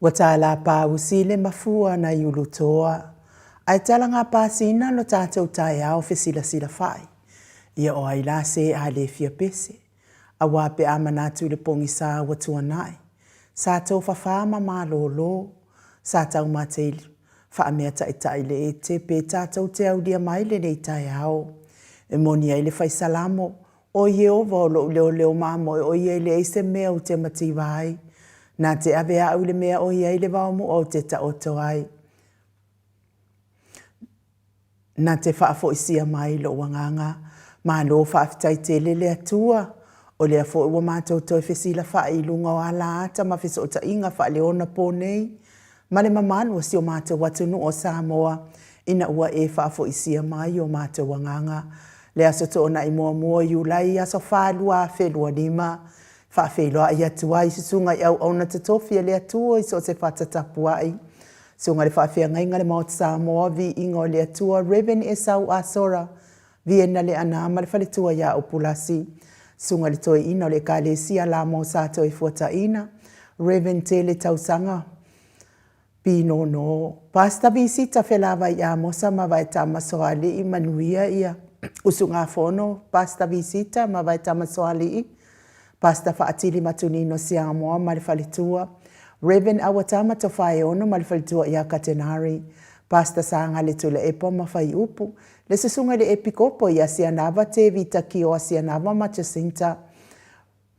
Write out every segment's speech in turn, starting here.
Ua tala pāusi le mafua nai Ulutoa, ae talaga pasina lo tatou taeao fesilasilafai. Ia o ai la se a le fia pese, aua pe a manatu i le pogisa ua tuanai, sa tofafā ma malōlō, sa taumate i faameataitai le ete pe tatou te aulia mai lenei taeao. E moni ai le Fai Salamo, O Ieova o lou leoleo mamoe o ia e leai se mea ou te mativa ai. Na te ave au i le mea o i ai le vaomu'a ou te taoto ai. Na te faafoisia mai lou agaga. Malo faafetai tele le Atua, o lea foi ua matou toe fesilafa'i i luga o alaata ma fesootaiga faaleonapo nei, ma le mamalu o si o matou atunuu o Samoa, ina ua e faafoisia mai o matou agaga. Le Aso Toonai muamua o Iulai, aso 4, 2025, faafeiloai atu ai i susuga i auauna totofi a le Atua i so o se fata tapuai, Susuga i le Faafeagaiga le Maota Samoa, Viiga o le Atua, Rev. Esau Asora, Viena Leaana ma le faletua ia Upulasi, Susuga i le Toeaina o le Ekalesia Lamo Sa Toefuataina, Rev. Tele Tausaga Pinono, Pastor Visita Felavai Amosa ma Vaetama Soalii, Manuia ia usugafono Pastor Visita ma Vaetama Soalii, Pastor Faatili Matunino Siamoa ma le faletua, Rev. Auatama Tofaeono ma le faletua ia Katenari, Pastor Sagale Tuilaepa ma Faiupu, le Susuga i le Epikopo ia Sianava Tevita Kio Asianava ma Jacinta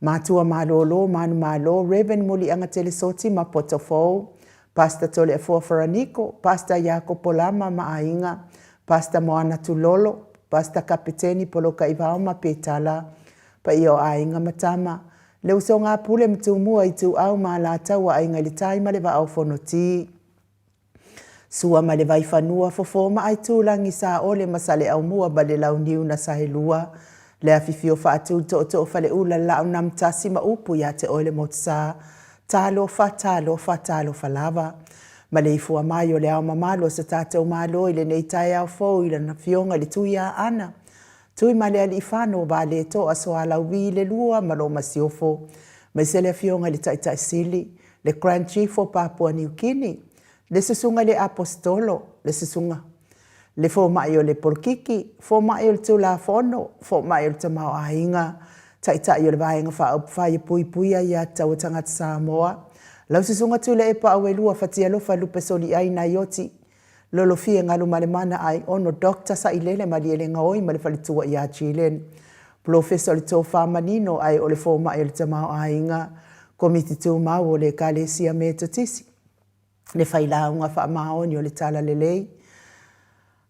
Matua Malolo Manumalo, Rev. Muliaga Telesoti ma Potofou, Pastor Toleafoa Faraniko, Pastor Iakopo Lama ma Aiga, Pastor Moana Tulolo, Pastor Kapeteni Polokaivao ma Petala, Paia o Aiga ma Tama, le Usoga a Pule ma Tumua, Ituau ma Alataua, Aiga i le Tai ma le Vaa o Fonoti. Sua ma le Vaifanua, Fofo ma Aitulagi, Saole ma Saleaaumua ma le Launiu na Saelua, le Afifio Faatu, Tootoo Faleula, Laaunamtasi ma upu ia te oe le Motusa. Talofa, talofa, talofa lava. Maleifua mai o le ao mamalu o so tatou Malo i lenei taeao fou i Lana Afioga i le Tuiaana, Tuimalealiifano Vaaletoa Sualauvi le Lua ma lo Masiofo, aemaise le Afioga i le Taitai Sili, le Grand Chief o Papua Niu Kini, le Susuga i le Aposetolo, le Susuga le Fomai o le Polokiki, Fomai o le Tulafono, Fomai o le Tamaoaiga, Taitai o le Vaega Faaupufai e Puipuia Aiatatau a Tagata Samoa, lau Susuga Tuilaepa Auelua Fatialofa Lupesoliai Naioti, Lolofie Galumalemana Aiono Doctor Sailele Malielegaoi ma le faletua ia Jillian, Polofesa o le Tofa Manino ae o le Fomai o le Tamaoaiga, Komiti Tumau o le Ekalesia Metotisi, le Failauga Faamaoni o le Talalelei,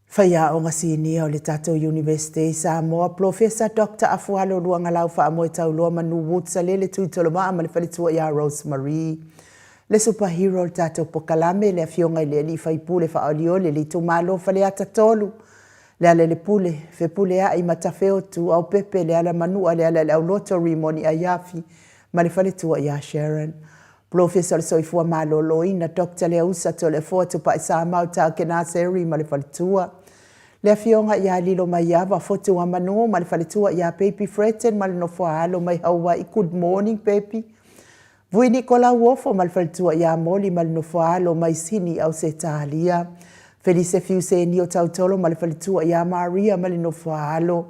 Faiaoga Sinia o le tatou Iunivesite i Samoa, Polofesa Doctor Afualo Luagalau Faamoetauloa Manu Woods Salele Tuitolomaa ma le faletua ia Rose Marie, Le super hero o le tatou pokalame, le Afioga i le Alii Faipule Faaolioli o le Itumalo Faleata 3, Lealailepule, Fepuleai, Matafeotu, Aopepe, Lealamanua, Lealaileauloto, Rimoni Aiafi ma le faletua ia Sharon. Polofesa o le Soifua Maloloina, Doctor Leausa Toleafoa Tupaisamau Taakena Seri ma le faletua. Le Afioga ia Lilo Maiava, Fotuamanu ma le faletua ia Baby Fretton ma le nofoaalo mai Hawaii. Good morning baby. Vui Nikola Uofo ma le faletua ia Moli ma le nofoaalo mai Sini, Ausetalia. Felise Fiuseni o Tautolo ma le faletua ia Maria ma le nofoaalo.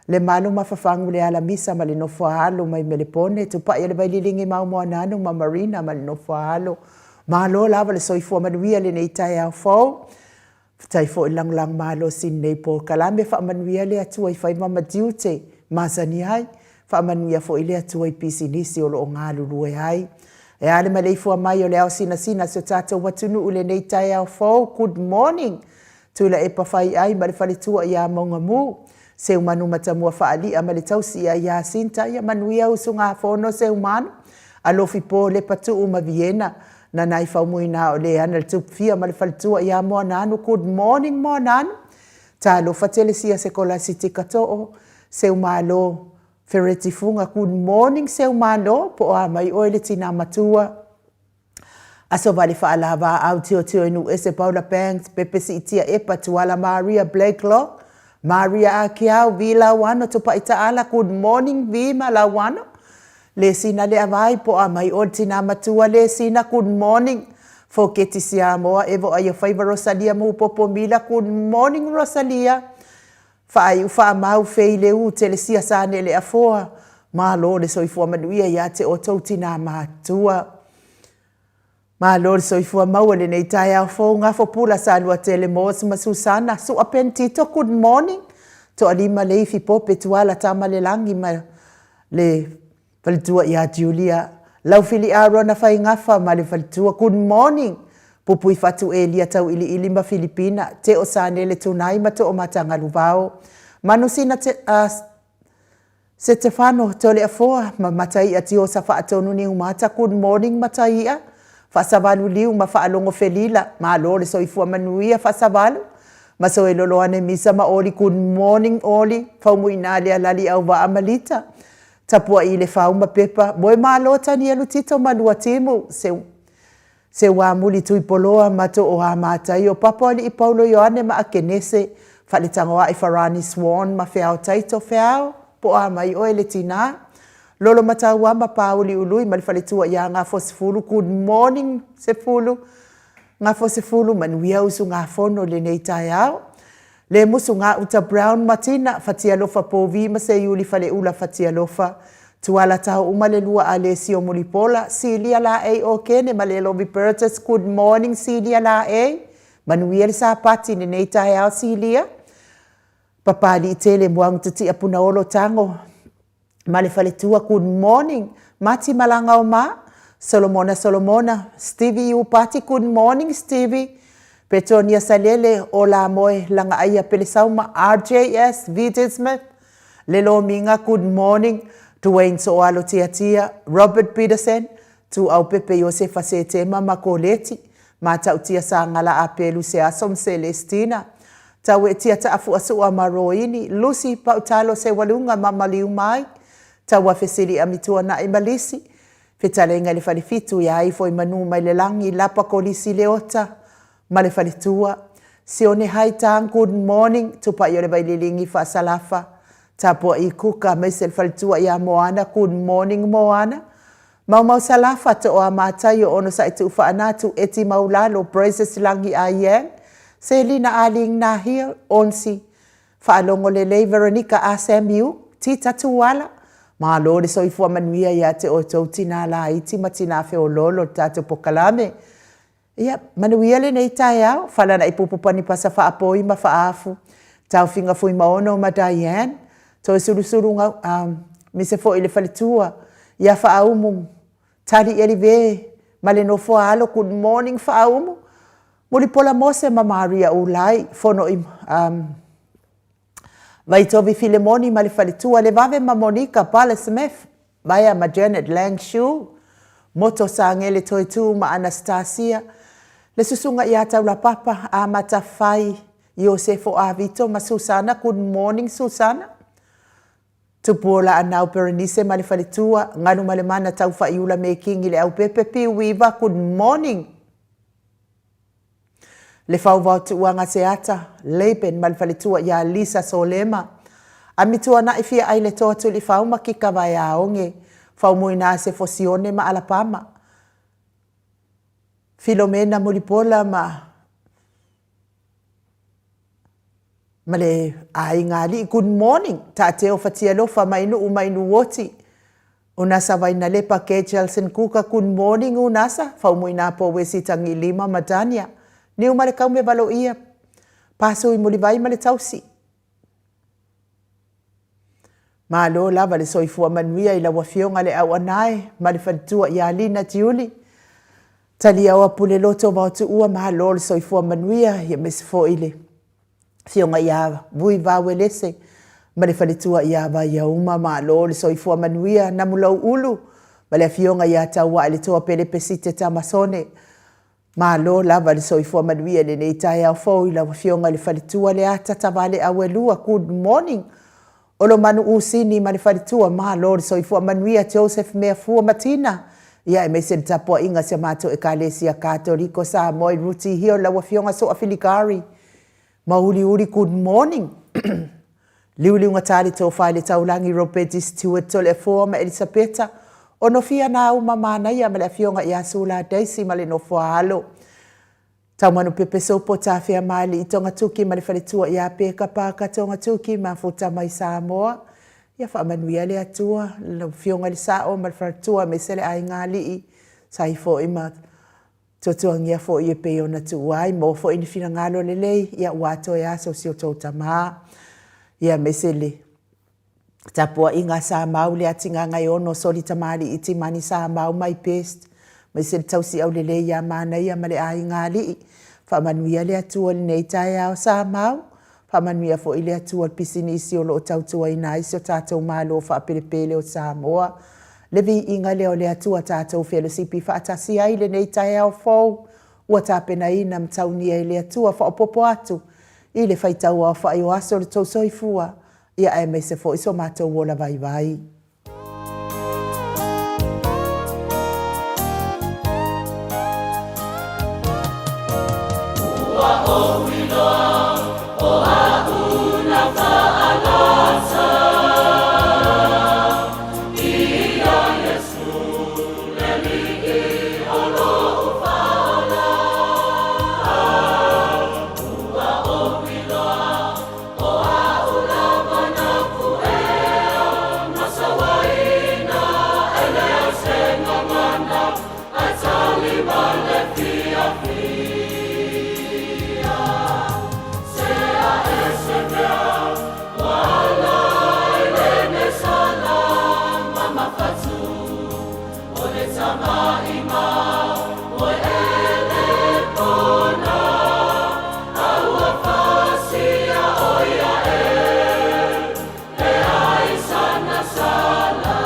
Lemalu Mafafangu Lealamisa ma le nofoaalo mai Melepone. Tupai a le Vaililigi Maumoananu ma Marina ma le nofoaalo. Malo lava le soifua manuia lenei taeao fou. Faafetai foi le lagolago malosi i lenei polokalame. Faamanuia le Atua i faiva ma tiute masani ai. Faamanuia foi le Atua i pisinisi o lo o galulue ai. E a le maleifua mai o le ao sinasina o si o tatou atunuu i lenei taeao fou. Good morning! Tuilaepa Faiai ma le faletua ia Maugamu. Seumanu Matamua Faalia ma le tausi ia Iasinta. Ia manuia usugafono Seumanu. Alofi Po Lepatuu ma Viena. Nanai Faumuina o Leana le Tupufia ma le faletua ia Moananu. Good morning Moananu. Talofa Telesia Sekolasi Tikatoo, Seumalo Fereti Fuga. Good morning Seumalo, po o a mai oe le tina matua. Aso Vale Faalava Au Tiotio i Nuuese Paula Banks Pepe Siitia Epa Tuala Maria Blakelock Maria Akiau Vi Lauano Tupai Taala. Good morning Vi ma Lauano. Lesina Leavai po a mai oe le tina matua Lesina. Good morning. Foketi Siamoa Evo Aiofaiva Rosalia Mupopo Mila Good morning Rosalia Faaiu Faamau Fei Leu Telesia Sanele Afoa Malo le soifua manuia ia te outou tinā matua. Malo le soifua maua i lenei taeao fou Gafo Pula Saluatele Moss ma Susana Sua Pen Tito Good morning Toalima Leifi Pope Tuala Tamalelagi ma le faletua ia Julia Laufili Arona Faigafa ma le faletua Good morning Pupui Fatu Elia Tauiliili ma Filipina Teo Sanele Tunai ma Toomatangaluvao Manusina te, uh, Setefano Toleafoa ma Mataia Tiosa Faatonu Niumata Good morning Mataia Faasavalu Liu ma Faalogo Felila Malo le soifua manuia Faasavalu Masoe Loloane Misa ma Oli Good morning Oli Faumuina Lealali Auvaa ma Lita Tapuai Lefau ma Pepa Moe Malo Tanielu Tito ma Luatimu Se Seuamuli Tuipoloa ma Tooamataio Papoalii Paulo Ioane ma Akenese Faletagoa'i Farani Swan ma Feao Taito Feao po o a mai oe le tinā Lolo Matauama Pāuliului ma le faletua iā Gafosefulu Good morning Sefulu Gafosefulu manuia usugafono i lenei taeao Lemusu Gauta Brown Matina Fatialofa Povi ma Seiuli Faleula Fatialofa Tuala Tao uma le lua Alesio Mulipola Silia Laei Okene ma Lelo Vipertus Good morning Silia Laei Manuia le Sapati i lenei taeao Silia Papaliitele Muagutatia Punaolo Tago ma le faletua good morning Mati Malagaoma Solomona Solomona Stevie Iupati good morning Stevie Petonia Salele Ola Moe Lagaaia Pelesauma RJS VJ Smith Lelomiga good morning Dwayne Sooalo Tiatia Robert Peterson Tuaupepe Iosefa Setema ma Koleti Matautia Sagala Apelu Seaso ma Celestina Tauetia Taafuasua ma Roini Lucy Pautalo Sewaluga ma Maliumai Tauafesili Amituana'i ma Lisi Fetalaiga i le Falefitu ia ifo i manu mai le lagi Lapa Kolisi Leota ma le Faletua Sione Haitang Good morning Tupai o le Vaililigi Faasalafa Tapua'i Kuka aemaise le Faletua ia Moana Good morning Moana Maumau Salafa Tooa Mataio Onosai Tuufaanatu Eti Maulalo Praises Lagi A Yang Selina Aling Nahil Onsi Faalogo Lelei Veronica A Samuel Tita Tuala Malo le soifua manuia ia te outou tinā laiti ma tinā feoloolo le tatou pokalame. Ia, manuia lenei taeao, falana'i pupu panipasa faapoi ma faaafu, taofiga Fuimaono ma Diane, toe sulusulu gau, um, mise foi le faletua, ia Faaumu, Tali Elive, ma le nofoa alo, good morning Faaumu, Mulipola Mose ma Maria Ulai, fono i, um, Vaitovi Filemoni ma le faletua, Levave ma Monica Pale Smith, Vaea ma Janet Lang Shu, Moto Sangele Toetū ma Anastasia, le susuga ia Taulapapa, Amata Fai, Iosefo Avito ma Susana, good morning Susana. Tupuola Anau Berenice ma le faletua, Galumalemana Taufa'iula Mekingi le Aupepe Piuiva, good morning. Le fauvao tuuaga Seata, Laban ma le faletua ia Lisa Solema. Amituana'i fia ai le toa tulifau ma kika vaeaoge, faumuina Sefo Sione ma Alapama. Filomena Mulipola ma ma le aiga alii. Good morning, Taateo Fatialofa mai Nuu mai Nuuoti. Unasa Vainalepa Ke Jelson Kuka Good morning Unasa, Faumuina Powesi Tagilima ma Dania Niu ma le Kaume Valoia Paso i Mulivai ma le Tausi. Malo lava le soifua manuia i lau Afioga le Auanae ma le faletua ia Lina Tiuli. Taliaoa Puleloto Vaotuua malo le soifua manuia ia aemaise foi le Afioga ia Vui Vauelese ma le faletua ia Vaiauma, malo le soifua manuia, Namulou Ulu ma le Afioga ia Tauailetoa Pele Pesite Tamasone, malo lava le soifua manuia i lenei taeao fou i lau Afioga i le faletua Leata Tavale Auelua, good morning Olomanu Usini ma le faletua, malo le soifua manuia Joseph Meafua Matina, ia aemaise le tapuaiga a si a matou Ekalesia Katoliko Samoa i Ruti Hill, lau Afioga Soa Filigari Mauliuli, good morning Liuliugatā le tofa i le taulagi Robeti Stewart Toleafoa ma Elisapeta Onofia Nāuma Manaia ma le Afioga ia Sula Daisy ma le nofoa alo. Taumanu pepeso po Tafea Maali'i Togatuki ma le faletua ia Peka Parker Togatuki mafuta mai Samoa. Ia faamanuia le Atua lau Afioga i le Sao ma le faletua aemaise le aiga alii sa i foi ma tuatuagia foi e pei ona tuua ai. Maua foi ni finagalo lelei ia ua toe aso o si o tou tama. Ia aemaise le Tapuaiga a Samau Leatigagaeono Soli Tamalii Timani Samau my best aemaise le tausi aulelei ia Manaia ma le aiga alii. Faamanuia le Atua i lenei taeao Samau, faamanuia foi le Atua i le pisinisi o lo o tautuaina ai si o tatou Malo faapelepele o Samoa. Le viiga lea o le Atua tatou felosipi faatasi ai i lenei taeao fou ua tapenaina ma taunia e le Atua faaopoopo atu i le faitau aofai o aso o le tou soifua ia aemaise foi so matou ola vaivai. Ua ou iloa o a'u na faalasa Ia Iesu le Alii o lo'u faaola Ua ou iloa O a'u lava na ku'ea ma sauaina e leai se gagana ae tali ma le fiafia. Sea e se mea ua ala ai lenei sala ma mafatu o le tamaʻima moe ele pona a ua pasia ʻo ia e leai sana sala.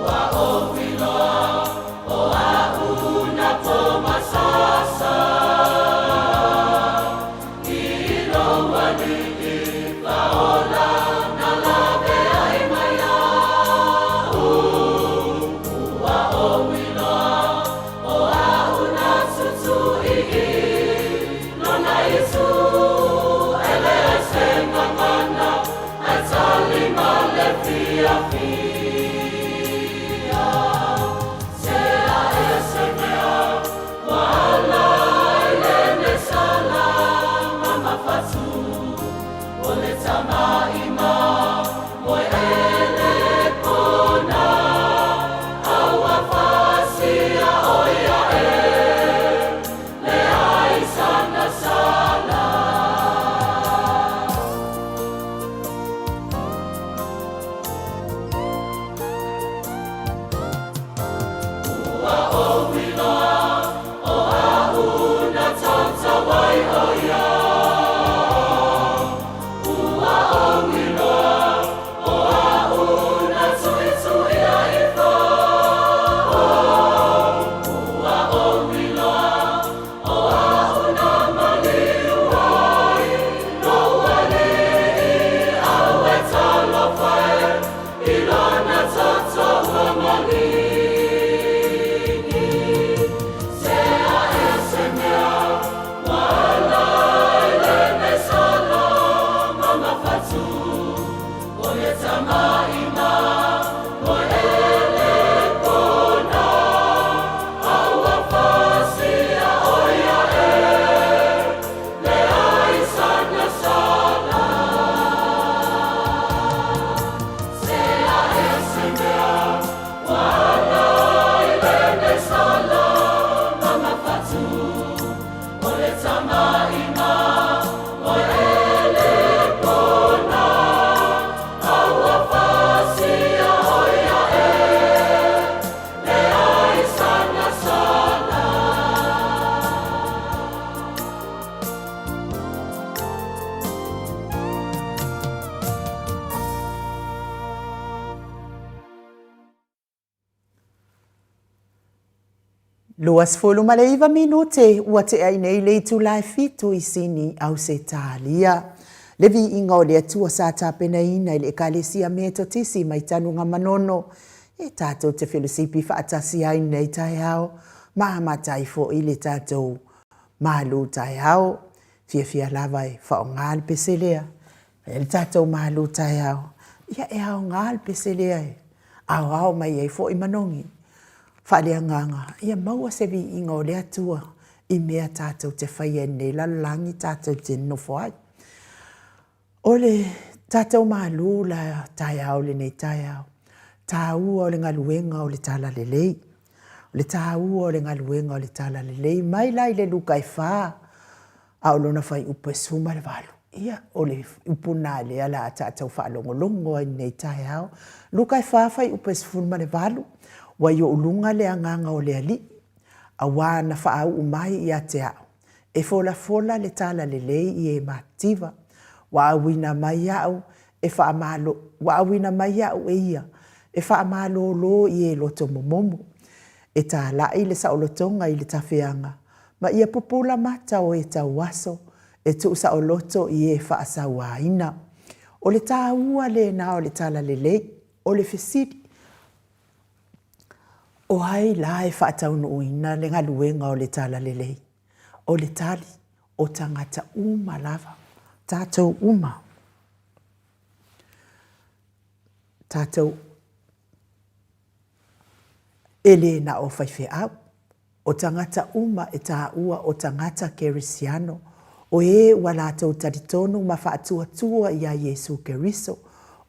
Ua ou iloa o a'u na pomasasa I lou Alii faaola na lawe ai mai iaʻu. Ua ou iloa o a'u na tutuʻi i lona Iesu e leai se gagana ae tali ma le fiafia. Sea e se mea ua ala ai lenei sala ma mafatu o le tamaʻima moe ele pona a ua pasia ʻo ia e leai sana sala. Ua ou iloa o a'u na tautau ai ʻo ia. Ua ou iloa o a'u na tuituia ifo. Ua ou iloa o a'u na maliu ai Lou Alii a ua talofa e i lona toto ua maligi. Sea e se mea ua ala ai lenei sala ma mafatu o le tamaʻima moe ele pona a ua pasia ʻo ia e leai sana sala. Sea e se mea ua ala ai lenei sala ma mafatu o le tamaʻima moe ele pona a ua pasia ʻo ia e leai sana sala. 29 minute ua tea ai nei le itula e fitu i Sini, Ausetalia. Le viiga o le Atua sa tapenaina i le Ekalesia Metotisi mai Tanuga Manono e tatou te felosipi faatasi ai nei taeao ma amata ai foi le tatou malu taeao. Fiafia lava e faaaoga le pese lea. Fai ai le tatou malu taeao. Ia, e aoga le pese lea e aoao mai ai foi manogi faaleagaga, ia maua se viiga o le Atua i mea tatou te faia i lenei lalolagi tatou te nonofo ai. O le tatou malu la taeao i lenei taeao, taua o le galuega o le Talalelei. O le taua o le galuega o le Talalelei mai la i le Luka e 4, a o lona fuaiupu e 18. Ia, o le upu lena lea o le a tatou faalogologo ai i lenei taeao. Luka e 4 fuaiupu e 18, Ua i ou luga le Agaga o le Alii, auā na faauu mai ia te au, e folafola le talalelei i e matitiva, ua auina mai au e faamalo, ua auina mai au e ia e faamalōlō i e loto momomo, e tālaʻi le saolotoga i le tafeaga, ma ia pupula mata o e tauaso, e tuusaoloto i e faasauaina. O le taua lena o le talalelei, o le fesili, O ai la e faataunuuina le galuega o le Talalelei? O le tali, o tagata uma lava, tatou uma. Tatou e le na o faifeau, o tagata uma e taua o tagata kerisiano, o ē ua latou talitonu ma faatuatua iā Iesu Keriso,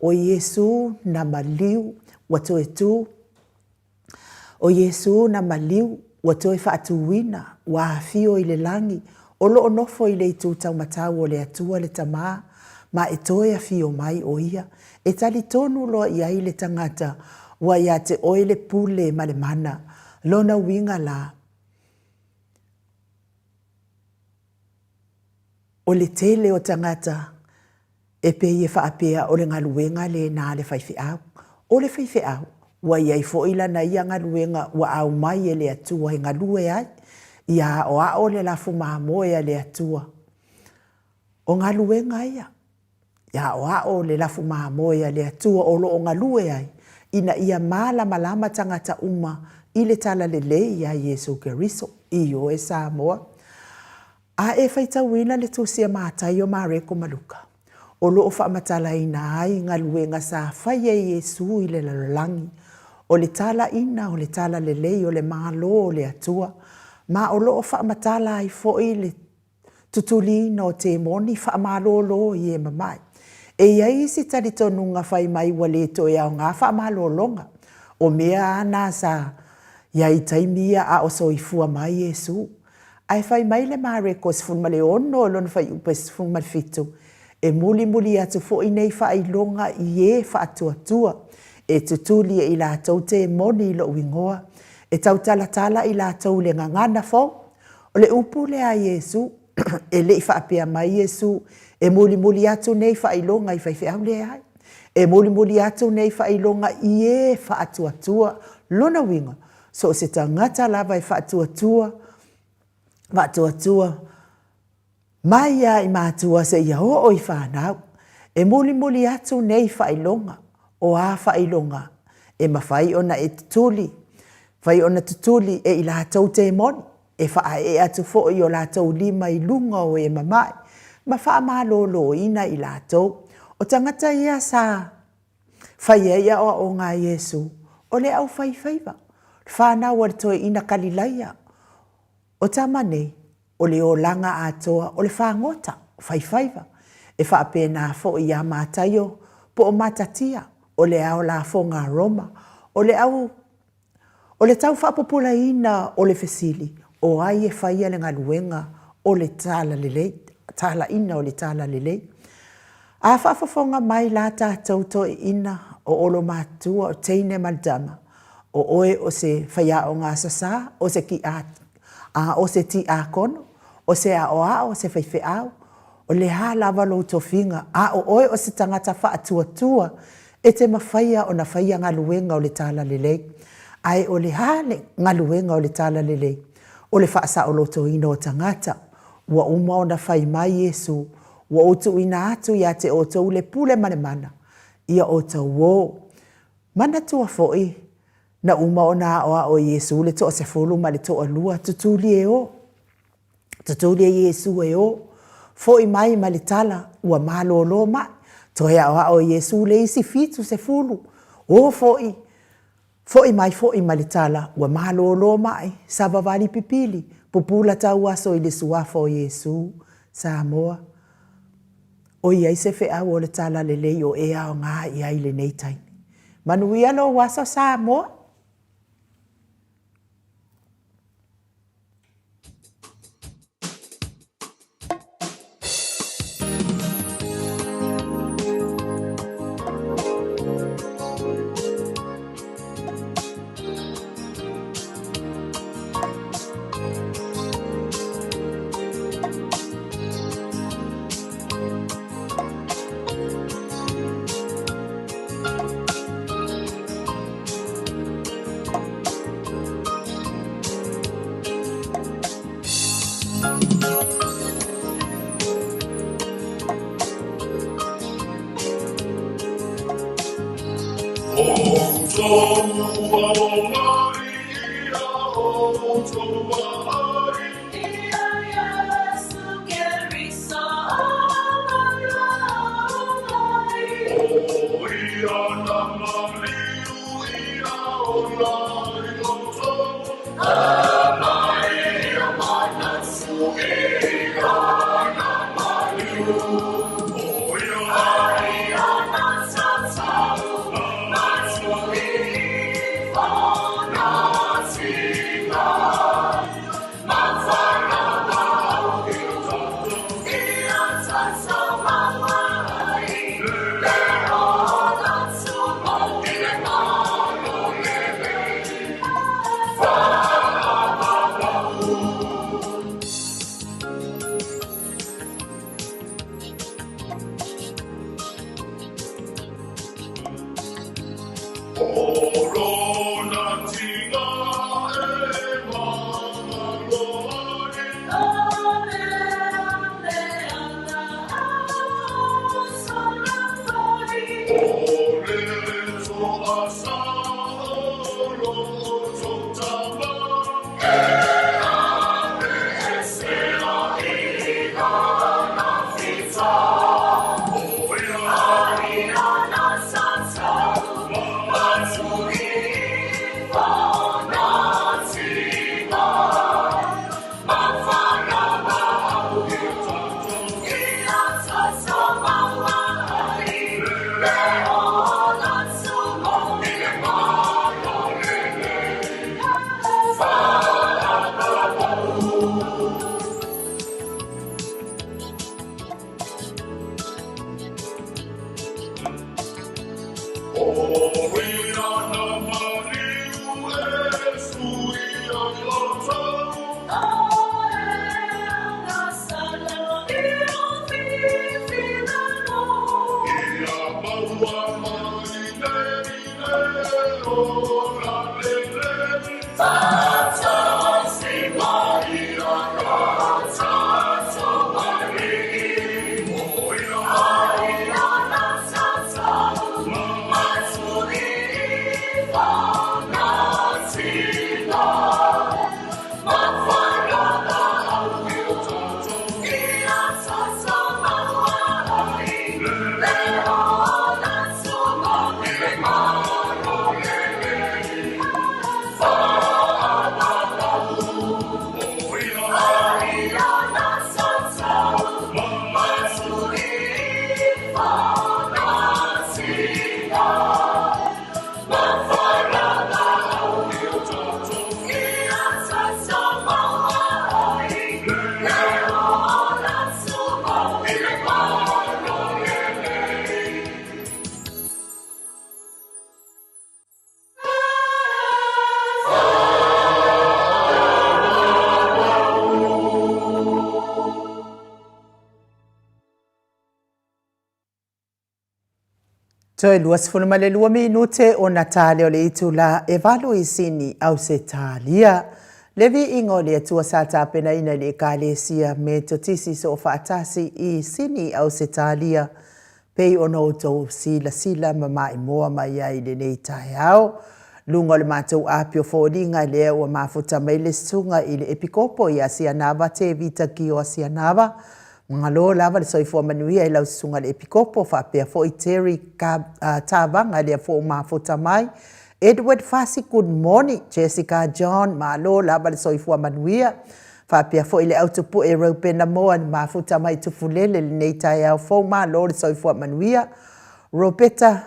o Iesu na maliu ua toe tū, o Iesu na maliu ua toe faatūina, ua afio i le lagi, o lo o nofo i le itu taumatau o le Atua le Tamā, ma e toe afio mai o Ia, e talitonu loa i ai le tagata ua ia te oe le pule ma le mana, Lona uiga la, o le tele o tagata e pei e faapea o le galuega lena a le faifeau. O le faifeau, ua i ai foi lana ia galuega ua aumai e le Atua e galue ai, ia aoao le lafu mamoe a le Atua. O galuega ia, e aoao le lafu mamoe a le Atua o lo o galue ai, ina ia malamalama tagata uma i le talalelei iā Iesu Keriso. Ioe Samoa. A e faitauina le Tusi a Mataio, Mareko ma Luka, o lo o faamatalaina ai galuega sa faia e Iesu i le lalolagi, o le talaina o le talalelei o le Malo o le Atua, ma o lo o faamatala ai foi le tutuliina o temoni faamalolo i e mamae. E i ai isi talitonuga fai mai ua le toe aoga faamalologa, o mea a na sa i ai i taimi ia a o soifua mai Iesu. Ae fai mai le Mareko 16 i lona fuaiupu e 17, E mulimuli atu foi nei faailoga i e faatuatua, e tutuli e i latou temoni i lou igoa, e tautalatala i latou i le gagana fou. O le upu lea a Iesu, e le i faapea mai Iesu, e mulimuli atu nei faailoga i faifeau, leai. E mulimuli atu nei faailoga i e faatuatua. Lona uiga, so o se tagata lava e faatuatua, faatuatua mai lava i matua seia oo i fanau. E mulimuli atu nei faailoga, o a faailoga e mafai ona e tutuli, mafai ona tutuli e i latou temoni, e faaee atu foi i o latou lima i luga o e mamae, ma faamaloloina i latou. O tagata ia sa fai ai aoaoga a Iesu, o le aufaifaiva, le fanau a le toeaina Kalilaia. O tama nei, o le olaga atoa o le fagota, faifaiva. E faapena foi iā Mataio po o Matatia, o le ao lafoga a Roma, o le au O le tau faapupulaina o le fesili, o ai e faia le galuega o le talalelei, talaina o le talalelei? A faafofoga mai la tatou toeaiina o olomatua, o teine ma le tama, o oe o se faiaoga sasā, o se a o se tiakono, o se aoao, o se faifeau, o le a lava lou tofiga, a o oe o se tagata faatuatua e te mafaia ona faia galuega o le talalelei. Ae o le a le galuega o le talalelei? O le faasaolotoina o tagata. Ua uma ona fai mai Iesu, Ua ou tuuina atu ia te outou le pule ma le mana, ia outou ō. Manatua foi, na uma ona aoao e Iesu le toasefulu ma le toalua, tutuli e ō. Tutuli e Iesu e ō. Foi mai ma le tala, ua malōlō mai. Toe aoao e Iesu le isi 70, O foʻi, foʻi mai foʻi ma le tala, ua malōlō maʻi, savavali pipili, pupula tauaso i le suafa o Iesu. Samoa, ʻOiai se feau o le Talalelei o e aoga i ai lenei taimi. Manuia lou aso Samoa! Toe 22 minute ona ta lea o le itula e 8 i Sini, Ausetalia. Le viiga o le Atua sa tapenaina i le Ekalesia Metotisi Soofaatasi i Sini, Ausetalia, pei ona outou silasila ma maimoa mai ai i lenei taeao. Luga o le matou api o foliga lea ua mafuta mai le susuga i le Epikopo ia Sianava Tevita Kio Asianava. Malo lava le soifua manuia i lau Susuga i le Epikopo faapea foi Terry Tavaga lea foi ua mafuta mai. Edward Fasi, good morning. Jessica John, malo lava le soifua manuia. Faapea foi le au tupue Reupena Moa na mafuta mai i Tufulele lenei taeao fou, malo le soifua manuia. Robeta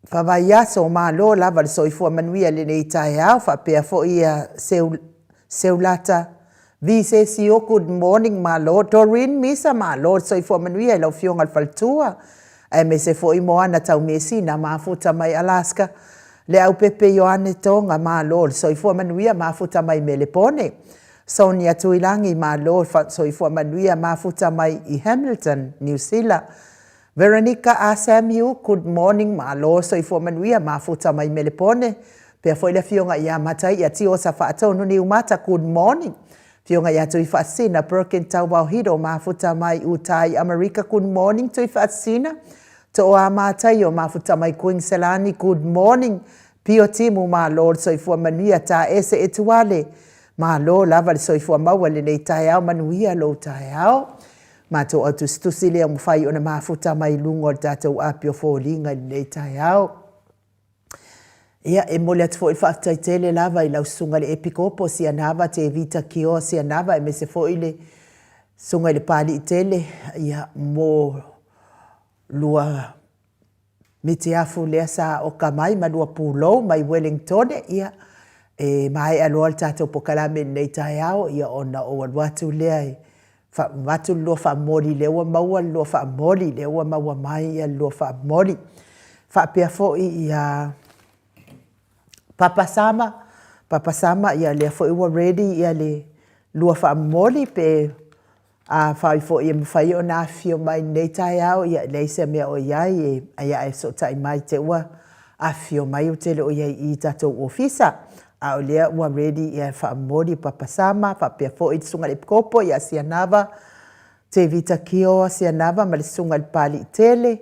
Favaiaso, malo lava le soifua manuia i lenei taeao, faapea foi ia Seulata Visesio, good morning, malo. Doreen Misa, malo le soifua manuia i lau Afioga i le Faletua, aemaise foi Moana Taumeasina, mafuta mai Alaska. Leaupepe Ioane Tonga, malo le soifua manuia, mafuta mai Melepone. Sonia Tuilagi, malo le soifua manuia, mafuta mai i Hamilton, Niu Sila. Veronica A. Samuel, good morning, malo soifua manuia, mafuta mai Melepone. Pea foi le afioga ia Mataia Tiosa Faatonu Niumata, good morning. Afioga ia Tuifaasisina Birkin Tauvaohiro, mafuta mai Utah i Amerika, good morning Tuifaasisina. Tooa Mataio, mafuta mai Kuiniselani, good morning. Pio Timu, malo le soifua manuia, Taese Etuale, malo lava le soifua maua i lenei taeao, manuia lou taeao. Matou autusitusi lea ua mafai ona mafuta mai i luga o le tatou api o foliga i lenei taeao. Ia, e momoli atu foi le faafetai tele lava i lau Susuga i le Epikopo Sianava Tevita Kioa Sianava aemaise foi le Susuga i le Papalii tele, ia, mo lua mitiafu lea sa oka mai ma lua pulou mai Welingtone, ia, e maea loa le tatou pokalame i lenei taeao, ia ona ou alu atu lea e avatu le lua faamomoli lea ua maua le lua faamomoli, lea ua maua mai le lua faamomoli. Faapea foi ia Papa Sama, Papa Sama, ia lea foi ua ready ia le lua faamomoli pe Afai foi e mafai ona afifio mai i lenei taeao, ia e leai se mea o i ai, e ai a e fesootai mai te ua afifio mai ou te le o i ai i i tatou ofisa. A o lea ua ready ia e faamomoli Papa Sama, faapea foi le Susuga i le Epikopo ia Sianava, Tevita Kioa Sianava ma le Susuga i le Papalii Tele,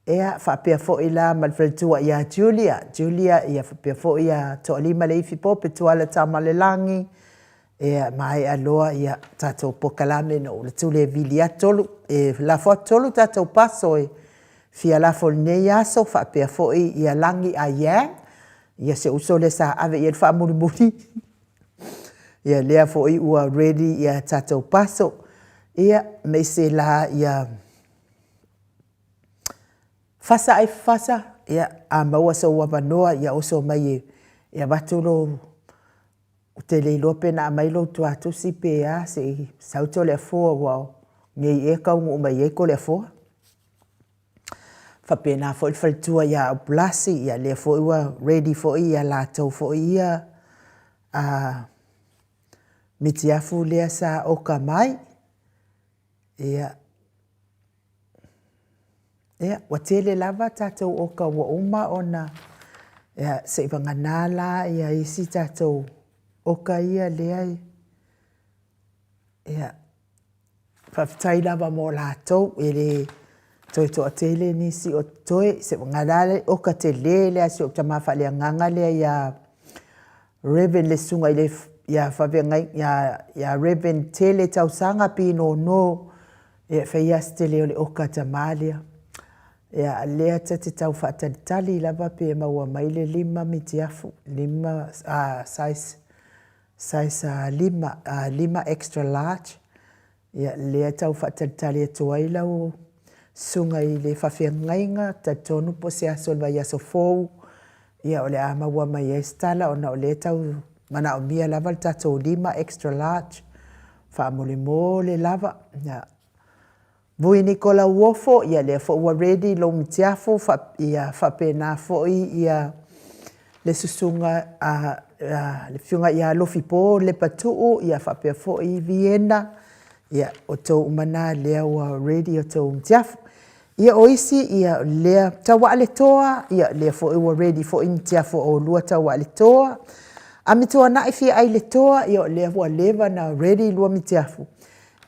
Ea, faapea foi la ma le faletua ia Julia, Julia, ia faapea foi ia Toalima Leifi Pope, Tuala Tamalelagi, ea, maea loa ia tatou pokalame na ou atu lea e vili atu tolu, e lafo atu tolu tatou paso e fia lafo i lenei aso, faapea foi ia Lagi Aiyang, ia si ou uso lea sa ave i ai le faamulimuli, ia lea foi ua ready ia tatou paso, ia, aemaise la ia Fasa ai fasa, ia, a maua sou avanoa, ia oso mai e, e avatu lou, ou te le iloa pe na aumai lou tuatusi pe a, se i sau Toleafoa ua nei ea taunuu mai ai Toleafoa. Faapena foi le faletua ia Aupulasi, ia lea foi ua ready foi ia latou foi ia a mitiafu lea sa oka mai. Ia, ia, ua tele lava tatou oka ua uma ona, ia, seivagana la ia isi tatou oka ia lea e, ia, faafetai lava mo latou, e le toe toatele nisi o totoe, seivagana le oka tele lea a si ou tama faaleagaga lea ia Rev le susuga i le ia Faafeagai ia ia Rev Tele Tausaga Pinono ia fai a se tele o le oka tama lea. Ia lea ta te tau faatalitali lava pe maua mai le lima mitiafu, lima a size size a lima a lima extra large. Ia, lea e tau faatalitali atu ai lau susuga i le faafeagaiga, talitonu po o se aso o le vaiaso fou, ia o le a maua mai ai se tala ona o lea e tau manaomia lava le tatou lima extra large faamolemole lava. Ia, Vui Nikola Uofo, ia lea foi ua ready lou mitiafu, ia faapena foi ia le susuga a le Afioga ia Alofipo Lepatuu, ia faapea foi Viena, ia o outou uma na lea ua ready outou mitiafu. Ia o isi, ia lea Tauaaletoa, ia lea foi ua ready foi mitiafu a oulua Tauaaletoa. Amituanai Fiaailetoa, ia o lea ua leva na ready lua mitiafu.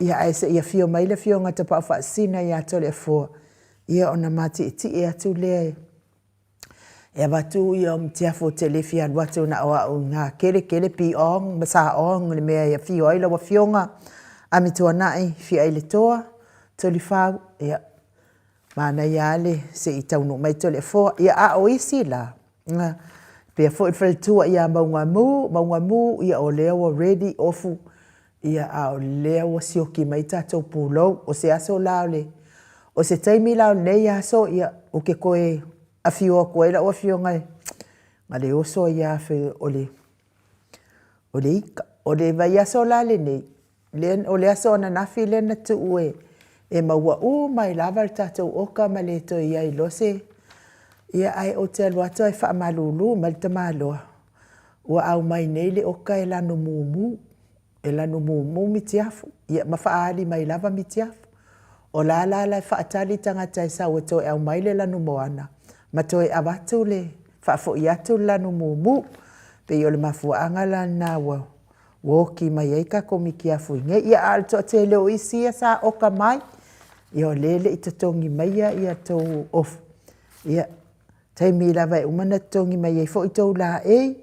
Ia ae se i afio mai le Afioga Tapaaufaasisina ia Toleafoa, ia ona matietie atu lea e E avatu ia mitiafu ou te le fia alu atu na o au i ngā kerekere, pi ong ma sa ong le mea e afio ai lau afioga. Amituanai, Fiailetoa, Tolifau, ia, manaia lava le se i taunuu mai Toleafoa. Ia, a o isi la, pea foi le faletua ia Maugamu, Maugamu, ia o lea ua ready ofu, ia a o lea ua sioki mai tatou pulou. O se aso la o le, o se taimi la o lenei aso, ia, ou te toe afio atu ai lau afioga e, ma le oso ai lava o le, o le ika. O le vaiaso la lenei, o le aso ananafi lea na tuu e maua uma ai lava le tatou oka ma le toe i ai loa se... Ia ae ou te alu atu ae faamalulu mai le tamaloa, ua aumai nei le oka e lanu mumu, e lanu mumu mitiafu, ia ma faaali mai lava mitiafu. O la la e faatali tagata e sau e toe aumai le lanumoana ma toe avatu le, faafoi atu le lanu mumu. Pei o le mafuaaga la lena ua oti mai ai tatou mitiafu i inei. Ia, a o le toatele o isi ia sa oka mai, ia o lea e le i totogi maia a outou ofu. Ia, taimi lava e uma ona totogi mai ai foi tou laei,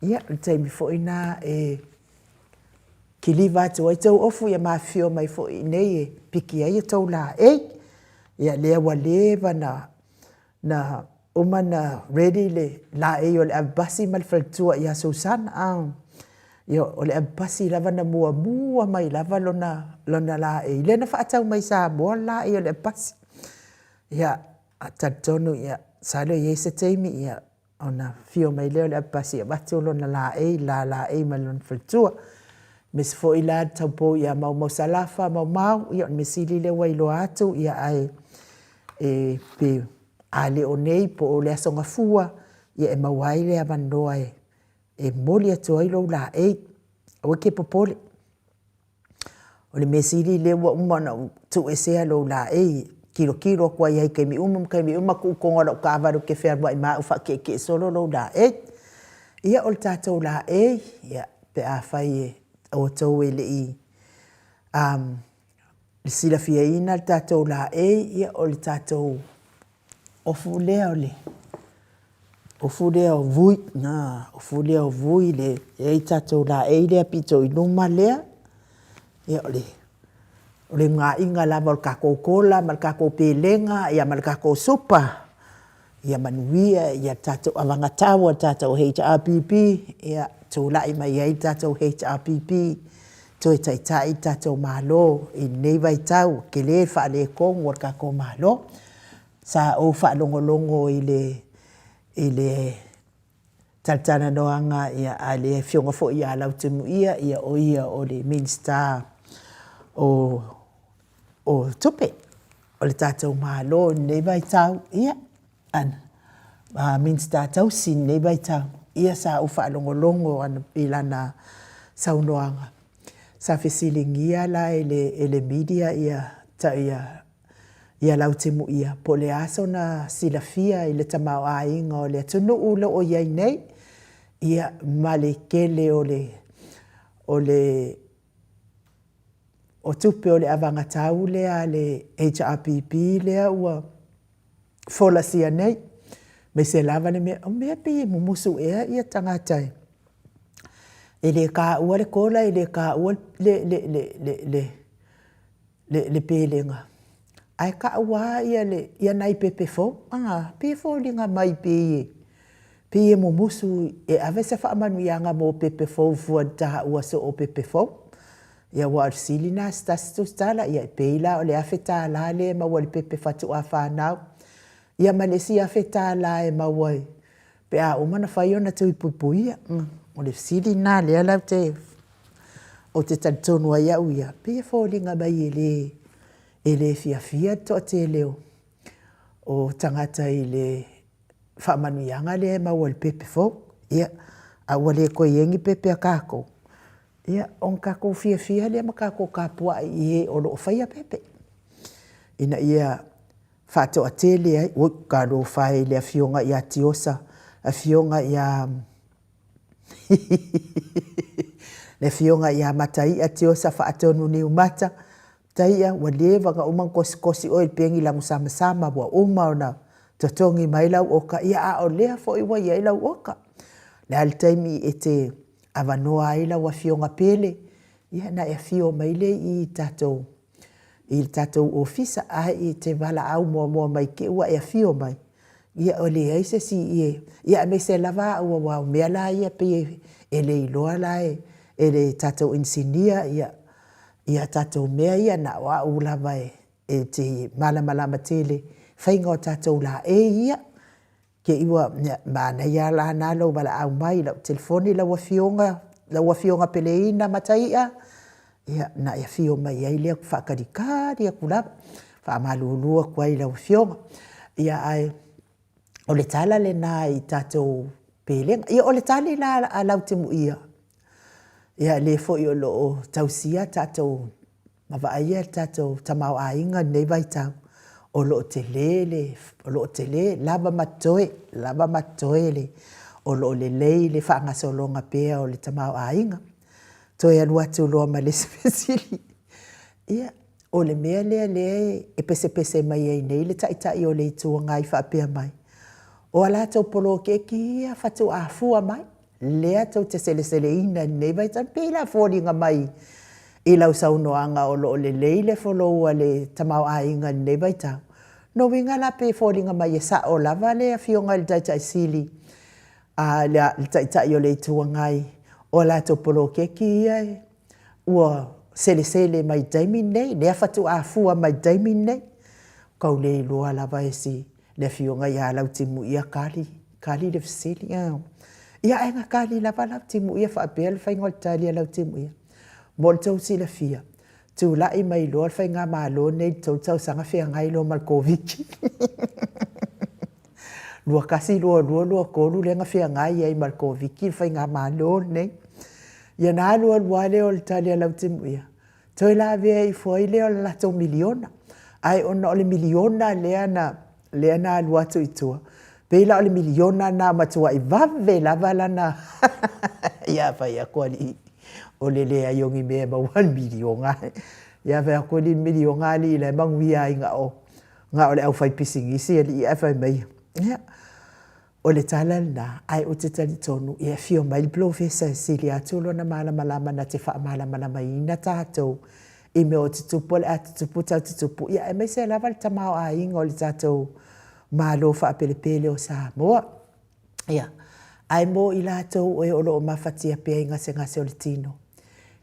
ia, o le taimi foi lena e kiliva atu ai tou ofu ia ma afifio mai foi i inei e piki ai a outou laei. Ia, lea ua leva na uma na ready le laei o le avepasi ma le faletua ia Susana. Ia, o le avepasi lava na muamua mai lava lona laei, lea na faatau mai i Samoa le laei o le avepasi. Ia, talitonu ia, masalo e i ai se taimi ia ona afio mai lea o le avepasi e avatu lona laei, le la laei ma lona faletua. Aemaise foi la le taupou ia Maumau Salafa, Maumau, ia o le mea sili lea ua iloa atu, ia ae e, pe a le o nei po o le Aso Gafua, ia e maua ai le avanoa e momoli atu ai lou laei. Aua e te popole. O le mea sili lea ua uma ona ou tuuesea lou laei, e tilotilo atu ai lava i taimi uma ma taimi uma, tuu i totonu o lau taavale ou te fealuai ma au faatietie solo lou laei. Ia, o le tatou laei, ia, pe afai e outou e le i silafiaina le tatou laei, ia, o le tatou ofu lea o le ofu lea o vui, ofu lea o vui le e i ai tatou laei lea pito i luma lea, ia o le o le unaiga lava o le tatou kola ma le tatou pelega ia ma le tatou supa, ia manuia ia le tatou avagatau a le tatou HRPP, ia tulai mai ai le tatou HRPP toe taitai le tatou Malo i lenei vaitau ua tele le faaletonu o le tatou Malo. Sa ou faalogologo i le i le talatalanoaga a le Afioga foi ia Lautimuia, o ia o le Minisita o Tupe o le tatou Malo i lenei vaitau, ia, Minisita tausi i lenei vaitau. Ia sa ou faalogologo i lana saunoaga, sa fesiligia la e le media ia Lautimuia po o le a sona silafia i le tamaoaiga o le atunuu o lo o i ai nei, ia ma le tele o le o le o tupe o le avagatau lea a le HRPP lea ua folasia nei, aemaise lava le mea, o mea pei e mumusu ea ia tagata e le taua le kola, e le taua le le pelega, ae tau lava ia le, ia nai pepe fou, a, pei e foliga mai pei e, pei e mumusu e ave se faamanuiaga mo pepe fou fua i le taua soo o pepe fou. Ia aua o le fesili lena a se tasi tusitala, ia e pei la o le $1000 lea e maua i le pepe faatoa fanau, ia ma le isi $1000 e maua i, pe a uma ona fai ona tui puipuia. O le fesili lena lea la ou te talitonu ai au ia, pei e foliga mai e le, e le fiafia le toatele o tagata i le faamanuiaga lea e maua i le pepe fou. Ia, a ua le toe i ai ni pepe a tatou, ia ona tatou fiafia lea ma tatou tapuai i e o lo o faia pepe, ina ia faatoatele ai, oi talofa e i le afioga ia Tiosa, afioga ia le afioga ia Mataia Tiosa Faatonu Niumata, Mataia, ua leva ona uma ona kosikosi oe i le peni lagosamasama ua uma ona totogi mai lau oka, ia a o lea foi ua i ai lau oka. O le a le taimi e te avanoa ai lau afioga Pele? Ia, na e afio mai lea i tatou i le tatou ofisa, ae e te valaau muamua mai te i ua e afio mai, ia e leai se isi e, ia aemaise lava au aua o mea la ia pei e le iloa la e le tatou inisinia ia tatou mea ia, na o au lava e te malamalama tele i faiga o tatou laei ia. Te i ua, ia, manaia lava la lou valaau mai i lau telefoni lau Afioga, lau Afioga Peleina Mataia, ia, ona e afio mai ai lea ou te faatalitali atu lava. E faamalulu atu ai i lau Afioga. Ia, ae o le tala lena i tatou pelega. Ia, o le tali la a Lautimuia, ia le foi o lo o tausia tatou ma vaaia le tatou tamaoaiga i lenei vaitau, o lo o tele le, o lo o tele lava ma totoe, lava ma totoe le, o lo o lelei le faagasologa pea o le tamaoaiga. Toe alu atu loa ma le isi fesili. Ia, o le mea lea lea e pesepese mai ai nei le Taitai o le Itu Agai faapea mai, o a latou poloketi ia faatoa fua mai, lea tou te seleseleina i lenei vaitau, e pei la e foliga mai i lau saunoaga o lo o lelei le folou a le tamaoaiga i lenei vaitau. Lona uiga la pei e foliga mai e sao lava le Afioga i le Taitai Sili a le Taitai o le Itu Agai, o a latou poloketi ia ua selesele mai i le taimi lenei, lea faatoa fua mai i le taimi lenei. Tau le iloa lava e si le Afioga ia Lautimuia tali, tali le fesili. Ia ae na tali lava Lautimuia faapea le faiga o le tali a Lautimuia, mo le tou silafia, tulai mai loa le faigamalo lenei i le tou tausaga feagai loa ma le Koviti. 21, 22, 23 lea na feagai ai ma le Koviti le faigamalo lenei. Ia na alu alu lava lea o le tali a Lautimuia, toe lavea ifo ai lea o le latou miliona. Ae ona o le miliona lea na, lea na alu atu i tua, pei la o le miliona lena matuai vave lava lana ia fai atu alii, o le leai o ni mea e maua ai le miliona. Ia fai atu alii, miliona alii la e manuia ai na o na o le aufaipisinisi alii ae fai mai ia O le tala lena, ae ou te talitonu e afio mai le polofesa e sili atu lona malamalama na te faamalamalamaina tatou i mea o tutupu o le a tutupu tau tutupu, ia aemaise lava le tamaoaiga o le tatou Malo faapelepele o Samoa. Ia, ae mo i latou e o lo o mafatia pea i gasegase o le tino,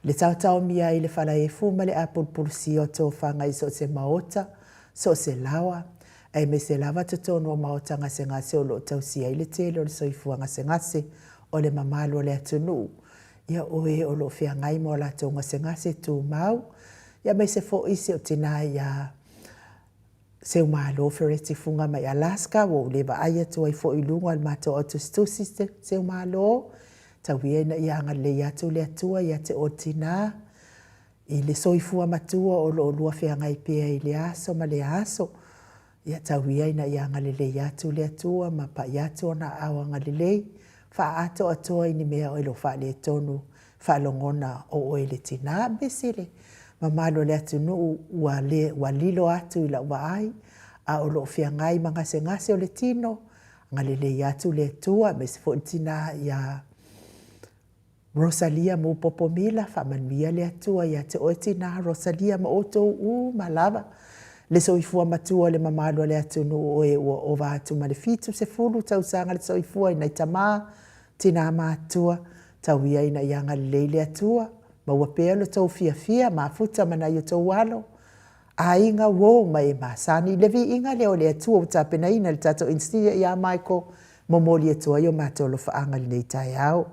le taotaomia ai i le falaefu ma le apulupulusia o tofaga i so o se maota, so o se laoa, aemaise lava totonu o maota gasegase o lo o tausia ai le tele o le soifua gasegase o le mamalu o le atunuu, ia o e o lo o feagai ma o latou gasegase tumau, ia aemaise foi si ou tina ia Seumalo Fereti Fuga mai Alaska, ua ou le vaai atu ai foi i luga o le matou autusitusi Seumalo, tau ia ina ia agalelei atu le Atua ia te oe le tina, i le soifua matua o lo o lua feagai pea i lea aso ma lea aso. Ia tau ia ina ia agalelei atu le Atua ma pai atu ona aao agalelei, faaatoatoa i ni mea o lo o faaletonu faalogona o oe le tina. Misi le mamalu o le atunuu ua le ua lilo atu i lau vaai, a o lo o feagai ma gasegase o le tino, agalelei atu le Atua, aemaise foi le tina ia Rosalia Mupopo Mila, faamanuia le Atua ia te oe tina Rosalia ma outou uma lava. Le soifua matua o le mamalu o le atunuu o e ua ova atu ma le 70 tausaga le soifua i nai tama, tina matua, tau ia ina ia agalelei le Atua, maua pea lo tou fiafia, mafuta ma nai o tou alo, aiga, uo ma e masani. I le viiga lea o le Atua ua tapenaina e le tatou inisinia ia Michael, momoli atu ai o matou alofaaga i lenei taeao.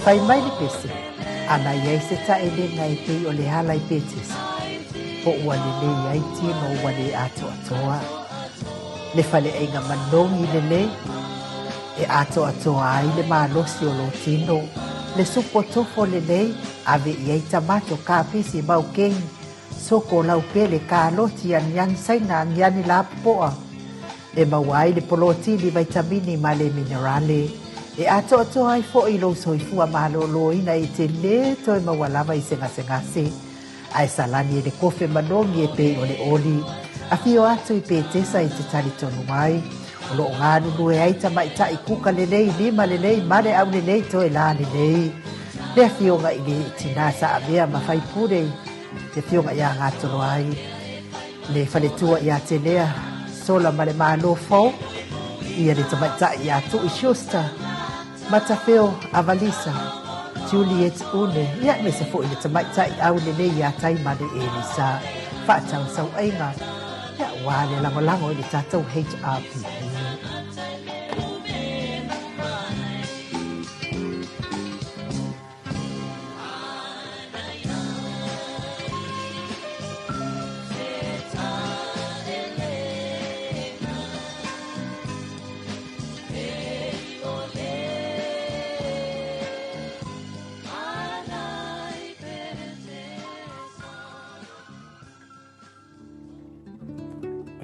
Fai mai le pese, ana i ai se taʻelega e pei o le ala i Petesa, po ua lelei ai tino ua le atoatoa. Le faleaiga manogi lelei, e atoatoa ai le malosi o lō tino, le supo tofo lelei, ave i ai tamato, kapisi, maukeni, soko, laupele, kaloti, aniani saina, aniani lapopoa, e maua ai le polotini, vaitamini ma le minerale, e atoatoa ai foʻi lou soifua malōlōina e te lē toe maua lava i se gasegase, ae salani e le kofe manogi e pei o le oli. Afio atu i Petesa i te talitonu ai, o loo galulue ai tamaitai kuka lelei, lima lelei, male aulelei, toe lā lelei. Le afioga i le tinā sa avea ma faipule i le afioga iā Gatoloai, le faletua iā Telea, Sola ma le Malo fou, ia le tamaitai iā Tui Schuster, Matafeo Avalisa, Juliet Une, ia aemaise foi le tamaitai aulelei iā Taimane Elisa, faatau sauaiga, ia aua le lagolago i le tatou HRPP.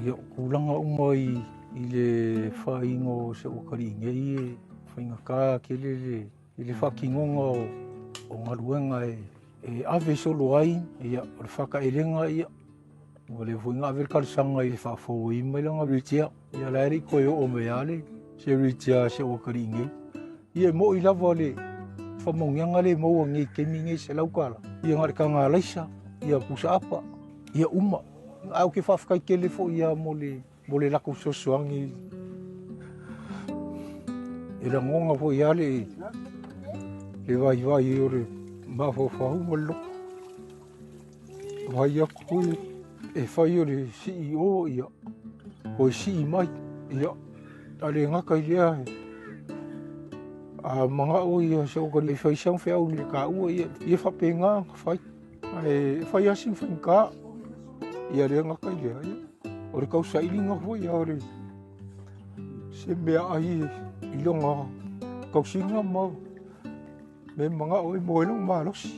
Ia, o tulaga uma i, i le faaiga o se uakalii nei e faigata tele le, i le faatinoga o, o galuega e, e ave solo ai, ia, o le faataelega, ia, ua leva foi ona ave le talosaga i le faafouina mai lana wheelchair. Ia la e le i toe oo mai lava le se wheelchair a si ou atalii nei. Ia e moni lava le faamaoniaga lea e maua nei i taimi nei $100. Ia na o le taga alaisa, ia pusa apa, ia uma. Ae ou te faafetai tele foi lava mo le mo le latou fesoasoani e lagona foi lava le le vaivai o le mafaufau ma le loto. Vaai atu e fai o le CEO ia, toe sii mai, ia, a le gata i lea, a manao ia se oka e fai sau feau i le taua, ia, ia faapena ona fai. Ae fai lava sina faigata, ia le gata i lea, ia, o le tausailiga foi ia o le se meaai i lona tausiga ma mea manao ai mo ai lona malosi.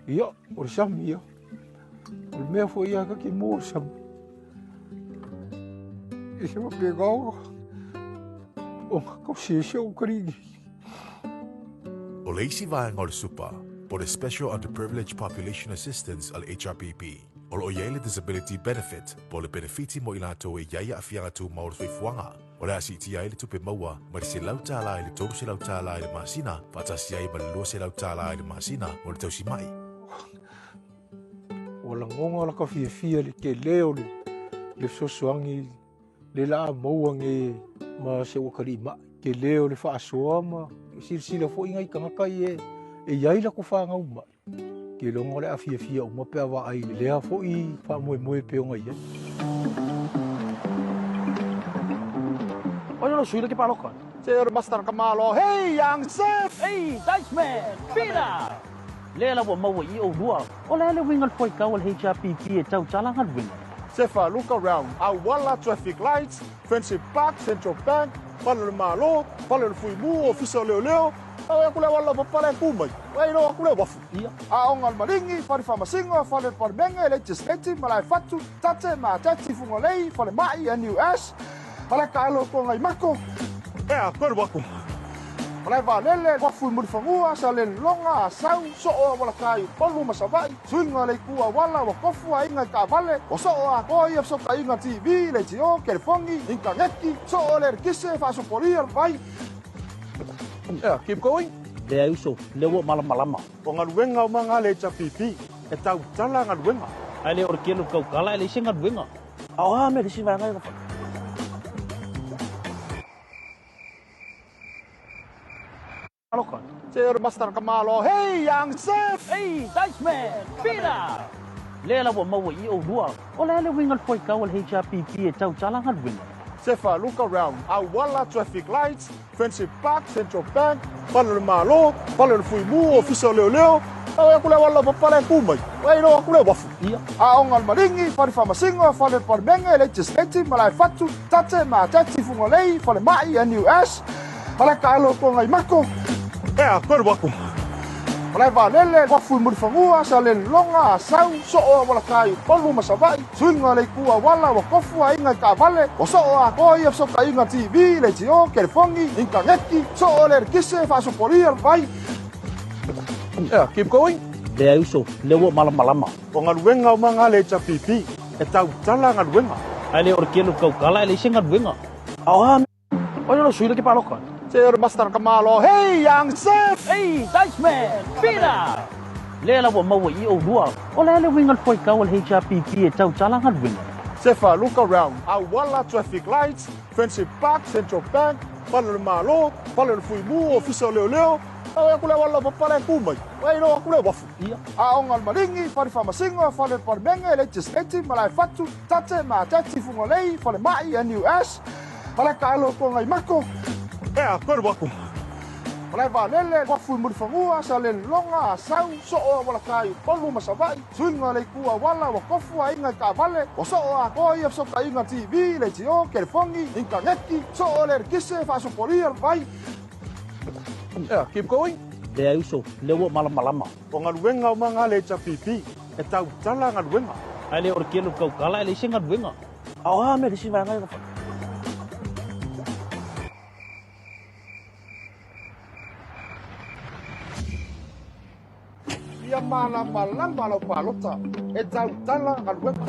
Ia, o le sami ia. O le mea foi ia ta te mo le sami. E se faapena ona tausi ai si ou atalii nei. O le isi vaega o le SUPA, po o le Special Underprivileged Population Assistance a le HRPP, o lo o i ai le Disability Benefit, po o le penefiti mo i latou e i ai aafiaga tumau o le soifuaga. O le a siitia ai le tupe maua mai le $100 i le $300 i le masina, faatasi ai ma le $200 i le masina mo le tausimai. Ua lagona laka fiafia i le tele o le fesoasoani le la maua nei ma se uakalii mai. Tele o le faasoa ma silasila foi nai tagata ia e i ai latou fanau mai. Keiloga o le a fiafia uma pe a vaai i lea foi faamoemoe e pei ona i ai. Oi lo sui le ke paloka. Se o le master ka malo. Hey, Yang Sef! Hey, Dice Man! Peter! Lea la ua maua i ʻolua. O le a le uiga o le fuaitau a le HRPP e tautala galuega? Sefa, look around. Auala, traffic lights, Friendship Park, Central Bank, Fale o le Malo, Fale o le Fuimu, Ofisa o Leoleo. Awe aku le auala laupapa la e ku mai. Ua iloa aku le uafu. Aoga o le Maligi, Fale Faamasino, Fale o le Palemene, Legislative, Malae Fatu, Tate, Mateti, Fugalei, Falemai, NUS, Fale Taalo o Togaimako. Ea, koe le uafu. Malae Vaalele, Uafu i Mulifanua, Salelologa, Asau, Soo Aualatā i Upolu ma Savaii, Suiga o le Itu Auala, Ua Tofu Aiga i Taavale, Ua Soo Atoa ia Fesootaiga TV, Leitio, Telefoni, Initaneti, Soo le Eletise, Faasopolia le Vai. Yeah, keep going. Leai uso, lea ua malamalama. O galuega uma nga le HRPP, e tautala galuega. Ae le o le kele o le tautala e leai se galuega. A o a mea le isi vaega e fai? Aloka. Se o le master ka malo. Hey, Yang Sef! Hey, Dice Man! Peter! Lea la ua maua i ʻolua. O le a le uiga o le fuaitau a le HRPP e tautala galuega? Sefa, look around, Auala, traffic lights, Friendship Park, Central Bank, Fale o le Malo, Fale o le Fuimu, Ofisa o Leoleo, Awe aku le auala laupapa la e tu mai, ua iloa aku le uafu. Aoga o le Maligi, Fale Faamasino, Fale o le Palemene, Legislative, Malaefatu, Tate, Mateti, Fugalei, Falemai, NUS, Fale Taalo o Togaimako. Ea, koe le uafu. Malae Vaalele, Uafu i Mulifanua, Salelologa, Asau, Soo Aualatai, Upolu ma Savaii, Suiga o le Itu Auala, Ua tofu aiga i taavale, ua soo atoa ia fesootaiga TV, leitio, telefoni, initaneti, soo le eletise, faasopolia le vai. Yeah, keep going. Leai uso, lea ua malamalama. O galuega uma nga le HRPP, e tautala galuega. Ae le o le kele o le tautala e leai se galuega. A o a mea? O ai lou sui le ke paloka? Se o le master Kamalo, hey young chef! Hey Dice Man! Pila! Lea la ua maua i oulua, o le a le uiga o le fuaitau a le HRPP e tautala galuega? Sefa, look around, Auala, traffic lights, Friendship Park, Central Bank, Fale o le Malo, Fale o le Fuimu, Ofisa o Leoleo, Awe aku le auala laupapa la e tu mai, ua iloa aku le uafu. Aoga o le Maligi, Fale Faamasino, Fale o le Palemene, Legislative, Malaefatu, Tate, Mateti, Fugalei, Falemai, NUS, Fale Taalo o Togaimako. Ea, koe le uafu. Malae Vaalele, Uafu i Mulifanua, Salelologa, Asau, Soo Aualatai, Upolu ma Savaii, Suiga o le Itu Auala, ua tofu aiga i taavale, ua soo atoa ia fesootaiga TV, leitio, telefoni, initaneti, soo le eletise, faasopolia le vai. Yeah, keep going. Leai uso, lea ua malamalama. O galuega uma nga le HRPP, e tautala galuega. Ae le o le kele o le tautala e leai se galuega. A o a mea le isi vaega e fai? Ia malamalama lau palota, e tautala galuega.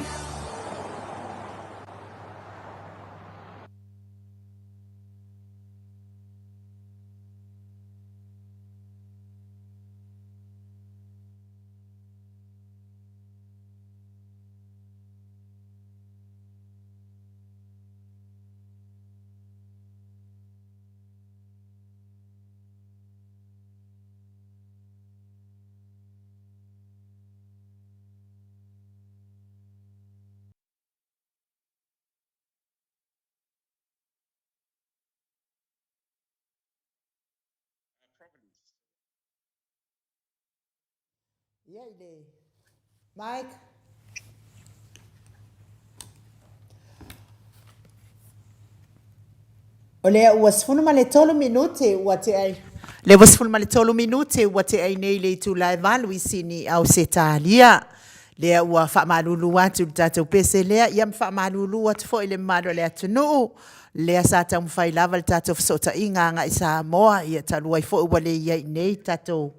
Ia i le Mike. O lea ua 13 minute ua tea ai le ua 13 minute ua tea ai nei le itula e 8 i Sini, Ausetalia. Lea ua faamalulu atu i le tatou pese lea, ia ma faamalulu atu foi i le mamalu o le atunuu. Lea sa taumafai lava le tatou fesootaiga agai Samoa, ia talu ai foi ua le i ai i inei le tatou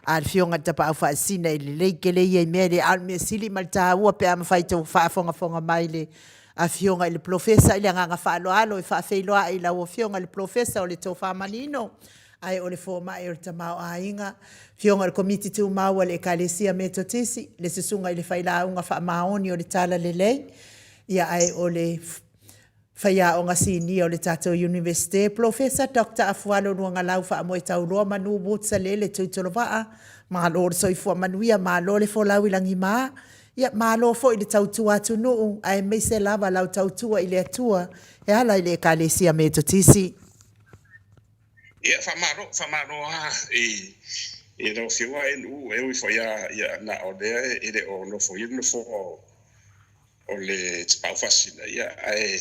a le Afioga i le Tapaau Faasisina, e lelei tele ia i mea lea, a o le mea sili ma le taua pe a mafai tou faafogafoga mai i le Afioga i le Polofesa. I le agaga faaaloalo e faafeiloai i lau Afioga i le Polofesa o le Tofa Manino, ae o le fomai o le tamaoaiga, Afioga i le Komiti Tumau a le Ekalesia Metotisi, le Susuga i le Failauga Faamaoni o le Talalelei, ia ae o le Faiaoga Sinia o le tatou Iunivesite, Polofesa Doctor Afualo Luagalau Faamoetauloa Manu Woods Alele Tuitolovaa, malo le soifua manuia, malo le folau i lagima, ia malo foi le tautua atunuu aemaise lava lau tautua i le Atua e ala i le Ekalesia Metotisi. Ia, faamalo, faamalo lava i i lau Afioga NU, e ui foi lava ia na o lea e le o nofoia le nofoa o o le Tapaau Faasisina, ia, ae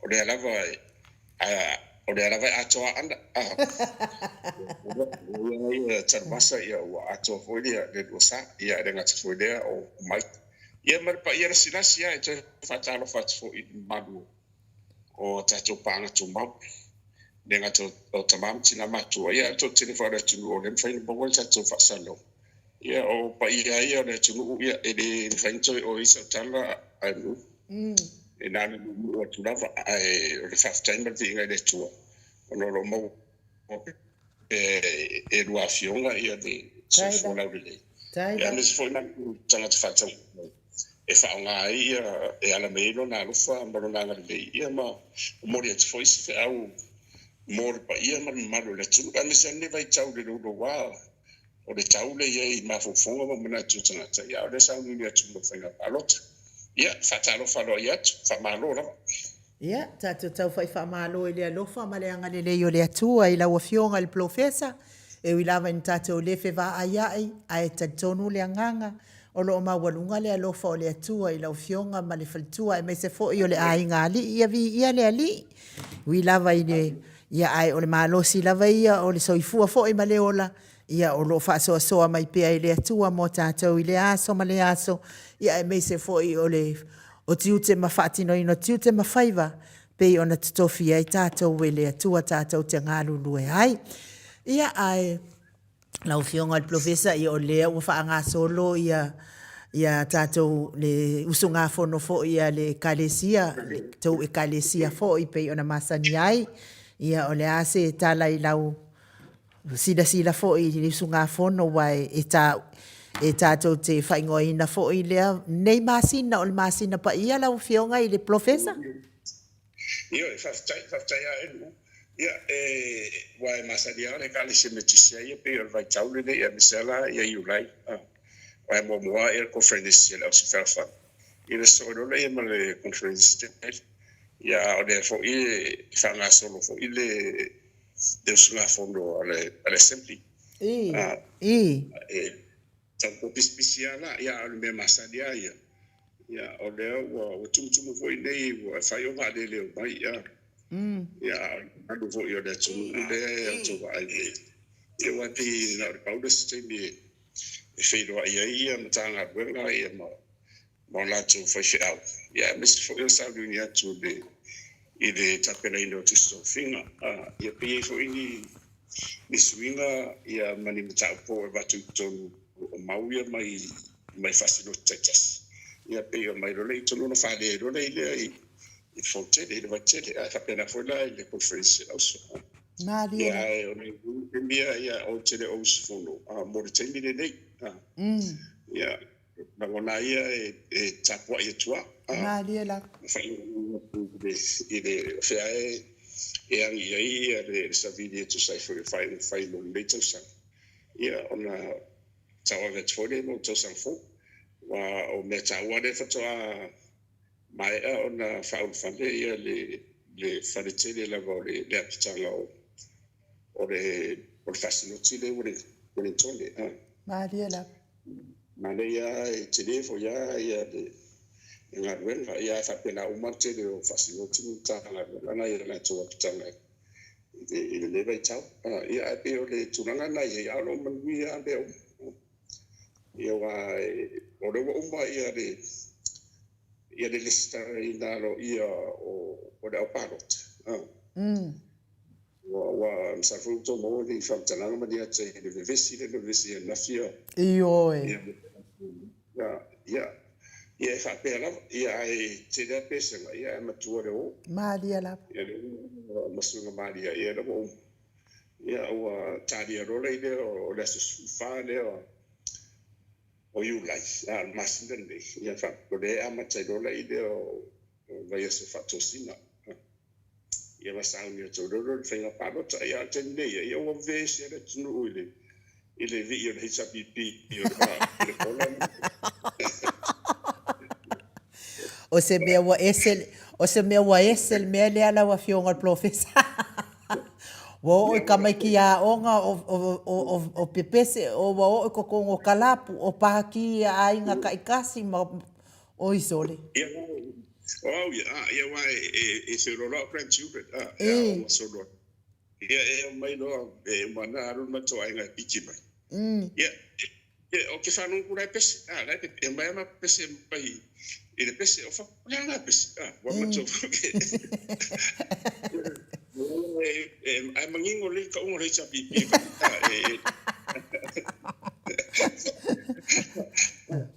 o lea lava a o lea lava e atoa ana, a. Ia Tanuvasa, ia ua atoa foi le le lua sa, ia e le gata foi lea o Mike. Ia ma le paia lasilasi lava e toe faatalofa atu foi i le mamalu o a tatou paaga tumau, e le gata o tama ma tina matutua, ia ae o le toatele foi o le atunuu o lea e mafai ona maua le tatou faasalalauga. Ia, o paia ia o le atunuu, ia, e le mafai ona toe oo i ai sau tala a nuu, e na o le nuunuu atu lava, ae o le faafetai ma le viiga i le Atua ona o lo o maua pea e lua afioga ia le soifua laulelei, ia aemaise foi nai tagata faatauvaa e faaaoga ai ia e ala mai ai lona alofa ma lona agalelei, ia ma momoli atu foi se feau mo le paia ma le mamalu o le atunuu, aemaise lava lenei vaitau i le louloua o le tau lea i ai i mafaufauga ma manatu o tagata, ia a o lea e sauniuni atu mo le faiga palota. Ia, faatalofa aloaia atu, faamalo lava. Ia, tatou taufa'i faamalo i le alofa ma le agalelei o le Atua i lau Afioga i le Polofesa, e ui lava ina tatou le fevaaia'i, ae talitonu le agaga o lo o maualuga le alofa o le Atua i lau Afioga ma le faletua aemaise foi o le aiga alii. Ia viia le Alii, e ui lava i le, ia ae o le malosi lava ia o le soifua foi ma le ola, ia o lo o faasoasoa mai pea e le Atua mo tatou i lea aso ma lea aso, ia aemaise foi o le o tiute ma faatinoina o tiute ma faiva pei ona totofi ai tatou e le Atua tatou te galulue ai. Ia ae lau Afioga i le Polofesa, ia o lea ua faagasolo ia ia tatou le usugafono foi a le Ekalesia, le tou Ekalesia foi pei ona masani ai. Ia o le a se tala i lau Silasila foi i le usugafono aua e e tatou te faaigoaina foi lea nei masina o le masina paia lau Afioga i le Polofesa. Ioe, faafetai, faafetai lava e Lu'u. Ia, e, aua e masani lava le Ekalesia Metotisi ia pei o le vaitau lenei aemaise lava la ia Iulai, aua e muamua lava le conference a le Ausifealafani, ia ona sosoo loa lea ma le conference tele. Ia, a o lea foi e faagasolo foi le le usugafono a le Assembly. E tau pisipisi lava la, ia, a o le mea masani lava ia, ia, o lea ua tumutumu foi nei, ua fai o vaalele o mai, ia, ia, a o le mamalu foi o le atunuu lea e outou vaai nei, ia, aua e pei na o le pau le isi taimi e feiloai ai ia Matagaluega ia ma ma o latou faifeau, ia aemaise foi o le sauniuni atu i le i le tapenaina o tusi tofiga. Ia pe i ai foi ni ni suiga ia ma ni mataupu e avatu i totonu o mau ia mai mai faasinoti taitasi. Ia pei o mai loa lea i totonu ona faalē loa lea i lea i i le Fono-tele, i le Vaitele, ae faapena foi la i le Conference a le Auso. Malie Ia ae o le taimi ia, ia ou te le o usufono mo le taimi lenei. Ia Lagona ia e tapuai atu a. Malie lava. I le o fea e agi i ai le savili e tusa ai foi o faaiuga fai mo lenei tausaga. Ia ona tauave atu foi lea mo le tausaga fou. Aua o mea taua lea faatoa maea ona faaulufale ia le fale tele lava o le apitaga o le faasinoti lea i Ueligitone. Malie lava. Manaia lava, e tele foi lava le galuega, ae faapena uma le tele o faasinoti ma Matagaluega na i a latou apitaga i lenei vaitau. Ia ae pei o le tulaga lena e i ai, a o lo o manuia lava mea uma. Ia aua o lea ua uma le resitalaina aloaia o le au palota. Ua masalo foi ua outou maua ni faamatalaga ma ni ata i le vevesi lea na vevesi ai ananafi ia. Ioe. Ia, ia, ia e faapea lava, ia ae tele lava pesega, ia ae matua le o. Malie lava. Ia lea ua ma suiga malie ia lea ua uma. Ia ua talia loa le lea o le aso 14 lea o Iulai, a o le masina lenei, ia faapea o lea e amata ai loa lea o vaiaso faatosina. Ia ma sauni atu loa le faiga palota. Ia a o le taimi nei, ia ua vevesi lava le atunuu i le i le vii o le HRPP i le kola. O se mea ua ese, o se mea ua ese le mea lea lau Afioga i le Polofesa. Ua oo i tamaiti aoga o pepese, ua oo i totonu o kalapu, o pākī a aiga taitasi ma Oi sole. Ia, o au ia, a, ia aua e, e feoloolo au grandchildren, a, e aoga solo ai. Ia, e omai loa, e uma ana alu le matou aiga e piki mai. Ia, ia, ou te faalogo atu la e pese, a, la e pepe, e omai lava ma pese mai i le pese, o fai, o le a lena pese, a, ua matou, ae manino lelei le tauga o le HRPP, a, e,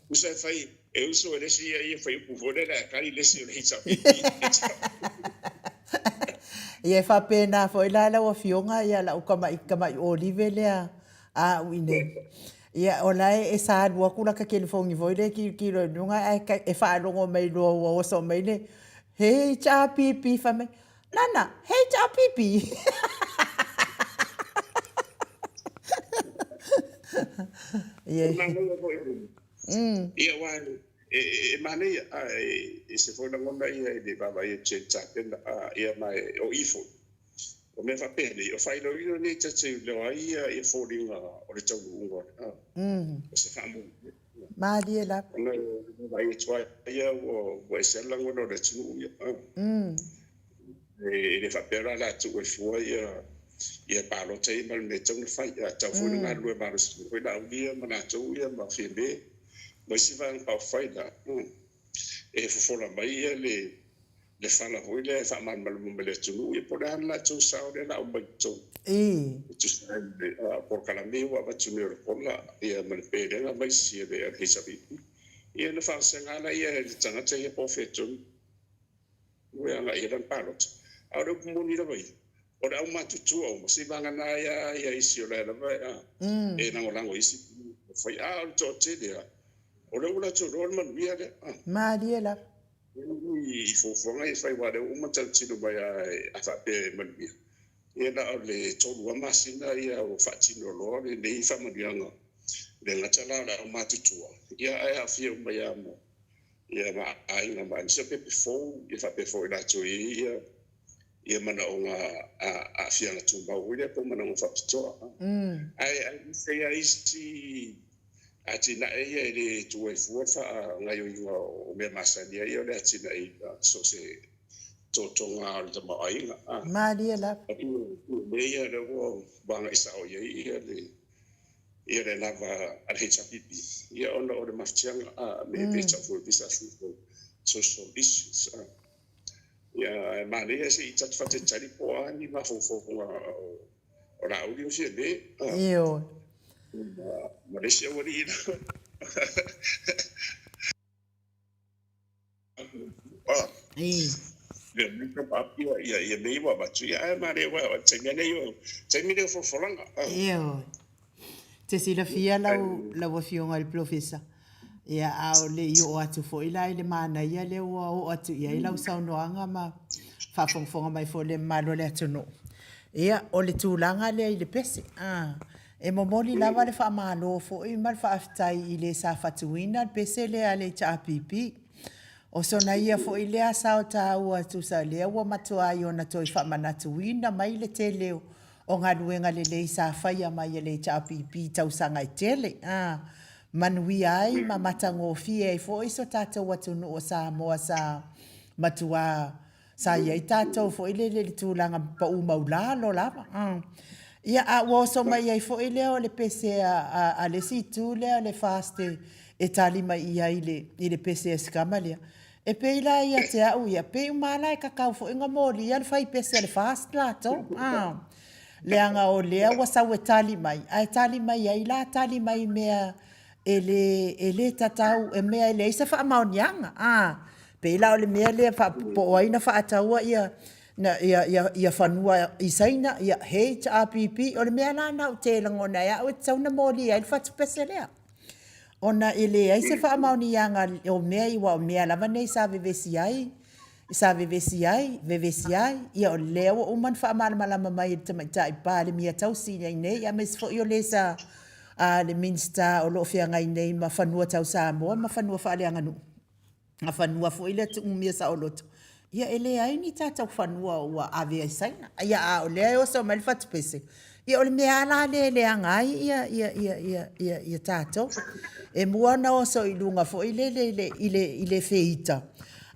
Tusa e fai, e uso e le isi ia ia fai upu foi lele ae kali le isi o le HRPP. Ia e faapena foi la lau Afioga ia lau tamai tamai olive lea a au i inei. Ia o la e sa alu atu lata telefoni foi lea e tilotilo i luga ae e faalogo mai loa ua oso mai le HRPP fai mai, Nana, HRPP. Ia, aua E manaia, a e ese foi lagona ia i le vaavaai atu i le tapena, a, ia ma e, o i foi. O mea faapenei, o faailoilo nei ta te iloa ai ia, ia foliga o le taunuuga o le, a, o se faamoemoe. Malie lava. Ona e vaavaai atu ai ia ua, ua ese lava le lagona o le atunuu ia, a. E le faapea la o le a tuu ai fua ia, ia palota ia ma le mea e tatau ona fai. A tatau foi ona galulue malosi foi Laauli ia ma latou ia ma Fiame ma isi vaega faaupufai la, e fofola mai ia le le fala foi lea e faamalamalama mai le atunuu ia po o le a le latou sao lea o le a aumai i totonu e tusa ai ma le polokalame ua avatu nei o le kola ia ma le pelega ma isi a le HRPP. Ia ona faavasega lava lea e le tagata ia po o fea tonu e agai i ai lana palota. A o le upu moni lava ia, o le aumatutua uma, seivagana ai lava ia isi o la e lava e lagolago i isi fai. A o le toatele lava, o lea ua latou iloa le manuia lea. Malie lava. I fuafuaga ia e fai, aua o lea ua uma ona tautino mai lava a faapea e manuia, ia na o le 3 lava masina ia ua faatino loa lenei faamanuiaga. E le gata la o le aumatutua, ia ae aafia uma ai lava ma ia ma aiga ma aemaise o pepe fou ia faapea foi latou e i ai ia manaoga aafiaga tumau foi lea po o manaoga faapitoa. Ae aemaise lava isi atinae ia e le tuu ai fua le faagaoioiga o mea masani ai ia o le atinaeina so o se totoga o le tamaoaiga. Malie lava. Mea ia lea ua agai sao i ai ia le ia le lava a le HRPP, ia ona o le mafatiaga a me pe tau foi these are social issues a. Ia ae manaia se i tatu fatetali po o a ni mafaufauga o Laauli ma Fiame a. Ioe. Ma le isi aualii la. Ioe. Te silafia lau, lau Afioga i le Polofesa, ia a o le i oo atu foi la i le manaia lea ua oo atu i ai lau saunoaga ma faafogafoga mai foi le mamalu o le atunuu. Ia, o le tulaga lea i le pese, a, E momoli lava le faamalo foi ma le faafetai i le sa fatuina le pese lea a le HRPP. O sona ia foi lea sao taua tusa lea ua matuai ona toe faamanatuina mai le tele o galuega lelei sa faia mai e le HRPP i tausaga e tele, a manuia ai ma matagofie ai foi so tatou atunuu o Samoa sa matua Sa i ai tatou foi lele i le tulaga pau maulalo lava. Ia, a ua oso mai ai foi lea o le pese a le isi itu lea o le FAST e tali mai i ai i le pese a si tama lea. E pei la ia te au ia, pei uma lava la e tatau foi ona molia le fai pese a le FAST latou, leaga o lea ua sau e tali mai, ae tali mai ai la tali mai i mea E le, e le tatau, e mea e leai se faamaoniaga, a. Pei la o le mea lea po o ai na faataua ia, ia, ia, ia fanua i Saina, ia HRPP, o le mea la lena ou te lagona ai au e tatau ona molia ai le fatupese lea. Ona e leai se faamaoniaga o mea ia, aua o mea lava nei sa vevesi ai, sa vevesi ai, vevesi ai, ia o lea ua uma ona faamalamalama mai e le Tamaitai Palemia tausi i ai nei, aemaise foi o le sa a le Minisita o lo o feagai nei ma fanua tau Samoa ma fanua faaleaganuu, a fanua foi lea tuumia saoloto, ia e leai ni tatou fanua ua ave ai Saina. Ia a o lea e oso mai le fatupese, ia o le mea lava la lea e leaga ai ia, ia, ia, ia, ia, ia tatou. E mua ona oso i luga foi lele i le, i le, i le feita,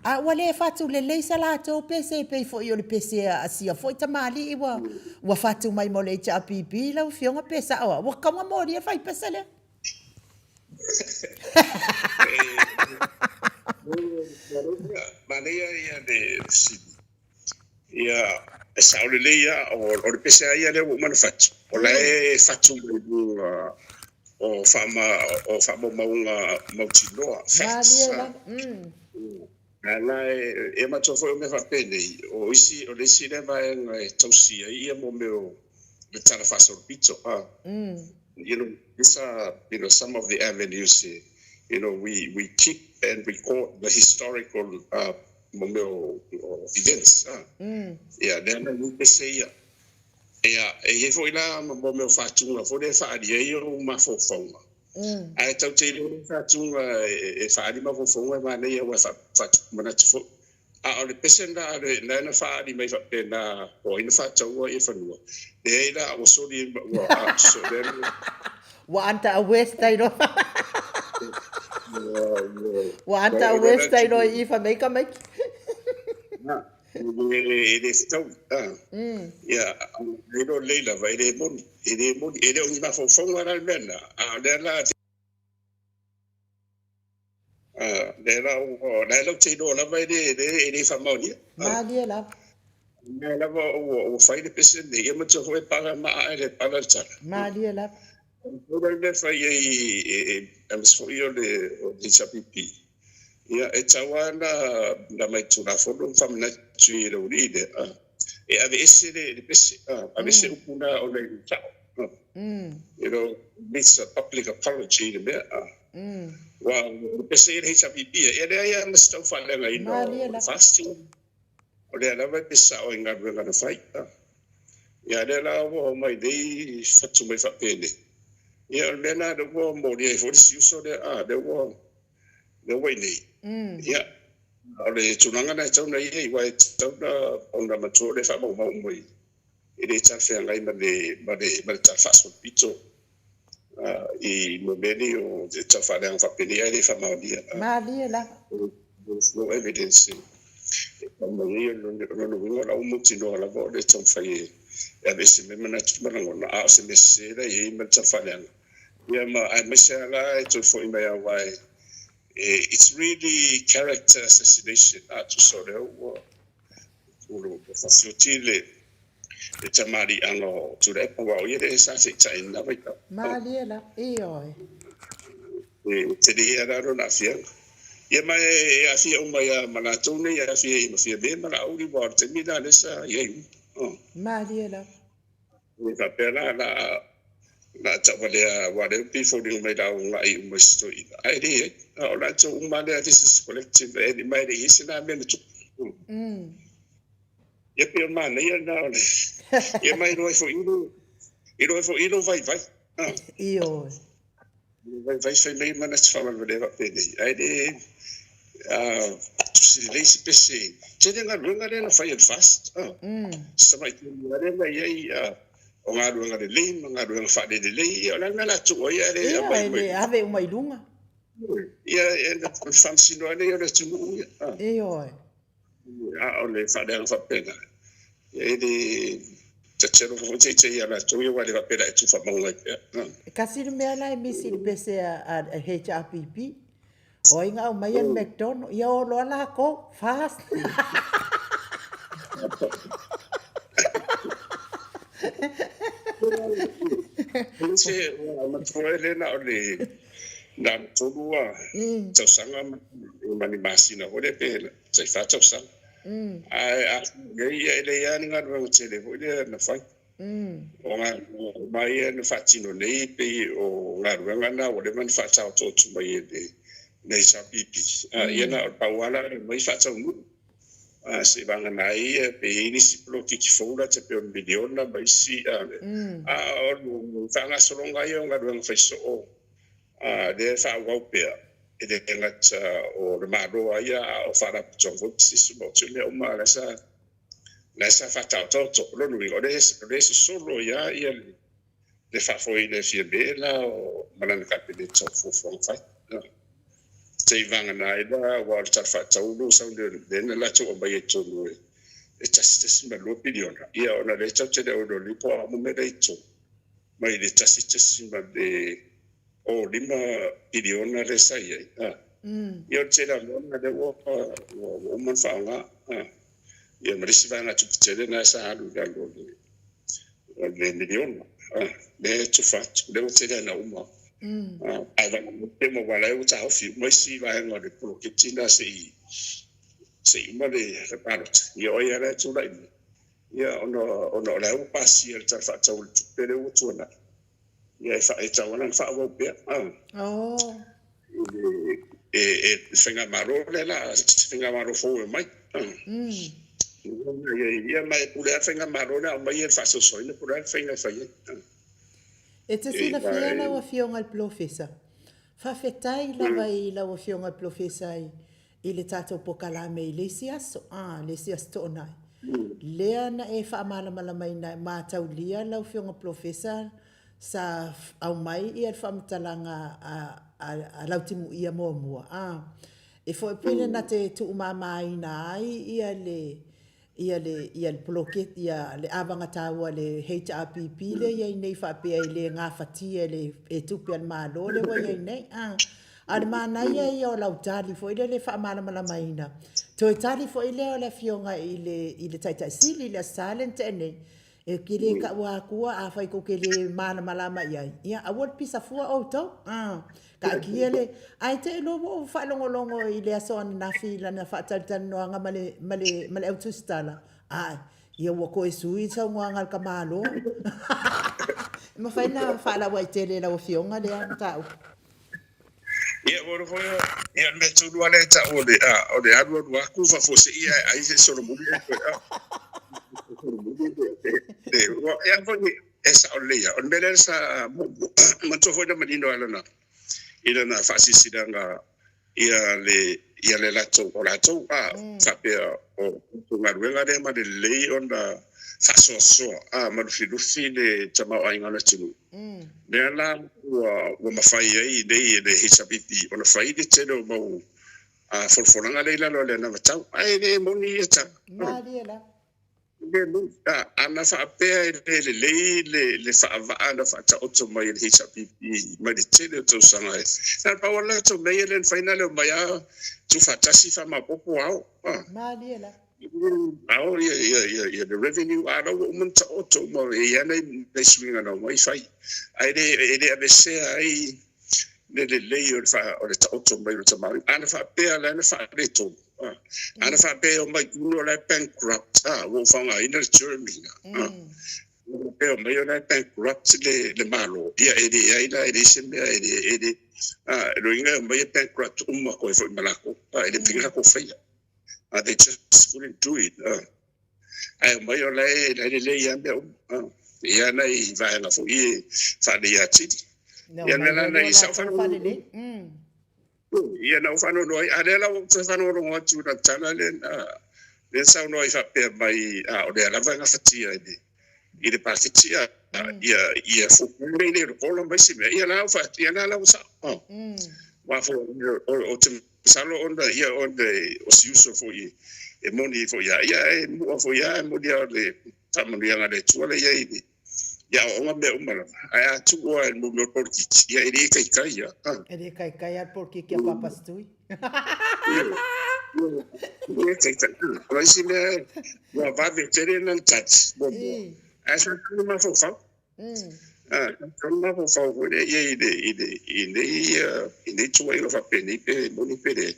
A ua le fatu lelei sa latou pese e pei foi o le pese a sia foi tamalii ua ua fatu mai mo le HRPP lau afioga pe sao a ua tatau ona molia le fai pese lea. Manaia ia le fesili. Ia, e sao lelei lava, o le pese lava ia lea ua uma ona fatu, o la e fatu mai luga o faamaumauga mautinoa, facts. A la e manatua foi o mea faapenei, o isi, o le isi lea vaega e tausi ai ia mea o le tala faasolopito, you know, these are, you know, some of the avenues, you know, we keep and record the historical mo mea o events a. Ia, lea la i ai pese ia. Ia, e i ai foi la mo mea o faatuga foi lea e faaali ai ou mafaufauga. Ae tatou te iloa le faatuga e faaali mafaufauga e manaia aua e faatupu manatu foi. A o le pese lena a le lena na faaali mai faapena po o ai na faataua ia fanua, leai la ua soli ua a so lea Ua anta west ai loa. Ua anta west ai loa i fa mai ka maiki. E le fetaui. Ia, e le lelei lava, e le moni, e le moni, e le o ni mafaufauga la le mea lena, a o lea la, lea la ua, la e latou te iloa lava e le, e le faamaonia. Malie lava. Lea lava ua fai le pese lenei, ia matua foi e pala maa e le pala le tala. Malie lava. O le mea fai ai aemaise foi o le HRPP, ia e tatau lava ona aumai Tulafono ma faamanatu i le aualii lea, e aveese le pese, aveese upu na ona e le sao. You know, needs a public apology le mea. Aua o le pese ia le HRPP, e leai lava ma se tau faaleagaina o le fasting. O lea lava e pese sao i galuega na fai. Ia lea la ua omai nei fatu mai faapenei. Ia o le mea lena lea ua molia ai foi le isi uso lea, a, lea ua, lea ua i inei. Ia, o le tulaga lena e tatau ona i ai, aua e tatau ona matua o lea e faamaumau uma i e le talafeagai ma le, ma le, ma le tala faasolopito i mea nei o le tau faaleaga faapenei ae le faamaonia. Malie lava. There's no evidence e tau mai ai. O lona uiga o la ua mautinoa lava o le taumafai e aveese mai manatu ma lagona, a o se mea sese la e i ai ma le tau faaleaga. Ia ma aemaise lava la e toe foi mai aua e it's really character assassination a tusa o lea ua fasioti le tamaliiaga o Tuilaepa aua o ia lea sa taitai i lena vaitau. Malie lava, ioe. E tele ia la lona aafiaga. Ia ma e aafia uma ai ma latou nei, e aafia ai ma Fiame ma Laauli, aua o le taimi lena lea sa i ai uma. Malie lava. E faapea la, la a tauvalea, aua o lea e pei e foliga mai la uunai uma i si toeaina, ae leai. O latou uma lea, this is collective, ma e leai se na mea na tupu. Ia pei o le manaia lena o le, ia ma iloa ai foi iloa ai foi lou vaivai. Ioe. Vaivai fai mai manatu faavalevalea faapenei, ae le tusi lelei se pese. Tele galuega lea na fai e le FAST. Se tamai taimi lava lea na i ai o galuega lelei ma galuega faalelelei. Ia o le a le mea o le a tuu ai ae le aumai uma i luga. Ave uma i luga. Ia, e faamasino lava lea o le atunuu ia. Ioe. A o le faaleaga faapena, e le ta te alofa foi teitei ia latou ia, aua e le faapea la e tuufamauga ai pea. E kasi le mea la e misi i le pese a HRPP. O ai na aumaia le McDonald? Ia o loa lakou. Fast. Se ua matua e le na o le na o le 3 tausaga ma ni masina foi lea pe tai 4 tausaga. Ae a nei ia e leai lava ni galuega tele foi lea na fai. O galuega uma ia na faatino nei pei o galuega na ua leva ona faataotooto mai e le HRPP. Ia na o le pau lava la e aumai faataunuu. Seivagana ai ia pe i ai nisi poloketi fou la te pei o le miliona ma isi a o le faagasologa ia o galuega fai soo lea e faaauau pea e le gata o le Malo a ia a o faalapotopotoga foi pisinisi ma o mea uma la sa faataotaoto. O lona uiga o lea e sosolo ai ia le faafoeina e Fiame la o ma lana Kapeneta o fuafuaga fai. Seivagana ai la aua o le Tala Faatatau lea ua sau lea na latou aumaia i totonu e 1.2 piliona. Ia ona lea tatou te le o iloa lelei po o a uma mea la e i totonu mai le 1.05 piliona lea sa i ai. Ia o le tele o mea lea ua uma ona faaaoga. Ia ma le isi vaega tupe tele lena sa alu i lalo o le miliona. Lea e tufa atu, lea ua tele ina uma. Ae vagana ma aua la ua taofi uma isi vaega o le poloketi lena se i uma le palota. Ia o ai lava la e tulai mai, ia ona o la ua pasia le Tala Faatatau o le Tupe lea ua tuanai. Ia e tatau lava ona faaauau pea. E faigamalo lea la, se faigamalo fou e omai. Ia ma e pule lava le faigamalo lea aumai le faasoasoaina po o le a le faiga e fai ai. E te silafia lau Afioga i le Polofesa, Faafetai lava i lau Afioga i le Polofesa i i le tatou pokalame i le isi aso, a, le isi Aso Toonai, lea na e faamalamalamaina ai, mataulia lau Afioga Polofesa sa aumai ia le faamatalaga a, a, a Lautimuia muamua, a, e foi pe na te tuumamaina ai ia le, ia le, ia le poloketi, ia le avaga taua a le HRPP lea e i ai nei faapea e le gafatia e le, e tupe a le Malo lea ua i ai nei. A, a o le manaia ia o lau tali foi lele e faamalamalamaina. Toe tali foi lea o le Afioga i le, i le Taitai Sili i le Aso Sa lea na tea nei, E te le taua atua afai tou te le malamalama i ai, ia aua le pisa fua outou. A, taatia le, ae te i loa ua ou faalogologo i le aso ananafi i lana faatalitalinoaga ma le, ma le, ma le au tusitala, ae, ia ua toe sui le saunoaga a le tamaloa. E mafai ona faalauaitele e lau Afioga lea mataupu. Ia, ua iloa foi, ia, o le mea tonu lava lea e tau o le, a, o le alu alu atu faafuasei ae ai se solomuli e toe, a, e, ua, ia foi, e sao lelei lava. O le mea lea sa manatua foi na manino lava i lana, i lana faasilasilaga ia le, ia le latou, o latou, a, faapea o galuega lea ma le lelei ona faasoasoa, a, ma lufilufi le tamaoaiga o le atunuu. Lea la ua mafai ai nei e le HRPP ona fai le tele o mau folafolaga lea i lalo o le anavatau. Ae le moni ia tala. Malie la. Le moni. Ana faapea e le lelei le faavaa na faataoto mai e le HRPP mai le tele o tausaga e. Na o le pau lava le latou mea ia lea na fai na o le omai lava tuufaatasi faamaopoopo ao. Malie la. Ao ia ia ia ia le revenue a la ua uma ona taoto uma e i ai nai nai suiga na omai fai ae le e le aveesea ai le lelei o le fa o le taoto mai o le tamaoaiga. Ana faapea la na faaletonu ana faapea e omai i o la e bankrupt ua ou faaaogaina le term lena e omai o la e bankrupt le le Malo ia e leai la e leai se mea e le e le lona uiga e omai e bankrupt uma koe foi ma lakou e le mafai ona lakou faia. They just couldn't do it. Ae omai o la e lelei lava mea uma. E i ai lava nai vaega foi e faaleleia atili. Ia mea la na i sau faalelei. Ia na ou faanoanoa ai, a o lea la ua ou toe faalogologo atu i lana tala lea na saunoa ai faapea mai, o lea lava e gafatia i le paketi ia ia fuafua lelei o le kola ma isi mea, ia la la ua sao. Aua foi ou te Masalo ona ia ona o si uso foi e moni foi ia ia e mua foi ia e moni a o le faamanuiaga a le Atua lea i ai i aoaoga mea uma lava ae a tuu lava i le mea o le polokiki ia e le taitai ia. E le taitai a le polokiki a Papa Stui. E le taitai. O le isi mea ua vave tele lana touch muamua ae sa tau mafaufau. Sa mafaufau foi lea i ai i le, i le, i nei, i nei tuuaiga faapenei pe moni pe leai.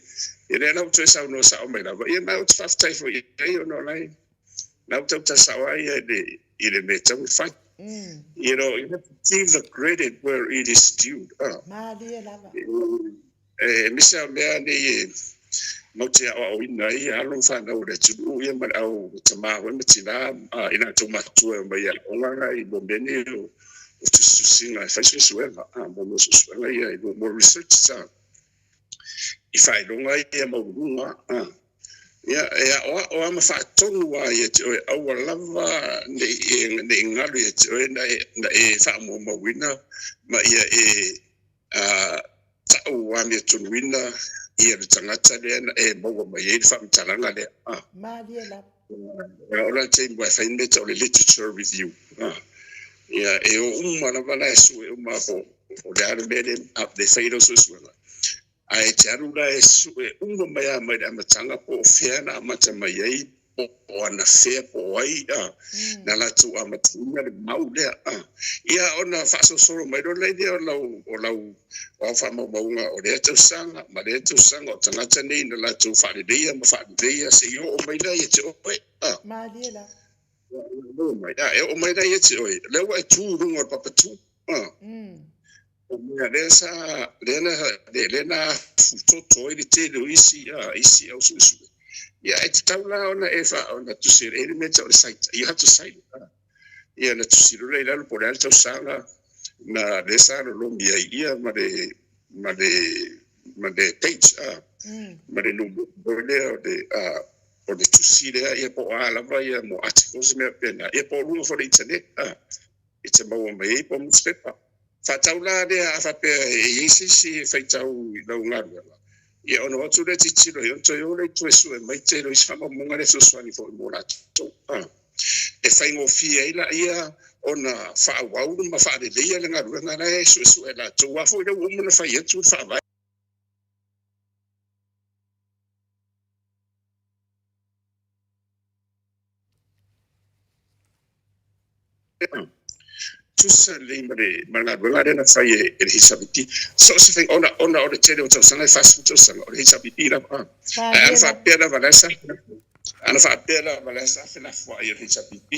Ia lea la ua toe saunoa sao mai lava, ia ma ou te faafetai foi i ai ona o la e, la ua tautala sao lava ia i le, i le mea e tatau ona fai. You know, you have to give the credit where it is due. Malie lava. E aemaise lava o mea nei e matou te aoaoina ai alo ma fanau o le atunuu ia ma le au tama foi ma tina i latou matutua e omai e aoga i mea nei o tusitusiga e fai suesuega, mo mea o suesuega ia mo research sa i faailoga ia maualuluga. Ia e aoao lava ma faatonu lava ia te oe aua lava ne i galu ia te oe na e faamaumauina ma ia e tau amiotonu-ina ia le tagata lea na e maua mai ai le faamatalaga lea. Malie lava. O la taimi aua e fai le mea e tau o le literature review. Ia, e o uma lava la e sue uma po o le a le mea lea e fai ai lau suesuega. Ae e te alu la e sue uma mai lava mai le amataga po o fea na amata mai ai, po o anafea, po o ai na latou amataina le mau lea. Ia ona faasolosolo mai loa lea o lau, o lau, o au faamaumauga o lea tausaga ma lea tausaga o tagata nei na latou faaleleia ma faaleleia seia oo mai la ia te oe. Malie la. E oo mai la ia te oe, lea ua e tu i luga o le papatu. O mea lea sa, lea na, lea na afutoto ai le tele o isi, isi au suesue. Ia, e tatau la ona e fa, ona tusi e le mea tau o le cite. You have to cite it. Ia, na tusi loa lea i lalo po o le a le tausaga na lea sa lolomi ai ia ma le, ma le ma le page ma le numera foi lea o le o le tusi lea, ia po o a lava ia mo articles ma mea faapena, ia po o luga foi o le internet e te maua mai ai po o nusipepa. Faatau la lea a faapea e i ai se isi e faitau i lau galuega, ia ona o atu lea tilotilo i ai ona toe o lea toe sue mai tele o isi faamaumauga lea e fesoasoani foi mo latou. E faigofie ai laia ona faaauau ma faaleleia le galuega la e suesue e latou, aua foi lea ua uma ona fai atu le faavae. Tusa lelei ma le ma le galuega lea na fai e le HRPP. So o se faiga ona ona o le tele o tausaga e 40 tausaga o le HRPP lava. Ae ana faapea lava la sa ana faapea lava la sa felafoai e le HRPP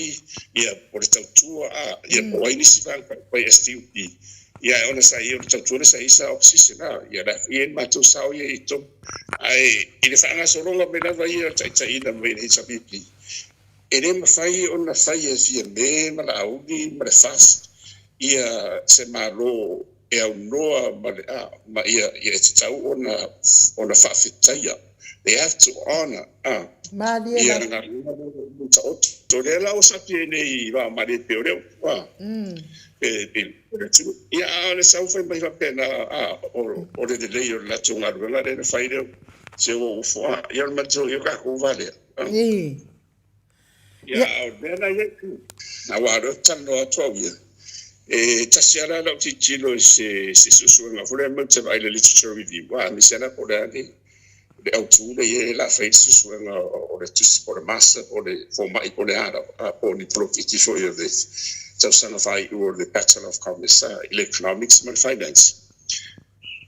ia po o le tautua a ia po o ai nisi vaega faaupufai STUP ia ae ona sa i ai o le tautua lea sa i ai sa opposition a ia la foi e i ai le matou sao ia i totonu. Ae i le faagasologa mai lava ia o le taitaiina mai e le HRPP, E le mafai ona fai e Fiame ma Laauli ma le FAST ia se Malo e aunoa ma le a ma ia ia e tatau ona ona faafetaia, they have to honour a Malie ia lava. le galuega lea ua taoto. O lea la ua sapi ai nei i vaa malie pei o lea upu a pe pe le atunuu. Ia a o le sau fai mai faapena a o o le lelei o le latou galuega lea na fai lea se ua ua fo'a ia o le matou ia o tatou va lea. Ii. Ia, a o le mea la ia, aua o lea ou te talanoa atu au ia, e tasi lava la lau tilotilo i se se suesuega foi lea matou te vaai i le literature review, aemaise lava la po o le a le le autu lea e i ai o le a fai le suesuega o le tusi po o le master po o le fomai po o le a lava, po o ni polokiki foi o le tausaga faaiu o le Bachelor of Commerce i le Economics ma le Finance.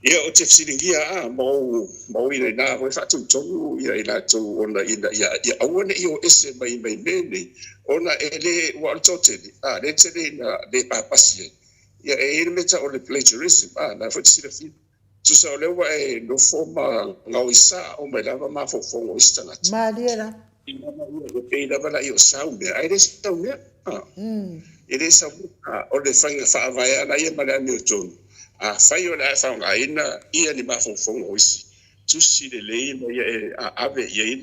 Ia, ou te fesiligia a ma ou ma ou inaina foi faatonutonu ia i latou ona ina ia ia aua ne i o ese mai mai mea nei ona e le ua o le toatele a lea e tele ina le papasi ai. Ia e i ai le mea e tau o le plagiarism a na foi e te silafia. Tusa o lea ua e nofo ma gaoisa mai lava mafaufauga o isi tagata. Malie la. Ua pei lava la o sau mea, ae le sau mea. E le sau mea. O le faiga faavae lava ia ma le amiotonu, afai o le a e faaaogaina ia ni mafaufauga o isi, tusi lelei ma ia e ave i ai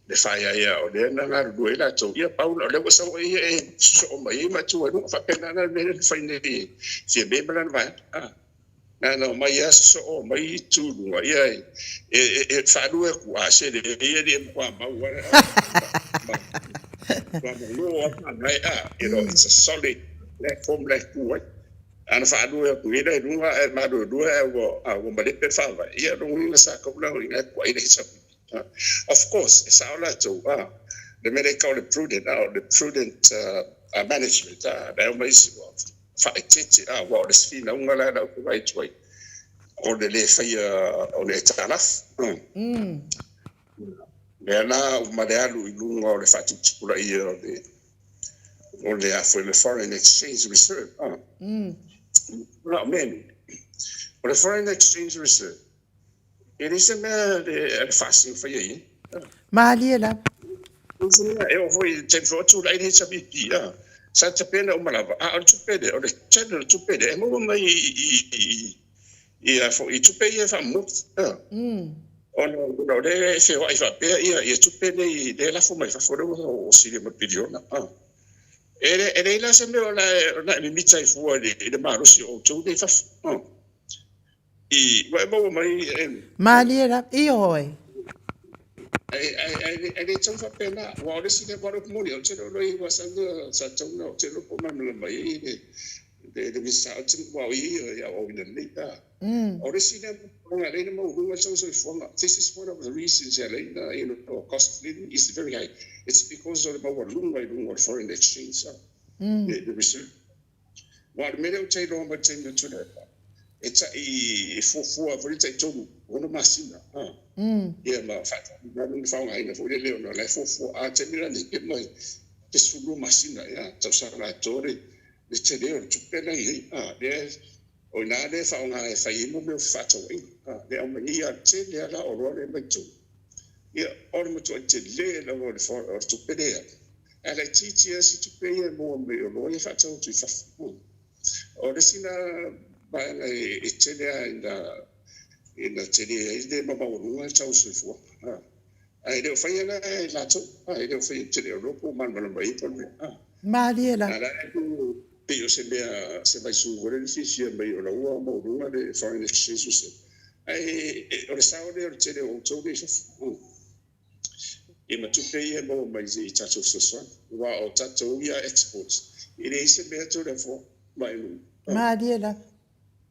le faeaea o lea na galulue ai latou, ia pau o lea ua sau ai ia e sosoo mai ai ma tuu ai luga. Faapena la le mea lea na fai nei e Fiame ma lana vaega. Na ona omai lava sosoo mai tu i luga, ia e faalue atu, a se leai e le matua mau lava, matua manō lava faavae, a, you know, it's a solid platform la e tu ai. A na faalue atu nei la i luga ae maluelue ae ua malepe le faavae, ia lona uiga sa tatau la i ina e tuuai le HRPP. Of course, e sao latou, a, le mea lea e tau o le prudent, a, o le prudent management, a, la e omai isi, faaeteete, a, aua o le isi finauga la ou te vaai atu ai, o le lē faia o le aitalafu. Lea la ma le alu i luga o le faatuputupulaia o le o le a foi le foreign exchange reserve, a. La o mea nei, o le foreign exchange reserve, E le se mea le FAST na faia i ai. Malie lava. E oo foi i le taimi foi o tulai le HRPP, a, sa tapena uma lava, a o le tupe lea, o le tele o le tupe lea e maua mai i a foi i tupe ia e faamomoli, a. Ona o lea e feoai faapea ia tupe nei lea e lafo mai fafo lea ua silia ma le piliona, a. E leai la se mea o le a e mimita ai fua i le malosi o outou lea i fafo, a. I, ua e maua mai e. Malie lava, ioe. Ae le tau faapena, aua o le isi lea, aua o le upu moni, ou te le o iloa i sa sa tatau ona, ou te le iloa po o malamalama i ai le Minisita, aua o ia e aoaoina lelei. O le isi lea mafuaaga e ala ai ona maualuga le tau o le soifuaga, this is one of the reasons e ala ai ona, you know, cost of living is very high, it's because o le maualuga i luga o le foreign exchange, le reserve. Aua o le mea lea ou te iloa mai le taimi o Tuilaepa, e tai e fuafua foi le tai tolu ono masina, a. Ia ma faataunuuina lona faaaogaina foi lele ona o la e fuafua. A o le taimi la nei, pe mai pe 12 masina, ia, tausaga atoa le le tele o le tupe la e i ai, a, lea o i ina lea e faaaoga e fai ai mo mea o fefaatauaiga, a, lea e aumai ai, a o le tele lava la o oloa lea e aumai i totonu. Ia, o le matuai tele lava o le tupe lea, ae laitiiti lava si tupe ia e maua mai oloa ia e faatau atu i fafo. O le isi lena vaega e tele lava ina ina tele ai le maualuga le tau o le soifuaga. Ae le o faia la e latou, e le o faia, ou te le o iloa po o malamalama i ai po o le mea. Malie la. A la e pei o se mea, se vaisu foi lea na fiafia mai o la ua maualuga le foreign exchange reserve. Ae o le sao lea o le tele o outou lea i fafo. Ia ma tupe ia e maua mai i tatou fesoasoani. Aua o tatou ia exports, e leai se mea tou le afoa mai nuu. Malie la.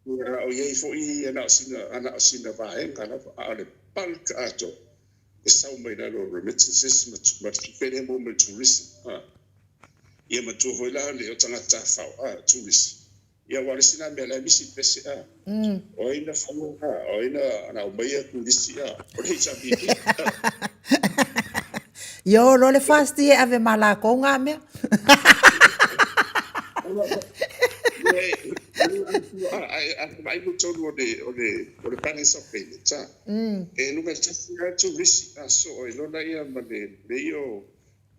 Ia, o i ai foi na o sina, na o sina vaega lava, a o le bulk atoa e sau mai lalo o remittances ma tupe lea e maua mai tourism. Ia matua foi la le o tagata tafafao, tourist. Ia aua o le isi lena mea la e misi i le pese, O ai na faia, o ai na aumaia turisi, o le HRPP. Ia o loa le FAST e ave ma lakou nga mea. Ai mo tonu o le o le o le balance of payment a. E numera tasi lava turisi a so e lona ia ma le mea o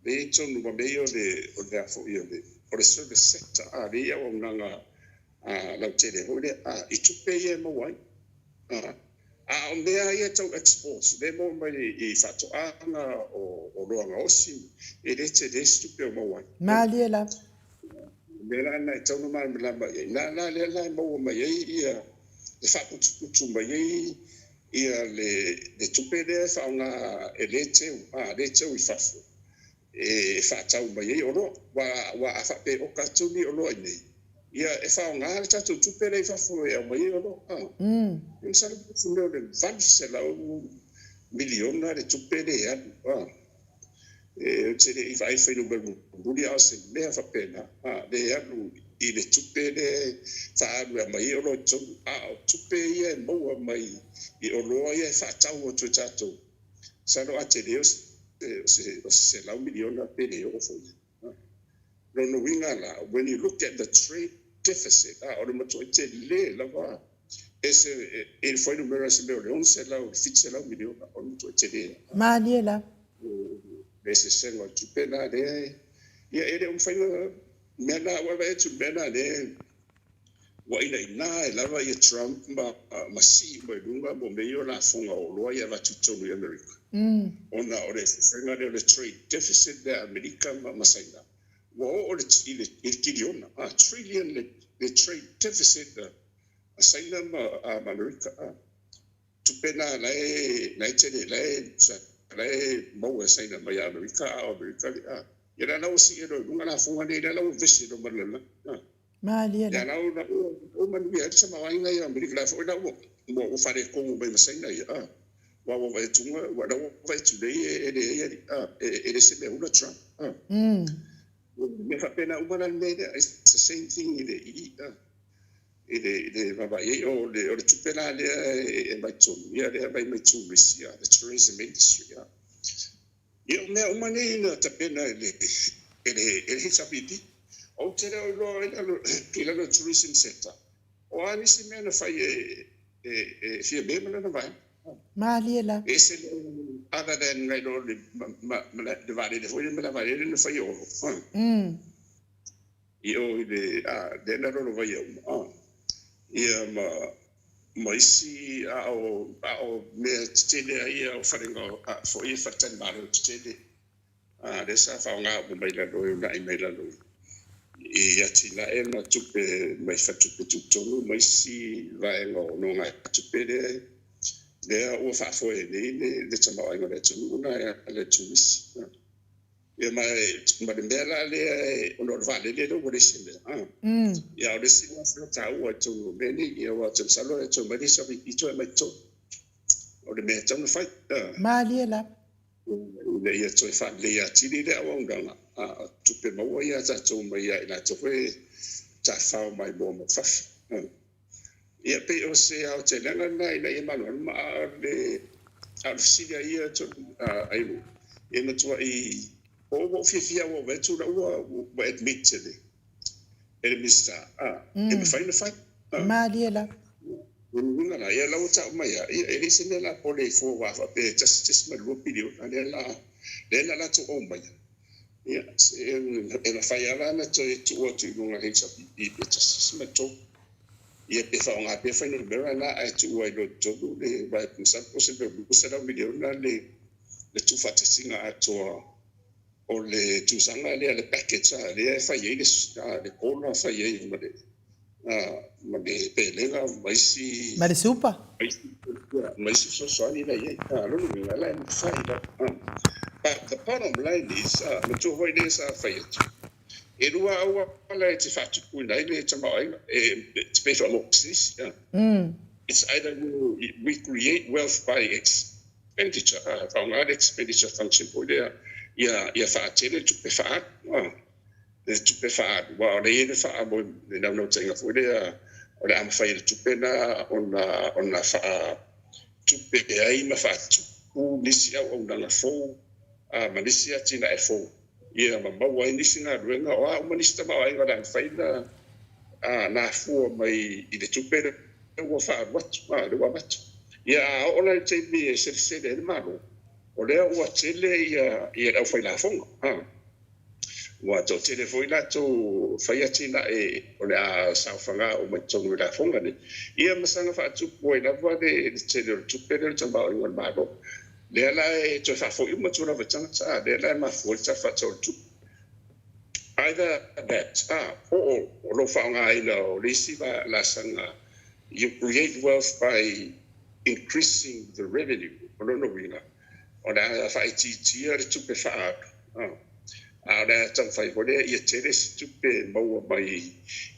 le tonu ma mea o le o le a foi o le o le service sector a le ia auaunaga a lautele foi lea a i tupe ia e maua ai. A o mea ia tau exports lea e maua mai i faatoaga o oloa gaosi, e le tele se tupe o maua ai. Malie lava. O mea la na e tatau ona malamalama i ai. Na la lea la e maua mai ai ia, e faaputuputu mai ai ia le tupe lea e faaaoga e le teu, a le teu i fafo e faatau mai ai oloa. Aua a faapea e oka atu ni oloa i inei, ia e faaaoga le tatou tupe lea i fafo e aumai ai oloa. E masalo pe o se mea o le $800 miliona le tupe lea e alu. Ou te le i vaai i fuainumera mulimuli a o se mea faapena lea e alu i le tupe lea e faaalu e aumai ai oloa i totonu. A o tupe ia e maua mai i oloa ia e faatau atu e tatou, masalo a tele o se $100 miliona pe le oo foi. Lona uiga la, when you look at the trade deficit, o le matuai tele lava e se i le fuainumera se mea o le 600 i le 700 miliona, o le matuai tele lava. Malie la. Le eseesega o le tupe la lea, ia e le o mafai ona mea la ua vaai atu i le mea la lea ua inaina ai lava ia Trump ma sii mai luga mo mea ia o lafoga o oloa ia e avatu i totonu i Amerika. Ona o le eseesega lea o le trade deficit lea a Amerika ma Saina, ua oo i le tiliona, trillion le trade deficit a Saina ma Amerika. Tupe na la e la e tele la e la e maua e Saina mai ia Amerika a o Amerika le a. Ia la la ua sii loa i luga lafoga nei la la ua vevesi loa ma le lalolagi. Malie la. Ia la ua ua manuia ai le tamaoaiga ia o Amerika la foi la ua ua faaletonu mai ma Saina ia a. Ua ua vaai atu ua la ua vaai atu nei e leai a e le se mea ula Trump a. Mea faapena uma la le mea lea, it's the same thing i le i a. I le i le vaavaai ai o le o le tupe la lea e aumai totonu ia lea e aumai mai tourist ia the tourism industry ia. Ia o mea uma nei na tapena e le e le e le HRPP. Ou te le o iloa i lalo i lalo o le tourism sector o a nisi mea na fai e e e Fiame ma lana vaega. Malie la. E ese le other than nai lo le ma ma le vaalele foi lea ma le vaalele na fai e Olo. I o i le, a, lea na lolovaia uma, a. Ia ma, ma isi, a o, a o mea tetele a ia o falega, a, foi e faletalimalo tetele, a, lea sa faaaoga uma mai lalo e uunai mai lalo i, i atinae ma tupe mai faletupe tutotonu ma isi vaega o nogatupe lea, lea ua faafoe ai nei le, le tamaoaiga o le atunuu na e ala i le turisi. Ia ma ma le mea la lea ona o le vaalele lea ua leai se mea. Ia a o le isi la mea taua i totonu o mea nei, ia aua ou te masalo e toe aumai le isi pito e aumai i totonu. O le mea e tatau ona fai. Malie lava. Ina ia toe faaleleia atili le auaunaga, a o tupe maua ia a tatou mai ia i latou foi e tafafao maimoa mai fafo. Ia pei o se aotelega lena ina ia malamalama, a o le a o le fesili a ia Ailu, e matuai o ua ou fiafia ua ou vaai atu la ua ua admit e le e le Minisita, a e mafai ona fai. Malie lava. Lona uiga la, ia la ua tau mai lava, ia e leai se mea la pole ai fua aua faapea e 1.2 piliona lea la lea na latou aumaia. Ia e mafai lava la ona toe tuu atu i luga i le HRPP pe 1.3. Ia pe faaaoga pea fuainumera na ae tuu ai loa i totonu le aua masalo po o se mea 200 miliona le le tuufaatasiga atoa o le tusaga lea le package a lea e fai ai le le kola fai ai ma le ma le pelega ma isi Ma le supa. Ma isi fesoasoani la i ai. A lona uiga la e mafai lava. But the bottom line is, matua foi lea sa fai atu, E lua auala e te faatupuina ai le tamaoaiga, to pay for more pisinisi. It's either we create wealth by expenditure, faaaoga le expenditure function foi lea ia faatele le tupe faaalu, le tupe faaalu, aua o lea e i ai le faamoe, le naunautaiga foi lea o le a mafai e le tupe lena ona faatupe ai ma faatupu nisi auaunaga fou ma nisi atinae fou. Ia ma maua ai nisi galuega, o a uma nisi tamaoaiga o le a mafai ona afua mai i le tupe lea ua faaalu atu, lea ua avatu. Ia a oo la i le taimi e selesele ai le Malo, o lea ua tele le aufailafoga, ua toatele foi latou fai atinae o le a saofaga uma i totonu i lafoga nei, ia ma saga faatupu ai lava le tele o le tupe lea o le tamaoaiga o le Malo. Lea la e toe faafoi uma atu lava i tagata, a, lea la e mafua ai le Tala Faatatau o le Tupe. Either that, a, po o lou faaaogaina o le isi laasaga, you create wealth by increasing the revenue, o lona uiga, o le a faaitiitia le tupe faaalu, a, a o le a taumafai foi lea ia tele se tupe e maua mai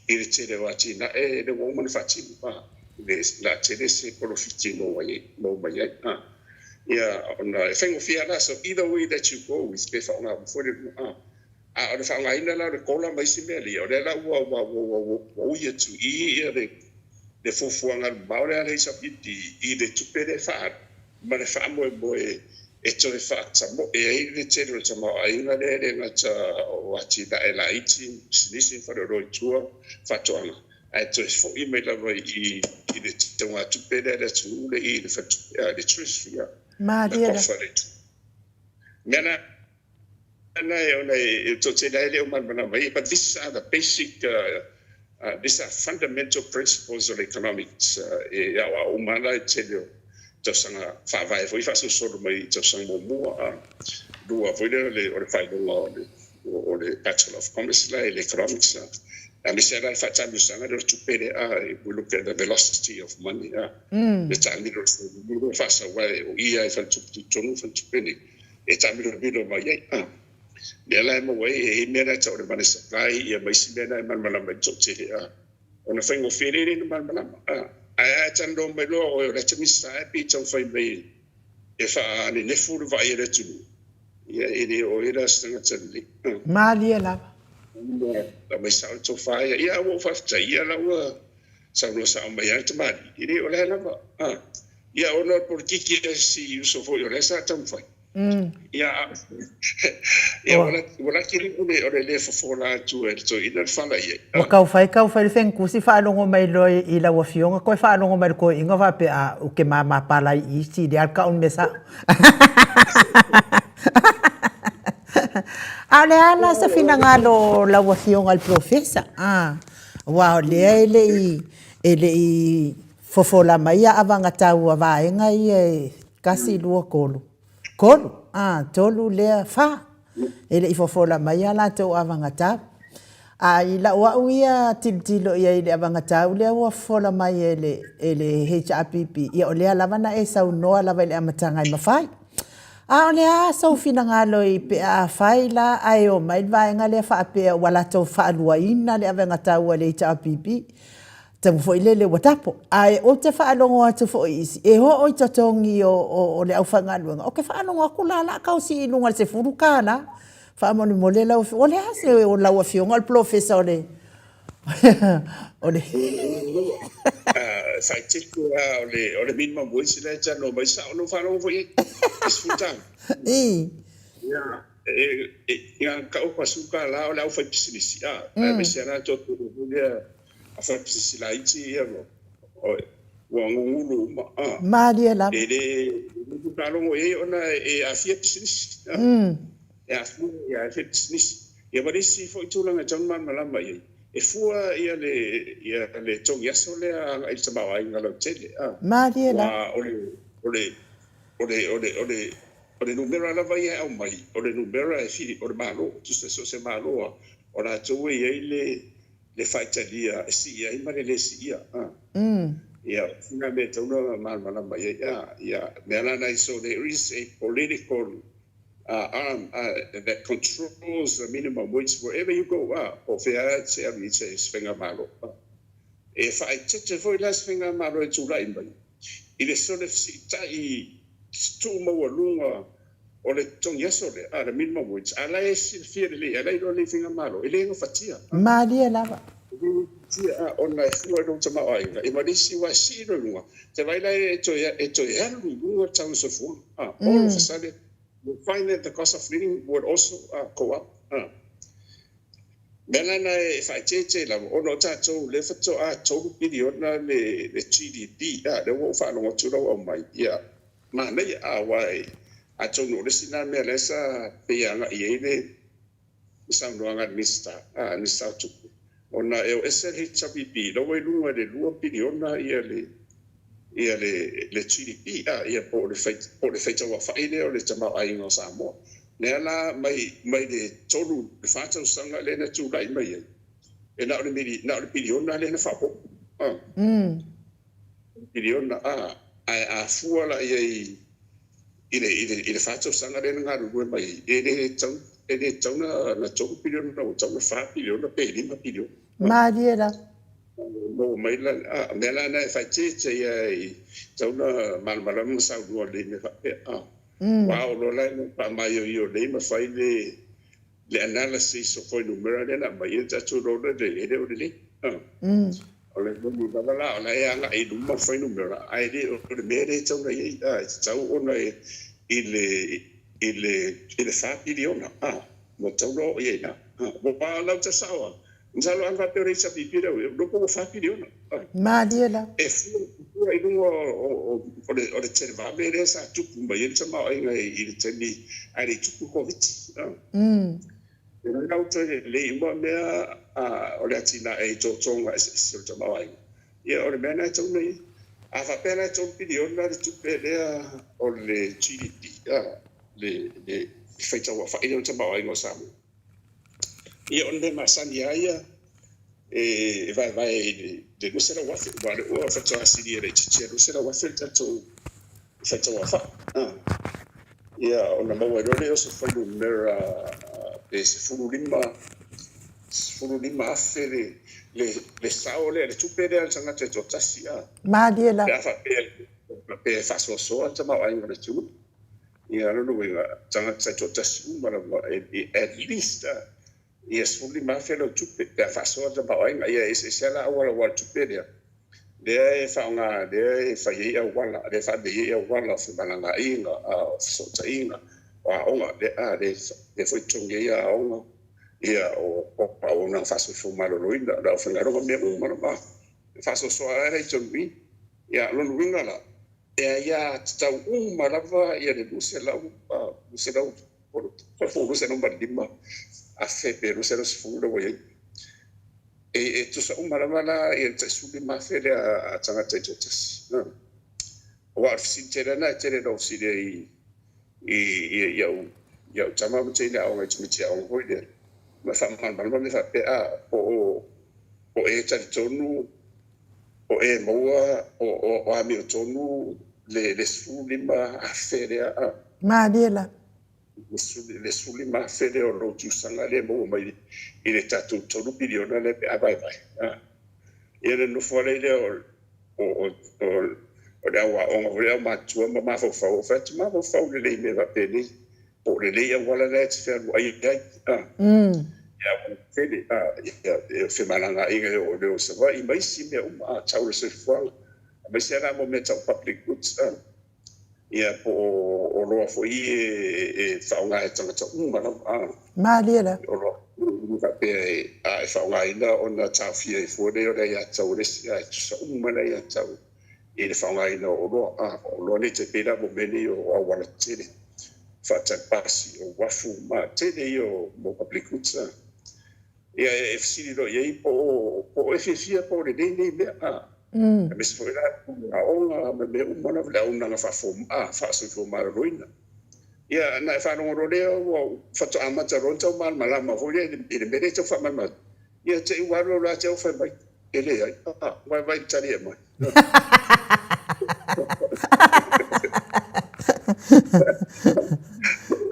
i le tele o atinae lea ua uma ona faatino, a, le a tele se polofiti e maua mai ai, a. Ia, ona e faigofie lava la, so either way that you go with, pe faaaoga uma foi le lua, a. A o le faaaogaina la o le kola ma isi mea ia, o lea la ua, ua, ua, ua, ua ui atu i i ia le, le fuafuaga mamao lea a le HRPP i le tupe lea e faaalu ma le faamoemoe e toe faatamoe ai le tele o le tamaoaiga lea e le gata o atinae laiti, pisinisi, faleoloa i tua, faatoaga. Ae toe foi mai lava i i le taugatupe lea a le atunuu lea i le faletupe a le Treasury a Malie la. Mea la na e ona e toatele ai le o malamalama ai, but these are the basic these are fundamental principles of economics e aoao uma la i tele o tausaga faavae foi faasolosolo mai i tausaga muamua a lua foi lea o le faailoga o le o le Bachelor of Commerce la i le Economics a aemaise lava la le faataamilosaga lea o le tupe lea a we look at the velocity of money a le taamilo o le faasau ai o i lava i faletupe tutotonu ma faletupe nei e taamilomilo mai ai a lea la e maua ai e i ai mea la e tau o le money supply ia ma isi mea la e malamalama ai le toatele a ona faigofie lea le malamalama a ae a e talanoa mai loa oe o le ata Minisita e pei e taumafai mai e faanenefu le vaai a le atunuu, ia e le o oe la se tagata lelei. Malie lava. Aumai sao le tofa ia. Ia ua ou faafetai, ia la ua saunoa sao mai lava le tamalii, e le o lea lava. Ia ona o le polokiki a si uso foi o lea sa taumafai. Ia, ia ua laki le o le le fofola atu e le toeaina le fala i ai. Ua tau fai tau fai le fenukusi faalogo mai loa i lau afioga koe faalogo mai le toeaina faapea a ou te mama palai isi lea le tau le mea sao. A o le a la se finagalo o lau afioga i le polofesa? Aua o lea e le i e le i fofola mai a avagatau a vaega ia e 1, 2, 3. 3, a, 3 lea, 4. E le i fofola mai a latou avagatau. A i lau au ia tilotilo i ai i le avagatau lea ua fofola mai e le, e le HRPP, ia o lea lava na e saunoa lava i le amataga e mafai. A o le a sou finagalo i pe a fai la ae omai le vaega lea faapea ua latou faaluaina le avagatau a le HRPP, Tamu foi lele ua tapo. Ae ou te faalogo atu foi i isi, e oo i totogi o le aufaigaluega, ou te faalogo atu la la taosi i luga i le $10. Faamolemole lau afioga, o le a se o lau afioga o le polofesa o le o le Faaeteete lava o le minimum wage lea e talanoa mai, sao na ou faalogo foi i ai, e $10. I. Ia, ka upa suka la o le aufaipisinisi, a, aemaise lava la toatele foi lea A faipisinisi laiti ia ua gugulu uma. Malie lava. E le faalogo i ai ona e aafia pisinisi. E aafia pisinisi. Ia ma le isi foi tulaga e tatau ona malamalama i ai, E fua ia le ia le togi aso lea agai i le tamaoaiga lautele a. Malie la. Aua o le o le o le o le o le o le numera lava ia e aumai, o le numera e fili o le Malo, tusa so o se Malo lava, o latou e i ai le le faitalia e sii ai ma le le siia a. Ia, o sina mea e tatau ona malamalama i ai a. Ia, mea la na so there is a political arm that controls the minimum wage wherever you go a, po o fea lava e te alu i se faigamalo. E faaeteete foi la se faigamalo e tulai mai i le sole fesiitai tuu maualuga o le totogi aso lea, a, le minimum wage, a la e silafia lelei, a la e iloa lelei faigamalo, e le gafatia. Malie lava. E le gafatia, a, ona e fua i lou tamaoaiga, ia ma le isi aua e sii loa i luga, te vaai la e toe, e toe alu i luga le tau o le soifuaga, a, all of a sudden, you find that the cost of living will also go up, a. Mea la na e faaeteete lava, ona o tatou lea faatoa $3 piliona le GDP, a, lea ua ou faalogo atu la ua aumai, ia, manaia, a, aua atonu o le isi lena mea lea sa pei e agai i ai le saunoaga a le Minisita, a, le Minisita o Tupe, ona e o ese le HRPP, la ua i luga i le $2 piliona ia le ia le le GDP, a, ia po o le po o le faitauaofai lea o le tamaoaiga o Samoa. Lea la mai mai le 3 le 4 tausaga lea na tulai mai ai, e na o le na o le piliona lea na faaopoopo, a. Piliona, a, ae a fua la i ai i le i le i le 4 tausaga lea na galulue mai ai, e le tau e le tatau na $3 piliona, ua tatau na $4 piliona pe $5 piliona. Malie la. Maua mai la, a, mea la na e faaeteete ia e tatau na malamalama ma saunoa lelei i mea faapea, a. Aua o loa la e faamaioio lelei ma fai le le analysis o fuainumera lea na aumai, ia tatou iloa loa e le o lelei. A. O le moni lava la, o la e agai i luma le fuainumera, ae le o le mea lea e tatau ona i ai, a, e tatau ona i le i le i le $4 piliona, a, ua tatau ona oo i ai i ina. Aua o lau tau sao lava, masalo ana faapea o le HRPP lea ua i ai, ua iloa po ua $4 piliona. Malie la. E fua i luga o le o le televave lea sa tupu mai ai le tamaoaiga i le taimi ae le i tupu le Koviti. E lau toe lelei uma mea o le atinae i totoga eseese o le tamaoaiga. Ia o le mea lena e tatau ona i ai. A faapea la e $3 piliona le tupe lea o le GDP, le le faitauaofai lea o le tamaoaiga o Samoa, ia o le mea masani lava ia e vaevae i le 200,000, aua o lea ua faatoa silia laitiiti 200,000 le tatou faitauaofai. Ia ona maua ai loa lea o se fuainumera pe 15 15,000 le le le sao lea, le tupe lea a le tagata e toatasi, a. Malie la. Pe a faapea faapea e faasoasoa le tamaoaiga o le atunuu. Ia, o lona uiga, tagata e toatasi uma lava, at least ia 15,000 lau tupe pe a faasoa le tamaoaiga. Ia e eseese lava la auala aua o le tupe lea, lea e faaaoga, lea e fai ai auala, lea e faalelei ai auala o femalagaaiga, o fesootaiga, o aoga, lea, lea foi e totogi ai aoga, ia o auaunaga faasoifua maloloina, o le aufaigaluega, mea uma lava e faasoasoa lava la i totonu i i. Ia, o lona uiga la, e aiatatau uma lava ia le 200, 200 po o 205,000 pe 210 lea ua i ai. E tusa uma lava la ia le tai 15,000 lea a tagata e toatasi. Aua o le fesili tele lena e tele ina ou fesili ai i au i au tama ma teine aoga i tamaiti aoga foi lea, ma faamalamalama mea faapea, a, po o e talitonu o e maua o amiotonu le 15,000 lea, a. Malie la. Le 15,000 lea o lou tausaga lea e maua mai i le tatou $3 piliona lea pe a vaevae. Ia le nofo ai lea o o o le au aoga foi lea, au matua ma mafaufau, o fai atu mafaufau lelei i mea faapenei, po o lelei auala la e te fealuai ai, a. Ia auala tele, a, ia femalagaaiga e oo i leo o Savaii ma isi mea uma, a, tau le soifuaga, aemaise la mo mea tau public goods, a. Ia po o oloa foi e faaaoga e tagata uma lava, a. Malie la. Oloa faapea a e faaaogaina ona taofia ai fua lea o le aiatatau a le isi, ae tusa uma le aiatatau i le faaaogaina o oloa, a. O oloa nei tai pei la mo mea nei o auala tetele, faatali pasi, o uafu ma tele ia o mo public goods, a. Ia, e fesili loa i ai po o, po o e fiafia po o lelei nei mea, a. Aemaise foi la le aoga ma mea uma lava, le auaunaga faa-fomaa, faa-soifua maloloina. Ia, ona e faalogo loa lea ua faatoa amata loa ona tau malamalama foi lea i le mea lea e tau faamalamalama atu. Ia te i ua alu alu lava te au fai mai, E leai, a, vaivai le tali e aumai.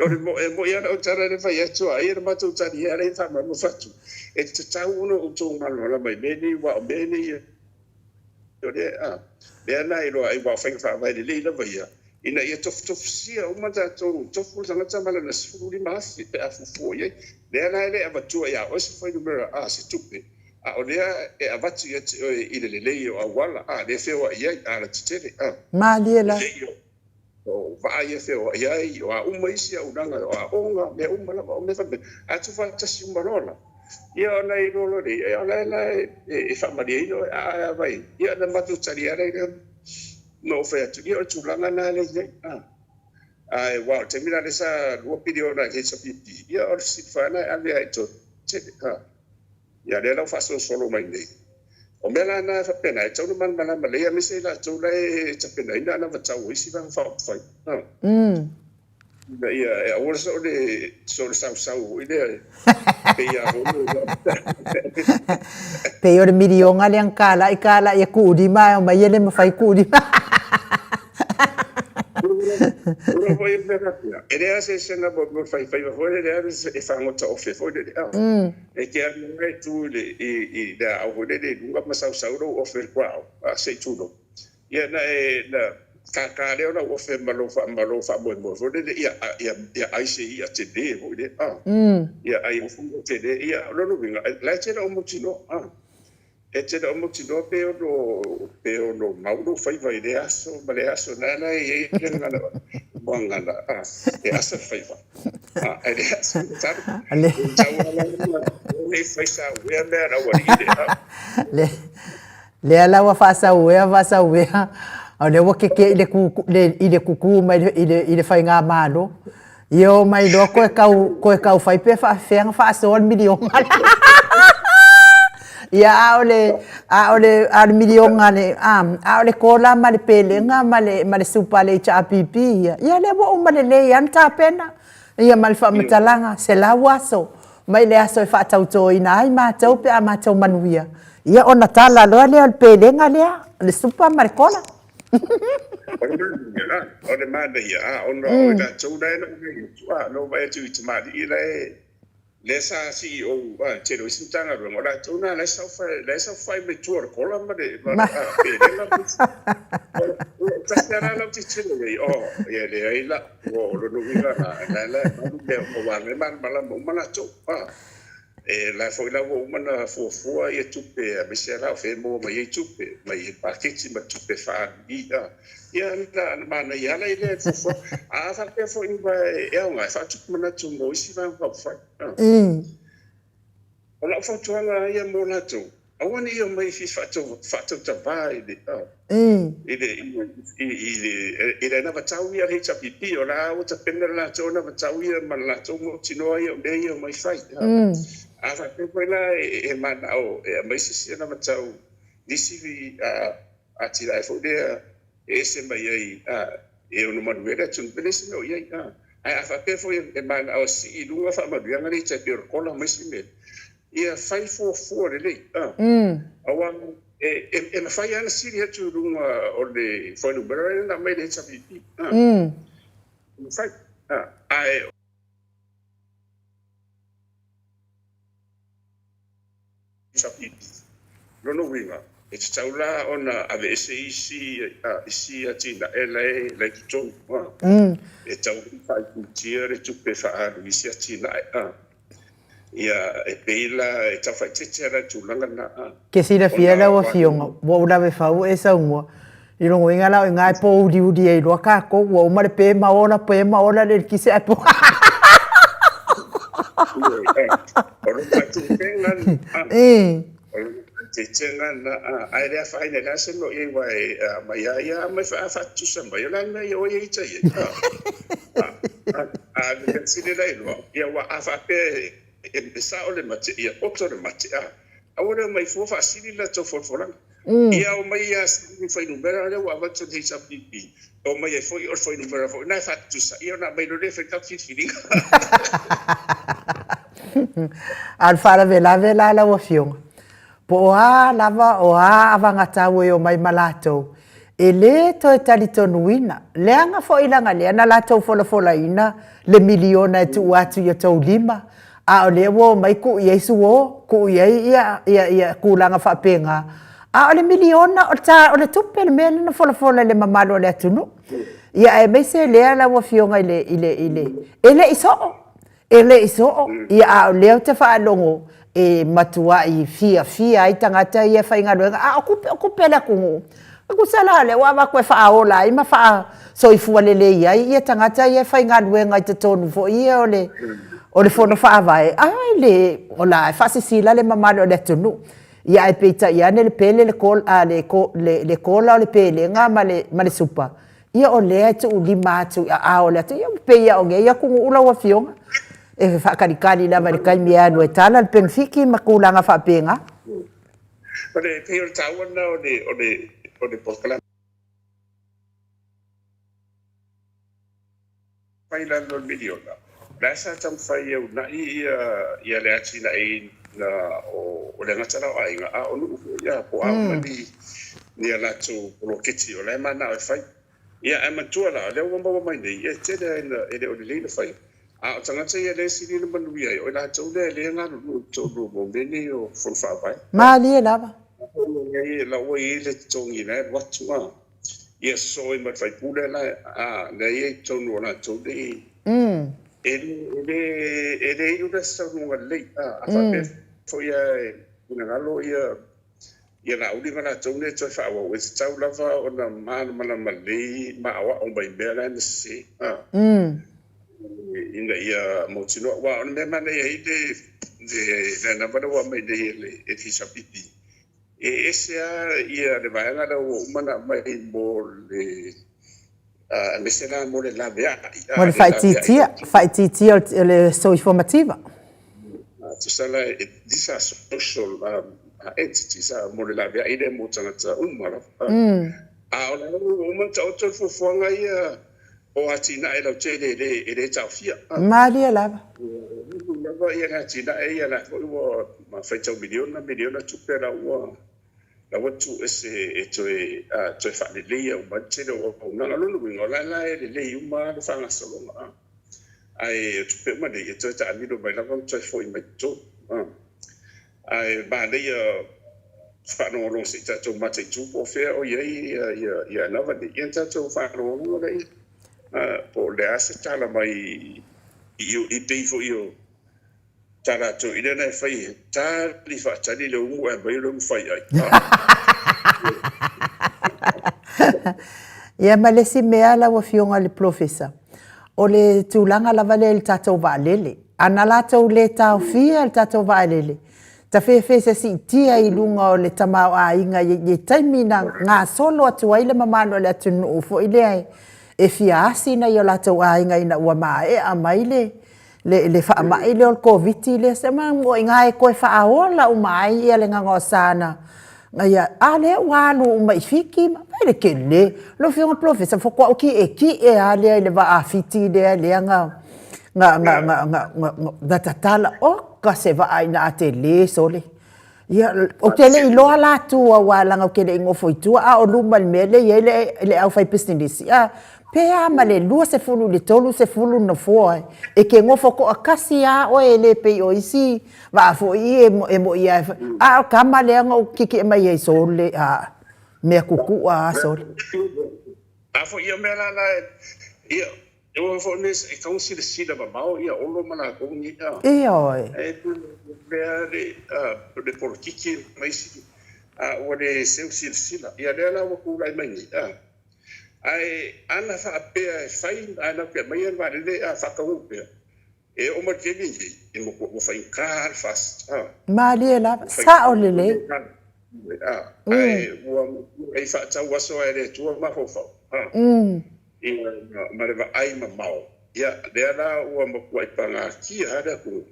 O le mo, e moi lava lau tala le fai atu, a ia le matou tali ea lea e faamalamalama atu. E tatau ona outou malamalama i mea nei, aua o mea nei o lea, a, lea na iloa ai, aua o faiga faavae lelei lava ia, ina ia tofutofusia uma tatou, tofu le tagata ma lana 15,000 pe a fuafua i ai. Lea la e le avatua ia oe se fuainumera, a, se tupe, a o lea e avatu ia te oe i le lelei o auala, a, lea e feoai ai, alatetele, a. Malie la. Lelei o vaa ia e feoai ai, o a uma isi auaunaga, o aoga, mea uma lava, o mea faapena, a tuufaatasi uma loa la, ia ona iloa loa lea, ia o la e la e faamalieina oe, a a vai, ia ona matou tali lava lea na ou fai atu, ia o le tulaga lena lea e i ai, a. Ae aua o le taimi lena lea sa 2 piliona i le HRPP, ia o le fesili foi lava lena e ave lava i totonu, a. Ia lea la ua faasolosolo mai nei. O mea la na e faapena, e tatau ona malamalama lelei aemaise i latou la e tapenaina anavatau o isi vaega faaupufai. Ina ia e aua so o le so o le sausau foi lea e pei lava foi le Pei o le miliona lea na kalai kalai e kuulima ae omai e le mafai kuulima. Ua foi mea faapea, e leai se eseesega mo le faifaiva foi lele e fagota ofe foi lele a. E te alu lava e tu i le, i, i le aao foi lele i luga ma sausau lou ofe i le kuaao, a, se i tulou. Ia na e, na kākā lea o lau ofe ma lou, ma lou faamoemoe foi lele ia, ia, ia ai se i'a tele foi lea, a. Ia ai se i'a tele, ia, o lona uiga, la e tele o mautinoa, a. E te le o mautinoa pe ono, pe ono mau lou faiva i lea aso ma lea aso. Na la e i ai le gagana, gagana, a, e asa le faiva. A, e le asa le talo. Le. Tau ala uma, le fai sauea mea a le aualii le, a. Le, lea la ua faasauea, faasauea, a o lea ua keke i le ku, le, i le kuku mai le, i le, i le faigamalo. Ia o mai loa koe kau, koe kau fai pe faafefea na faasoa le miliona. Ia a o le, a o le, a o le miliona le, a, a o le kola ma le pelega ma le, ma le supa a le HRPP ia, ia lea ua uma lelei lava ona tapena. Ia ma le faamatalaga, 100 aso, mai le aso e faatautoina ai matou pe a matou manuia, ia ona tala loa lea o le pelega lea, le supa ma le kola. O le manaia la, o le manaia, a, ona o i latou la e na vaai atu, a, na ou vaai atu i tamalii la e, lea sa CEO, a, le tele o isi Matagaluega, o latou na la e saofai, la e saofai mai tua o le kola ma le, ma le, a, pelega ma isi. O le tasi lava la lau tilotilo i ai, oh, ia leai la, ua, o lona uiga la, la, la e malu mea uma, aua o la e malamalama uma latou, a. E la foi la ua uma ona fuafua ia tupe aemaise la o fea e maua mai ai tupe, mai le paketi ma tupe faaalu i a. Ia na manaia lava la i lea fuafuaga. A faapea foi ua e aoga e faatupu manatu mo isi vaega faaupufai. O lau fautuaga ia mo latou, Aua ne i omai e fia faatautavā i le, i le, i le, i le anavatau ia a le HRPP, o la ua tapena le latou anavatau ia ma le latou mautinoa ia o mea ia e omai fai. A faapea foi la e manao e aumai se isi anavatau nisi atinae foi lea e ese mai ai, e ono manuia le atunuu, e leai se mea o i ai. Ae a faapea foi e manao e sii i luga faamanuiaga lea i tai pei o le kola ma isi mea, Ia fai fuafua lelei, aua e mafai lava ona sili atu i luga o le fuainumera lea na aumai e le HRPP. E mafai, ae HRPP. Lona uiga, e tatau la ona aveese isi isi atinae la e i totonu. E tatau ona faaitiitia le tupe faaalu i isi atinae. Ia, e pei la e tau faaeteete la i tulaga na, a. Ke silafia lau afioga, ua ou lave fau e saunoa, i lona uiga la o i ina e pōuliuli ai loa kākou, ua uma le pe ma ola, pe ma ola le eletise ae pō. O lona faaeteetega na, o lona faaeteetega na, ae le afaina, e leai se mea o i ai, aua e aumai lava ia, aumai faatutusa mai, o le a le mea ia oe e ita i ai, a. A o le mea sili la iloa, ia aua a faapea e. E sao le mate, ia poto le mate, a. Aua le omai fua faasili le latou folafolaga. Ia omai ia sili le fuainumera lea ua avatu e le HRPP, e omai ai foi o le fuainumera foi lena e faatutusa, ia ona aumai loa lea e fai le filifiliga. A o le faalavelave la lau Afioga, Po o a lava o a avagatau e omai ma latou, e le toe talitonuina, leaga foi leaga lea na latou folafolaina le miliona e tuu atu i outou lima, a o lea ua omai tuu i ai suo, tuu i ai ia, ia, ia tulaga faapena. A o le miliona, o le, o le tupe le mea lea na folafola i le mamalu o le atunuu. Ia aemaise lea lau Afioga i le, i le, i le, e le i soo. E le i soo, ia a o lea ou te faalogo e matuai fiafia ai tagata ia e faigaluega, a o tupe, o tupe a le atunuu. E tusa la o lea ua avatu e faaola ai ma faasoifua lelei ai ia tagata ia e faigaluega i totonu foi ia o le, o le Fono Faavae, ai le, o la e faasisila le mamalu o le atunuu. Ia ae peitai ane le pele le kola, le, le, le kola o le pelega ma le, ma le supa, Ia o lea e tuulima atu i aao o le atunuu. Ia ua pei lava o nei atunuu lau Afioga, e faatalikali lava i le taimi e alu e tala le penefiti ma tulaga faapena. O le pei o le taua lena o le o le o le polokalame mai lalo o le miliona, o la e sa taumafai e uunai ia ia le atinaeina o o le gata la o aiga, a o nuu foi ia, po o a uma ni ni a latou poloketi o la e manao e fai. Ia, ae manatua la, o lea ua maua mai nei, e tele lava ina e le o lelei le fai, a o tagata ia lea e sili ona manuia ai, o i latou lea e le galulue i totonu o mau mea nei o Fono Faavae. Malie lava. La ua i ai le totogi la e alu atu, a. Ia sosoo ai ma le faipule la, a, lea e i ai i totonu o latou nei. E le, e le, e le iu lea se saunoaga lelei, a, a faapea foi lava e finagalo ia Ia Laauli ma latou nei toe faaauau, e tatau lava ona malamalama lelei ma aoao mai mea la na sese, a, ina ia mautinoa. Aua o le mea manaia ai le, le, le anava lea ua aumai nei e le HRPP, e ese lava ia le vaega lea ua uma ona aumai mo le, aemaise la mo le laveai. Mo le faaitiitia, faaitiitia o le soifua mativa. Tusa la, these are social entities mo le laveai lea mo tagata uma lava. A o la ua uma ona taoto le fuafuaga ia o atinae lautele e le taofia. Malie lava. Ua lava ia le atinae ia la foi ua faitau miliona miliona tupe la ua la ua tuu ese e toe toe faaleleia uma ai le tele o auaunaga. O lona uiga o la la e lelei uma le faagasologa. Ae o tupe uma nei e toe taamilo mai lava ma toe foi mai totonu. Ae manaia faalogologo se i tatou mataitu po o fea o i ai ia anava nei, ia ona tatou faalogologo lea po o le a se tala mai i pei foi o tā latou i lea e fai e tali faatali le umu ae aumai le umu fai ai. Ia ma le isi mea lau Afioga i le Polofesa, o le tulaga lava lea i le tatou vaalele. A na latou le taofia le tatou vaalele, tafefesesiitia i luga o le tamaoaiga i le taimi na gasolo atu ai le mamalu o le atunuu foi lea e fia asi nai o latou aiga ina ua maea mai le le faamai lea o le Koviti lea, se ma o i ina e toe faaola uma ai ia le gaogaosa na ia, a lea ua alu uma i Fiti ma vaai le tele. Lau Afioga Polofesa, faatoa ou tietie lava lea i le vaa Fiti lea lea na na na na na na tatala. Oka se vaa ina a tele sole. Ia, ou te le i iloa la tua aua leaga ou te le i nofo i tua, a o luma i le mea lea e i ai le, le aufaipisinisi, a, pe a ma le 20 i le 30 nofoa e, e te nofo toatasi lava oe e le pei o isi vaa foi e, e moi lava e fai, a o le tama lea na ou tietie mai ai, sole, a, mea tutu'a lava, sole. A foi ia mea la la, ia, Aua foi ne i tau silasila mamao ia Olo ma latou nei a. Ioe. E mea le le polokiki ma isi a ua le seu silasila. Ia lea la ua tulai mai nei a. Ae ana faapea e fai ae latou te aumaia le vaalele a faataunuu pea, e oo mai i le taimi lenei e matua ua faigata lava le FAST a. Malie lava, sao lelei. Ae ua i faatau aso lava e le Atua mafaufau a. Ia, ma le vaai mamao, ia, lea la ua matuai pagatia lava le atunuu.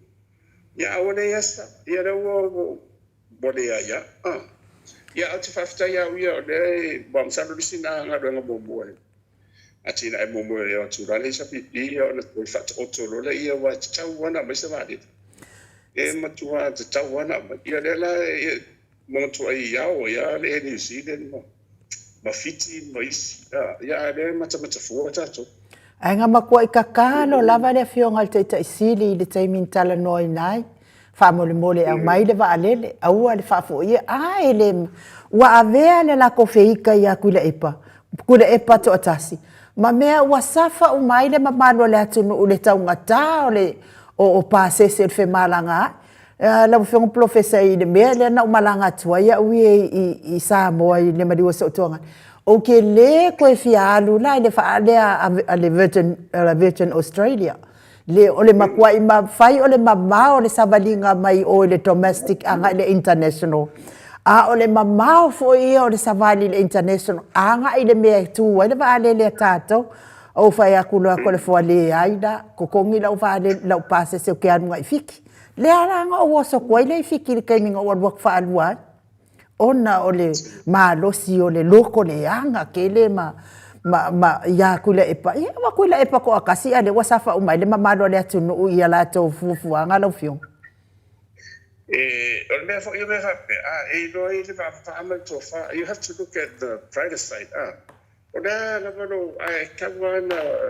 Ia, a ua leai lava se sao. Ia lea ua ua leai lava. A. Ia, ae ou te faafetai au ia, o lea e, ua masalo le isi lena galuega muamua e atinae muamua e o atu la le HRPP ia ona toe faataoto loa lea aua e tatau lava ona aumai se vaalele. E matua tatau lava ona aumai. Ia lea la e matuai ao ai lava le Air New Zealand ma Fiti ma isi, ia a o lea e matamata fua tatou. Ae na matuai tatalo lava le Afioga i le Taitai Sili i le taimi na talanoaina ai, faamolemole aumai le vaalele, aua le faafoia, a e le, ua avea le latou feika ia Tuilaepa, Tuilaepa toatasi, ma mea ua safa uma ai le mamalu o le atunuu i le taugata o le o pasese o le femalagaai. Lau Afioga Polofesa i le mea lea na ou malaga atu ai au ia i Samoa i le maliu o Sootoga, ou te le toe fia alu la i le faa lea a le Virgin Australia. Le, o le matuai mafai o le mamao o le savaliga mai o i le domestic agai i le international. A o le mamao foi ia o le savali i le international agai i le mea e tu ai le vaalele a tatou. Ou fai atu loa Toleafoa, leai la, totogi lau vaalele, lau pasese ou te alu agai i Fiti. Lea la na ou oso atu ai lea i Fiti i le taimi na ou alu atu faalua ai, ona o le malosi o le loto leaga tele ma, ma, ma ia Tuilaepa. Ia, ua Tuilaepa toatasi a o lea ua safa uma ai le mamalu o le atunuu i a latou fuafuaga lau Afioga. E, o le mea foi o mea faapea, a e iloa ai le vaavaa ma le tofa, you have to look at the brighter side, a. O le a lava lou, ae tatau lava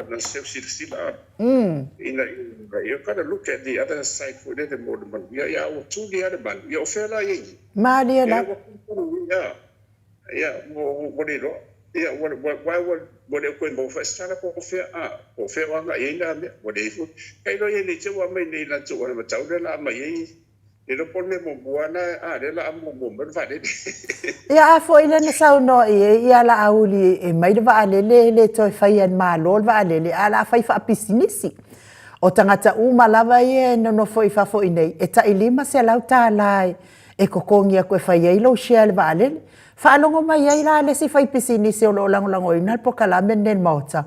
ona seu silasila ina ia, you gotta look at the other side foi lele mo le manuia. Ia, a ua tuli lava le malu, ia o fea la i ai nei? Malie lava. Ia, ia, ua le iloa. Ia, ua, ua, ua, ua le o toe maua foi se tala po o fea, a, po o fea o agai ai na mea. Ua leai foi. Tailo i ai nei te i ua aumai nei i latou anavatau lea o le a aumai ai. Le iloa po o le mea muamua lena, a lea o le a muamua mai le vaalele. Ia a foi lea na saunoa i ai ia Laauli e mai le vaalele e le toe faia e le Malo le vaalele ae o le a fai faapisinisi. O tagata uma lava ia e nonofo i fafo i nei e tai $500 e totogi atu e fai ai lou share i le vaalele. Faalogo mai ai la le isi faipisinisi o lo o lagolagoina le polokalame lenei i le Maota,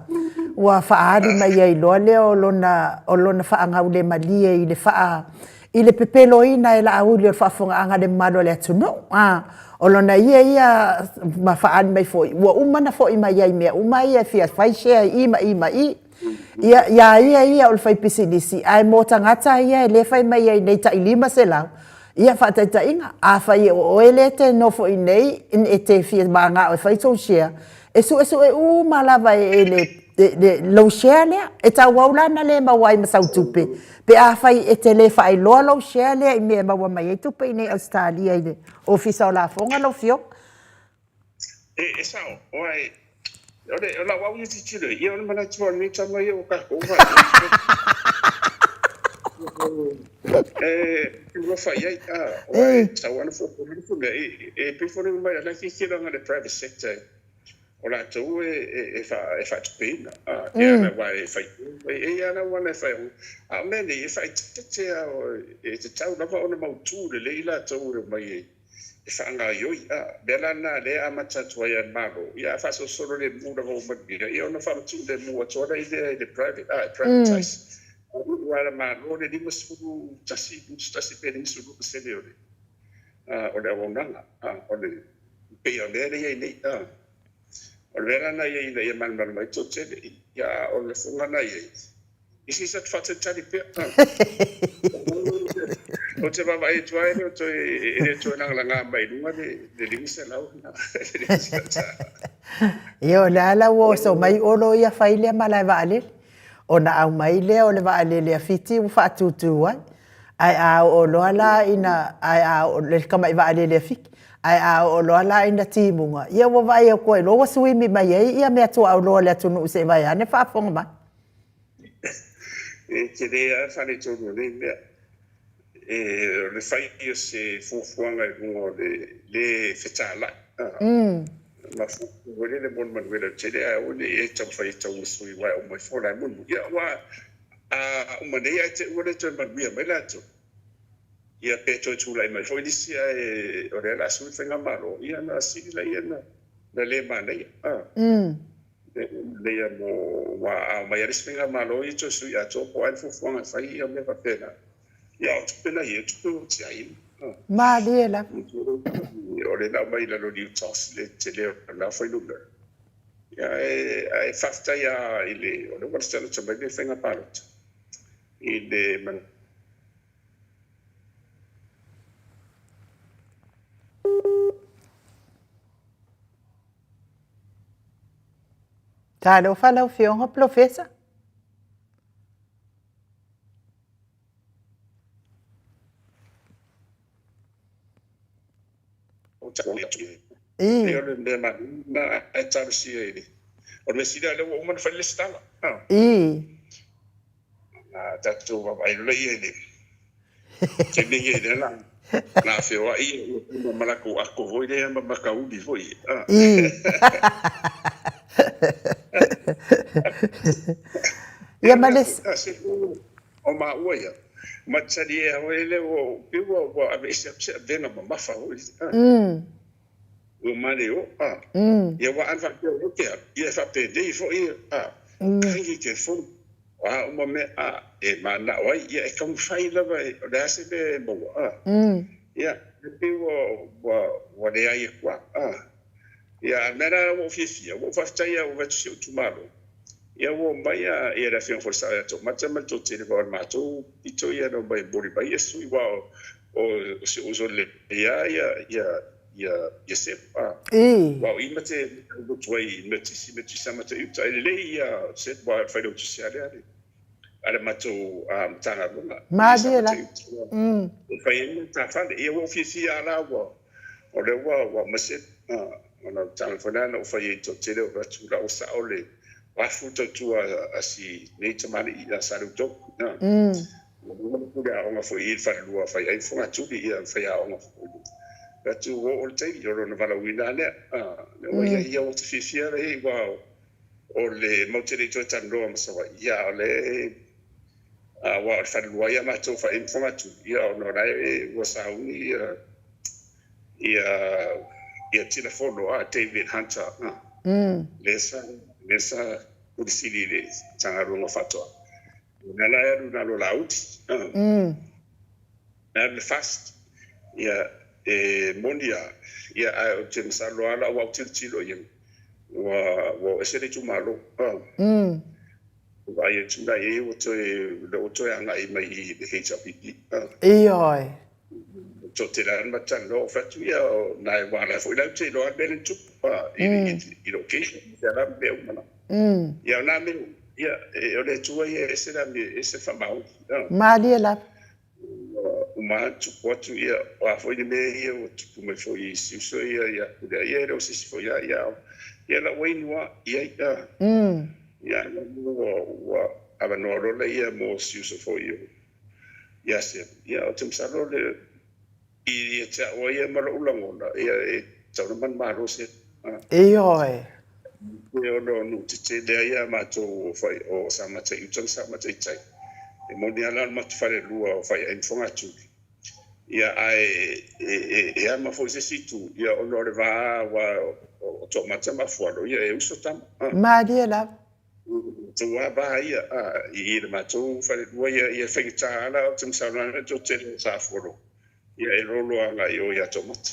ua faaali mai ai loa lea o lona, o lona faagaulemalie i le faa, i le pepeloina e Laauli o le faafofogaaga a le mamalu o le atunuu. A, o lona ia ia ma faaali mai foi, ua uma ona foi mai ai i mea uma ia e fia fai share i i ma i ma i. Ia, iā ia ia o le faipisinisi, ae mo tagata ia e le fai mai ai nei tai 500, Ia, faataitaiga, afai o oe lea e te nofo i inei e te fia manao e fai sou share, e suesue uma lava e le, le, lou share lea. E tauau la na le maua ai ma sau tupe, pe afai e te le faailoa lou share lea i mea e maua mai ai tupe i inei i Ausetalia i le Ofisa o Lafoga lau Afioga. E sao, oe, o le, o lau au ia tilotilo ia o le manatu o lenei tama ia ua tatou faatasi. E alofa i ai, a, oe, sau ana fuafua le mea, e pei foi mai la tilotilo anga le private sector, o latou e, e, e, fa, e faatupeina, a, e ana wa e fai, e, e ia ana wana e fai, a o mea nei, e faaeteete a, e tatau lava ona mautu lelei latou e omai e, e faagaoioi. A mea la lena lea e amata atu ai a le Malo, ia a faasolosolo lemu lava ua manuia, ia ona faamatuu lemu atu ai lea i le private, a, e privatize. Aua e le Malo le 51, 51 pe 52 pasene o le, o le auaunaga, a, o le, pei o le mea lea e i ai nei, a. O le mea la lena ia ina ia malamalama ai toatele, ia a o le lafoga lena e i ai, I se faatalitali pea. Ou te vaavaai atu lava e le o toe, e le toe lagalaga mai i luga le $500. Ia, o le a la ua oso mai Olo ia fai lea malae vaalele. Ona aumai lea o le vaalele a Fiti ua faatūtū ai. Ae a oo loa la ina, ae a oo, le tamai vaalele a Fiti, ae a oo loa la ina timuga, ia ua vaai atu ai loa ua suimi mai ai ia meatuaolo a le atunuu se i vaeane faafofoga mai. E tele lava le faaletonu o nei mea. E, o le fai o se fuafuaga i luga o le le fetalai, ma fuafua foi lele mo le manuia lautele, ae aua ne i e taumafai e taugasui aua e uma ifo la e mulimuli. Ia, aua a uma nei ae te i ua le toe manuia mai latou, ia pe toe tulai mai foi nisi ae o lea o le a sui le faigamalo, ia ona sili lea ona le manaia. Lelei lava mo, aua a omai lava le isi faigamalo ia toe sui atoa po o ai le fuafuaga e fai ia mea faapena. Ia, o tupe na ia, o tupe ua tiai. Malie lava. O le na aumai i lalo o le UTOS le tele o na fuainumera. Ia, ae faafetai lava i le, o lea ua lata mai le faiga palota i le Talofa lau Afioga Polofesa. I. O le mea na e talosia i le. O le mea sili lea ua uma ona fai le lesitala. I. Na tatou vaavaai loa ia i le taimi ia i lea la na feoai ia ma latou ako foi lea ma makauli foi. I. Ia ma le O maua ia, ma talie foi lea ua pei ua ua aveese atu se avega mamafa foi. Ua male o, a. Ia aua ana faapea o te alu, ia e faapenei foi, a. Kai te fono, o a uma mea, a, e mananao ai, ia e taumafai lava e, o le a se mea e maua, a. Ia, e pei ua, ua, ua leai atu lava, a. Ia, a o le mea la ua ou fiafia, ua ou faafetai lava ua vaai atu si ou itumalo, ia ua omai ia, ia le Afioga foi i le Sao ia Toomata ma le toatele foi o le matou pito ia na omai e momoli mai ia sui, aua o, o si ou uso lelei lava ia, ia, ia, ia Sep, a. Aua o i ma te lotu ai i Metisi, Metisi Amata i uta. E lelei ia Sep, aua o le failautusi lava lea a le, a le matou Matagaluega. Malie la. E fai ai matafale. Ia ua ou fiafia lava la ua, o lea ua, ua aumai Sep, ona o le tala foi lea na ou fai ai i le toatele o avatu la ua sao le afu le tautua a si nei tamalii ia Saleutolu. Ua leva le pule aoga foi i le falelua fai ai fogatuli ia faiaoga foi. Atu ua oo le taimi o lona valaauina lea. Lea ua i ai ia ua ta fiafia la i ai aua o le matou te le i toe talanoa ma Savaii ia a o lea aua o le falelua ia matou fai ai ma fogatuli ia ona o la e ua sauni ia ia ia Tilafono a David Hunter lea sa lea sa Pule Sili i le Matagaluega o Faatoaga. O lea la e alu i lalo o Laauli. E alu i le FAST. Ia, e moni lava, ia, ae ou te masalo lava la ua autilotilo i ai, ua, ua o ese le itumalo. Vaai atu la i ai ua toe, lea ua toe agai mai i le HRPP. Ioe. Toatele lava na talanoa, ou fai atu, ia, o na e aua o la foi la ou te iloa lava le mea lea na tupu, i location, o a mea uma la. Ia, o na mea, ia, o le Atua ia e ese la mea, e ese le faamaoni. Malie lava. Ua uma lava tupu atu, ia, o a foi le mea ia ua tupu mai foi i si uso ia ia Kulia, ia e le o se isi foi lava, ia, ia la ua inu lava i ai, ia, ua, ua avanoa loa la ia mo si uso foi o ia Sema. Ia, ou te masalo le, i ia te au ia ma lou lagona, ia e tatau ona manumalo Sema. Ioe. E ono nuu tetele ai a matou o fai o Samata i uta ma Samata i tai. E moni lava la o le matou falelua o Faiai ma Fogatuli. Ia ae e ama foi se isi itu, ia ona o le va aua o Toomata ma Afualo, ia e uso tama. Malie lava. Tou lava va ia i le matou falelua ia e faigata lava la ou te masalo lava le toatele o Sa Afualo ia e lolo agai i o ia Toomata.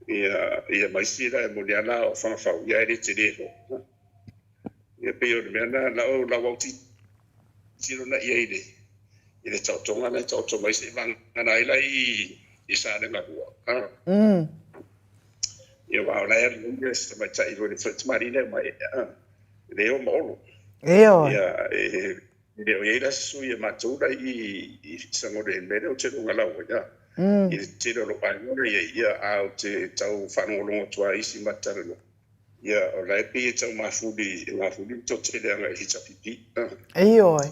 Ia ia ma isi la e moni lava la o Fagafau ia e le tele foi. Ia pei o le mea lena na o lau autitilo na i ai i le i le taotoga na e taoto mai seia vagana ai la i i Salega 2. Ia aua o la e alu ai si tamaitai foi le tamalii lea mai le o ma Olo. Ioe. Ia e le o i ai la se sui a matou la i i Sagone i le mea lea ou te lugalau ai a. I le tele o lou aiga la i ai, ia a ou te tau faalogologo atu lava i isi ma talanoa. Ia, o la e pei e tau mafuli, e mafuli le toatele agai i HRPP. Ioe.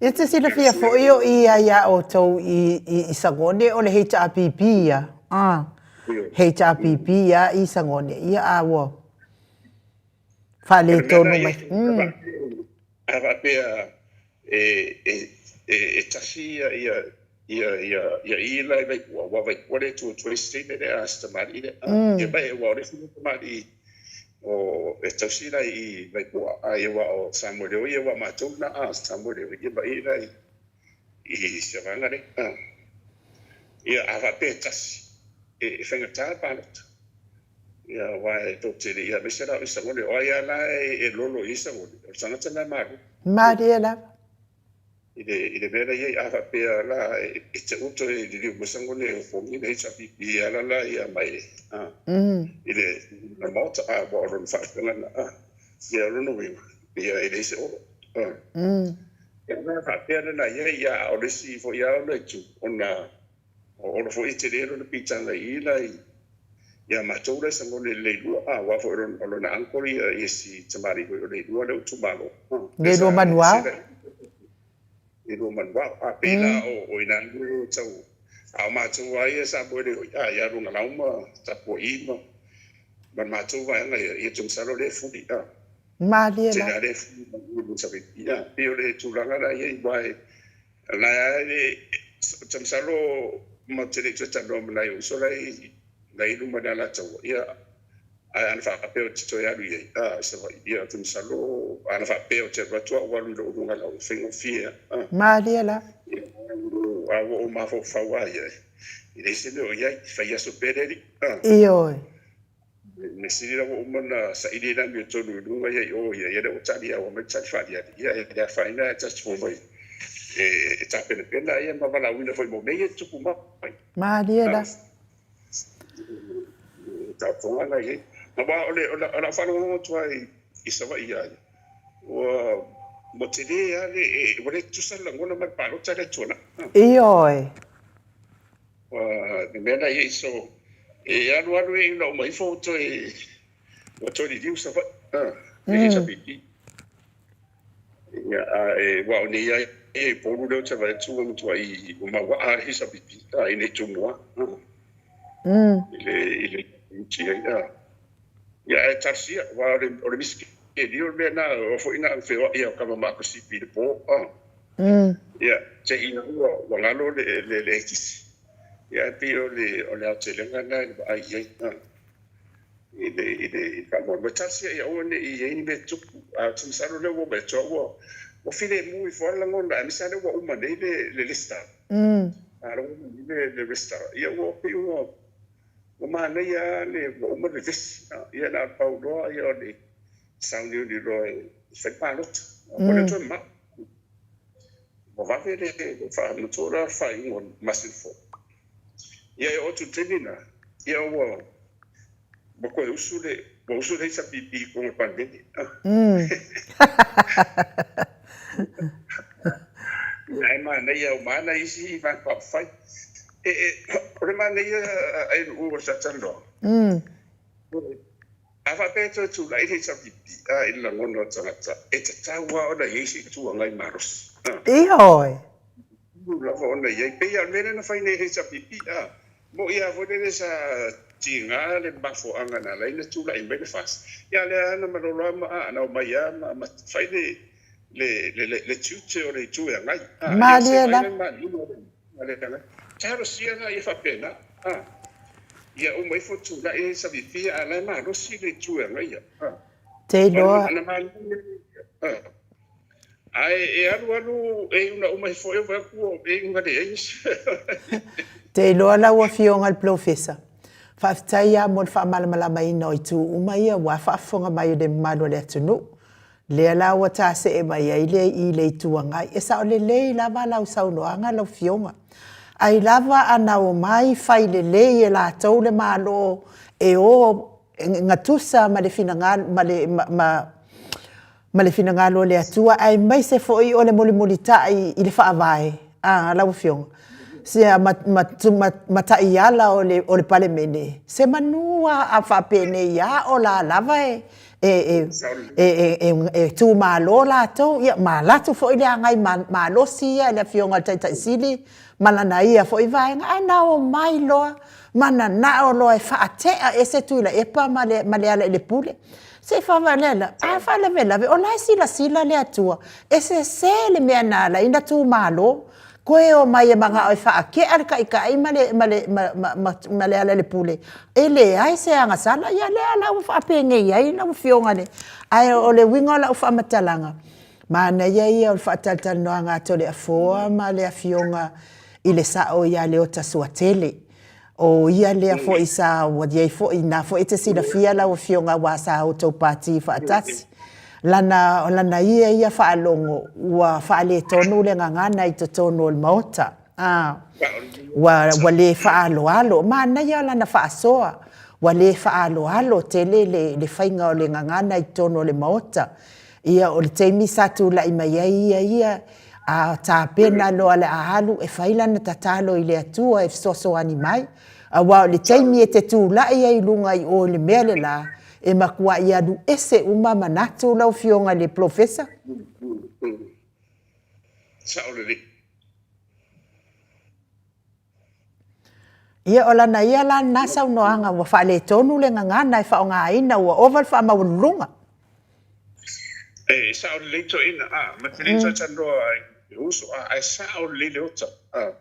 Ia te silafia foi o i ai a outou i, i, i Sagone o le HRPP ia. Ah. HRPP ia i Sagone. Ia a ua faaletonu mai. A faapea e, e, e, e tasi ia, ia, ia, ia, ia i la i Vaipua, ua Vaipua le tu atu ai se taimi lea a si tamalii lea. Ia mai aua o le isi tamalii o e tausi la i Vaipua, a ia ua o Samoa Leo ia ua matou na a Samoa Leo ia mai la i i sia vaega lea. Ia, a faapea e tasi, e faigata le palota. Ia, aua e tou te le i aemaise la o Isagole, o ai lava la e lolo i Isagole, o le tagata lena e malu. Malie lava. I le, i le mea la i ai, a faapea la e te ua toe liliu mai Sagole e opogi le HRPP e ala la ia mai a, i le, le Maota, a, ua o lona faapena na, a, ia o lona uiga, ia e leai se olo. A. Ia, na faapea lena i ai, ia, a o le isi foi lava ona itu, ona o Olo foi e tele lona piitaga i i la i ia matou la i Sagone i le Leilua, a, aua foi o lona uncle ia i isi tamalii foi o Leilua lea ua itumalo. Leilua Manuao. Leilua Manuao. A, pei la o ina le tau, a o matou lava ia sa moe le hoi, a, ia Lugalau ma Tapua'i ma ma le matou vaega ia, ia te masalo lea e fuli, a. Malie la. Tele lava lea e fuli ma le, a, pei o le tulaga la i ai, aua e La e ou te masalo matou te le i toe talanoa ma nai ou uso la e la e i luma i le Alataua, ia, ae ana faapea ou te toe alu i ai, a, i Savaii, ia, ou te masalo ana faapea ou te alu atu au alu i lou luga lau, e faigofie lava, a. Malie la. Ia, a ua ou mafaufau lava ia, e leai se mea o i ai, fai aso pea le alii, a. Ioe. Mea sili la ua uma ona saili ai le amiotonu i luga ia i o ia, ia lea ua tali ua aumai le tali faaaliali, ia e le afaina ae tasi fou mai e tapenapena ia ma valaauina foi mo mea ia e tutupu mai. Malie la. Taotoga la i ai. Aua o le o lau faalogologo atu lava i Savaii ia ia, ua ua tele lava le ua le tutusa le lagona ma le palota lea i Tuanai. Ioe. Ua le mea la i ai so e alu alu e ina uma ifo ua toe ua toe liliu Savaii a e HRPP. Ia a e ua o nei ai i Upolu lea ou te vaai atu ua matuai ua mauaa le HRPP a i nei Tumua i le i le UTA a. Ia ae talosia aua o le o le misikeli o le mea lena o foi na ona feoai o kama makosipi i le po a. Ia, te i ua ua galo le le le ekisi. Ia ae pei o le o le aotelega lena i le vaai i ai a i le i le i le faamoemoe. Talosia ia aua ne i i ai ni mea tupu, ae ou te masalo lea ua vaai atu au ua ua filemu ifo lava le lagona aemaise lava lea ua uma nei le le resitala. A lea ua uma nei le le resitala, ia ua pei ua Ua manaia lava le ua uma le vevesi, ia na o le pau loa ia o le sauniuni loa e fai palota. Ua le toe mamao. Ua vave le faamatua la le faaiuga o le masina fou. Ia e oo atu i le taimi lena, ia ua ua toe usu le ua usu le HRPP i totonu o le Palemene. Ia ae manaia ua maana isi Vaega Faaupufai. E, e, o le manaia e lu'u o le talanoa. A faapea e toe tulai le HRPP a i le lagona o tagata, e tatau lava ona i ai se Itu Agai malosi. Ioe. Tatau lava ona i ai. Pei lava o le mea lea na fai nei e le HRPP a. Mo'i lava foi lele sa tiga le mafuaaga na ala ai ona tulai mai le FAST. Ia a o lea lava na malolo lava ma a, na omai lava ma, ma fai le, le, le, le, le tiute o le Itu e Agai. A, ia se Malie vaai lava. la le manino o le Talosia la ia faapena, a ia uma ifo tulai HRPP a la e malosi le itu e agaia, a. Te iloa. Ona manaia a ae e alu alu e iuna uma ifo e vaai atu ua e iuga leai. Te iloa lau Afioga i le Polofesa, faafetai lava mo le faamalamalamaina o itu uma ia aua faafofoga mai o le mamalu o le atunuu. Lea la ua tasee mai ai le i le Itu Agai. E sao lelei lava lau saunoaga lau Fioga. Ai lava ana omai fai lelei e latou le Malo e o gatusa ma le finagalo ma le ma ma le finagalo o le Atua aemaise foi o le mulimulitai i le Faavae a lau Afioga. Sia ma ma ma ma taiala o le o le Palemene, se manu a a faapenei a o la lava e e, e, e, e, e tumalo latou, ia, ma latou foi le agai malosi ia e le Afioga i le Taitai Sili ma lana ia foi vaega, ae na omai loa ma nanao loa e faatea ese Tuilaepa ma le, ma Lealailepule. Se i faavae la, a faalavelave, o la e silasila le Atua, e sese le mea na ala ai ona tumalo, Koe omai e manao e faakea le taitai ma le, ma le, ma, ma, ma, ma Lealailepule, e leai se agasala, ia lea la ua faapenei ai lau Afioga le, ae o le uiga o lau faamatalaga, Manaia ia o le faatalatalanoaga a Toleafoa ma le Afioga i le Sao ia Leota Suatele. O ia lea foi sa ua i ai foi, na foi e te silafia lau Afioga aua sa outou pati faatasi. Lana, lana ia ia faalogo ua faaletonu le gagana i totonu o le Maota. A, ua, ua le faaaloalo. Manaia lana faasoa, ua le faaaloalo tele le, le faiga o le gagana i totonu o le Maota. Ia, o le taimi sa tulai mai ai ia ia, a tapena loa le a alu e fai lana tatalo i le Atua e fesoasoani mai, aua o le taimi e te tulai ai i luga i o i le mea le la, e matuai alu ese uma manatu lau Afioga i le Polofesa. Sao lelei. Ia, o lana ia la lena saunoaga ua faaletonu le gagana e faaaogaina, ua ova le faamaualuluga. E sao lelei toeaina, a, ma te le toe talanoa i uso, a, ae sao lelei le ota, a.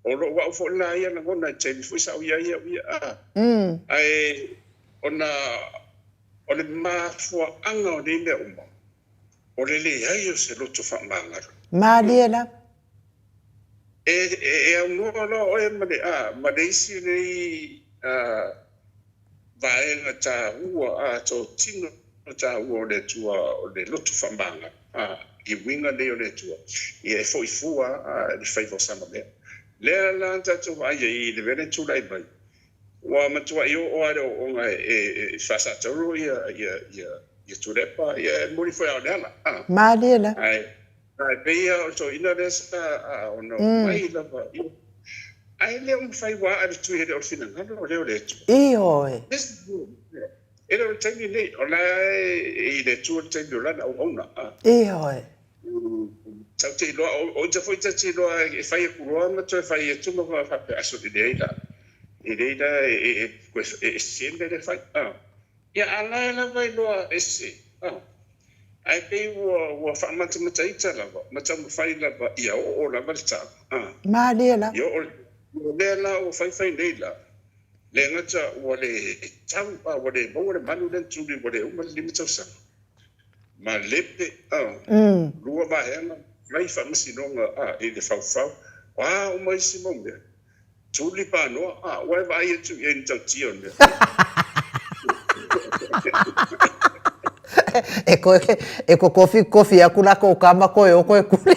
O lou au foi lena ia lagona i taimi foi sa ou i ai au ia, a. Ae ona o le mafuaaga o nei mea uma, o le leai o se loto faamagalo. Malie lava. E aunoa loa oe ma le, a, ma le isi nei, a, vaega taua, a, totino taua o le Atua, o le loto faamagalo, a, i uiga nei o le Atua, ia e foi fua, a, i le faiva o sana mea. Lea la na tatou vaai ai i le mea lea na tulai mai, ua matuai oo lava le ooooga e faasatauro ia, ia, ia, ia Tuilaepa, ia e moni foi lava o le ala, a. Malie la. Ae, Ae pei lava o le toeaina lea sa ona omai lava ia. Ae le o mafai ua aa le tui e le o le finagalo lea o le Atua. Ioe. E le o le taimi lenei, o la e i le Atua le taimi o lana auauna. Ioe. Tau te iloa, o ita foi ta te iloa e fai atu loa ma toe fai atu ma faapea, a sole leai la. E leai la e sese le mea lea e fai. Ia a la e lava iloa e sese. Ae pei ua, ua faamatamataita lava ma taumafai lava ia oo lava le tala. A. Malie lava. Ia oo le, o lea la ua faifai nei la, le gata ua le tau, a ua le maua le manu lea na tuli ua le uma le 5 tausaga. Ma lepe, a, lua vaega, fai faamasinoga, a, i le faufau, o a uma isi mau mea. Tuli panoa, a, ua e vaai atu i ai i le tautia o le mea. E koe, e kokofi kofi aku la kou kama koe o koe kuli.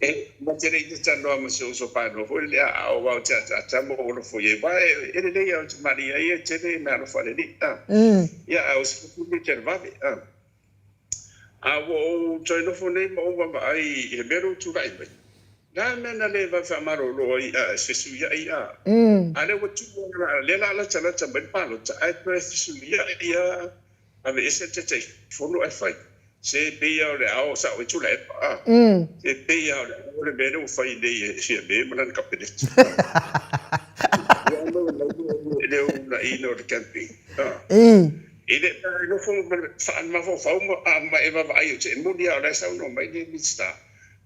E, ma te rei te tanoa ma se uso panoa foi le a o wau te ata ata mo olo foi e wa e e lelei au te mari ai e tele me alofa le li. Ia a o se kuku te vave. A ua ou toe nofo nei ma ou vaavaai i he mea lea ua tulai mai. O le a le mea na le vave faamalolo ai a e fesuiai a? A lea ua tuu lava, lea o le a latalata mai le palota ae toe fesuiai lava, aveese le Taitaifono ae fai. Se pei lava o le ao sao ai Tuilaepa a? Se pei lava o le ao le mea lea ua fai nei e Fiame ma lana Kapeneta. Ia le uunaiina o le campaign a? E le i nofo ma le faamafaufau ma e vaavaai atu, e moni lava o la e saunoa mai le Minisita,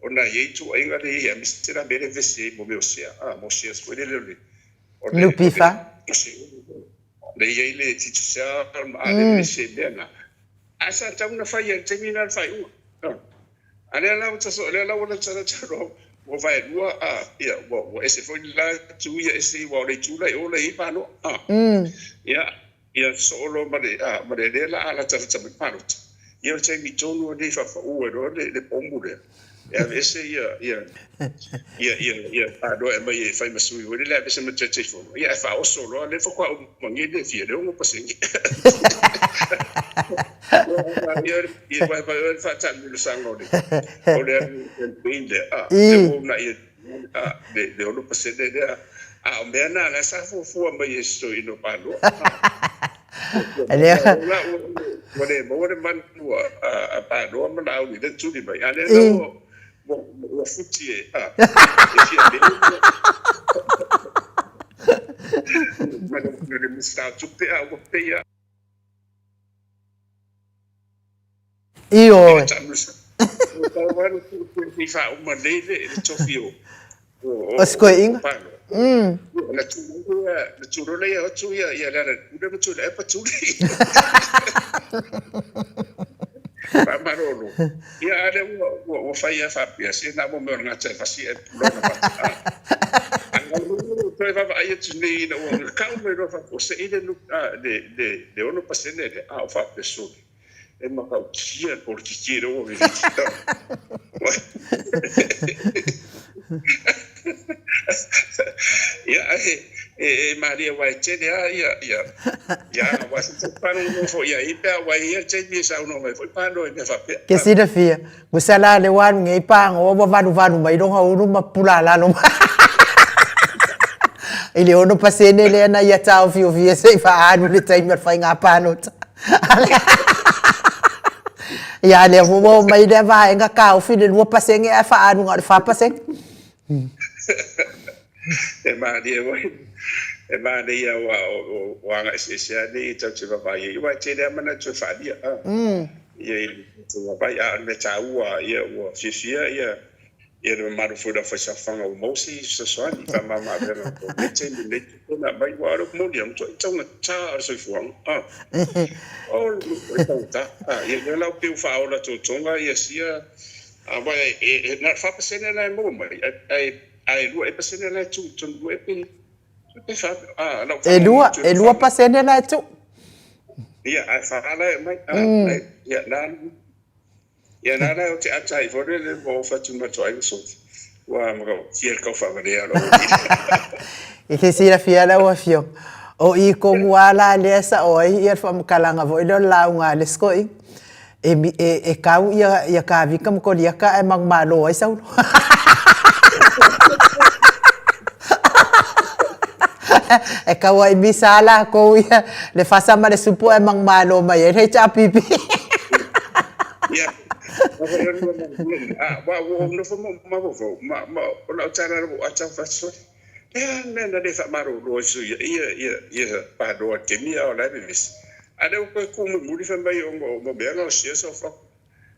ona e i ai tuuaiga lea e i ai, aemaise la mea lea e vevesi ai mo mea o sea, a, mo shares foi lele o le, o le, NPF. O le i ai le Digicel ma a le vevesi ai i mea na. Ae sa tatau ona fai i le taimi lena le faaiuga. A lea la ua taso, lea la ua latalata loa ua vaelua, a, ia, ua, ua ese foi le la itu ia ese, aua o le itu la i o la e i ai panoa, a. Ia, Ia soo loa ma le, a, ma le lea la a latalata mai palota. Ia o le taimi tonu lenei e faapau ai loa le, le pomu lea. E aveese ia, ia, ia, ia, ia panoa e aumai e fai ma sui foi lele, aveese ma le Taitaifono. Ia ae faaoso loa, lea faatoa uma nei le fia le 6%. Ia, ia, ia, ia, le faataamilosaga o le, o le alu campaign lea, a, lea ua uunai atu. Le 6% lea. A o mea na la sa fuafua mai e si toeaina o Panoa. Lea. Ua le maua le manu a Panoa ma Laauli lea na tuli mai. A lea la ua futi e, a, e Fiame. Ma le Minisita o Tupe, a ua pei a. Ioe. O si koeʻiga. Na tu loa lea o atu ia Lealailepule ma Tuilaepa tuli. Faamalolo. Ia a lea ua fai lava faapea, se na o mea o le gata e fasi ae pulona fata. A toe vaavaai atu nei ina ua tau mai loa faapea, se i le 6% lea, a o faapea, sole, e matautia le polokiki lea ua vevesi. Ia, e malie aua e tele lava ia, ia, ia aua se te paalogologo foi i ai pe a ua i ai le taimi e saunoa mai foi Palo i mea faapea. Ke silafia, ua sala lea ua alu nei pagoa ua valuvalu mai lona ulu ma pupula lalo mai i le 6% lea na ia taofiofia se i faaalu i le taimi o le faiga palota. Ia lea foi ua omai lea vaega taofi le 2% ae faaalu na o le 4%. E malie foi, e manaia aua o aga eseese lava nei tatou te vaavaai ai, aua e tele lava manatu e faaalia ia i le tatou vaavaai, a o le mea taua ia ua fiafia ia le mamalu foi o le aufaisaofaga ua maua se fesoasoani i faamama-avega o lenei taimi i lenei tupe na aumai, aua o le upu moni lava, ua matuai taugata lava le soifuaga, o le matuai taugata. Ia lea la ua pei ua faaola totoga ia sia Aua e na o le 4% la e maua mai, ae 2% la e tuu i totonu, 2 pe, pe fa, a, lau E lua, e 2% la e tuu. Ia, ae fa la e aumai. A, ia, na, ia, na la o te ata ai foi lele ua ofa atu ma toai ma sofi. Ua matautia le taufaavalea o lau I te silafia lau afioga, o i tonu lava la lea e sao ai le faamatalaga foi lea o le lauga a le isi toeaina. E, e, e kau ia, ia Kāvika ma Koliata ae manumalo ai Saulo. E kau ai misa lākou ia le fasa ma le supu ae manumalo mai ai le HRPP. Ia, a, ua ou nofo ma ou mafaufau, ma, ma, o lau tala ua ata faasoa. Le a le mea na le faamalolo ai sui ia, ia, ia panoa i le taimi a o la e vevesi. A lea ua toe tu mulimuli fai mai ona o mea na o sia so fa.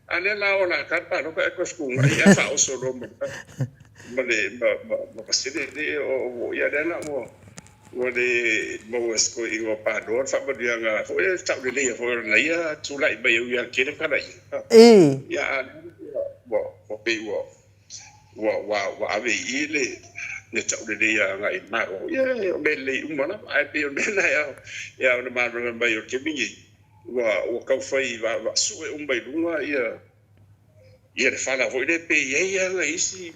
A lea la o la ka paloka e toe fetuunai ae faaoso loa ma ma le ma ma ma pasene le o o ia lea la ua ua le maua e se toeaina o panoa le faamanuiaga foi le tauleleia foi o lana ia tulai mai e ui lava i le tele tala ia. Ia a lea ua ua pei ua ua, ua, ua ave i i le, le taulelei agai i le Malo. Ia, o mea lelei uma lava, ae pei o le mea lena e ao, e ao ona malamalama mai o le taimi nei, ua, ua tau fai vaavaasue uma i luga ia, ia le fala foi lea pe i ai lava isi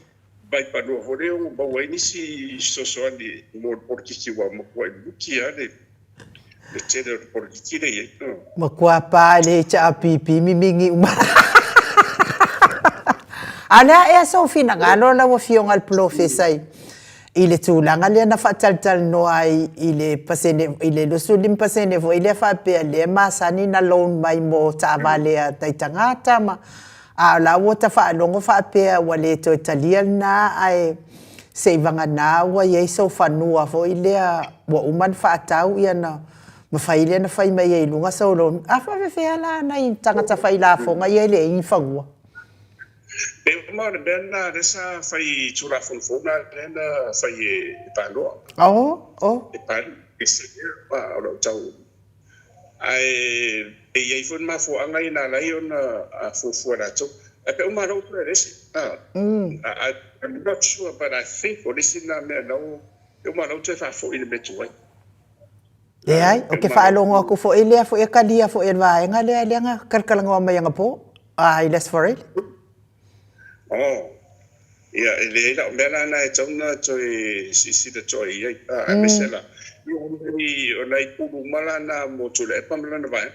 vaipanoa foi lea e ono maua ai nisi fesoasoani mo le polokiki ua matuai muti lava le, le tele o le polokiki lea e i ai. Matua pa le HRPP mimigi uma. A o le a ea sou finagalo lau Afioga i le Polofesa i i le tulaga lea na faatalatalanoa ai i le pasene i le 25% foi lea faapea lea e masani na loan mai mo taavale a taitagata ma A o la ua ta faalogo faapea ua le toe talia lena ae seivagana ua i ai sou fanua foi lea ua uma ona faatau ia ona mafai lea ona fai mai ai i luga sou loan. A faapefea la nai tagata failafoga ia e leai ni fanua? Pei uma o le mea lena lea sa fai i Tulafono fou na lea na fai e Panoa. Oh, oh. E Pali, e o lau tau Ae e i ai foi le mafuaaga ia na ala ai ona fuafua e latou. Ae pe uma lou toe le isi. I'm not sure but I think o le isi lena mea na o pe uma lou toe faafoi i le mea tuai. Leai, ou te faalogo atu foi lea foi e talia foi e le vaega lea lea na talatalanoa mai anapo i le Aso Faraile. Oh, ia, e leai la, o mea la na e tatau ona toe silasila toa i ai, aemaise la, ia, o nai pulu uma la na mo Tuilaepa ma lana vaega.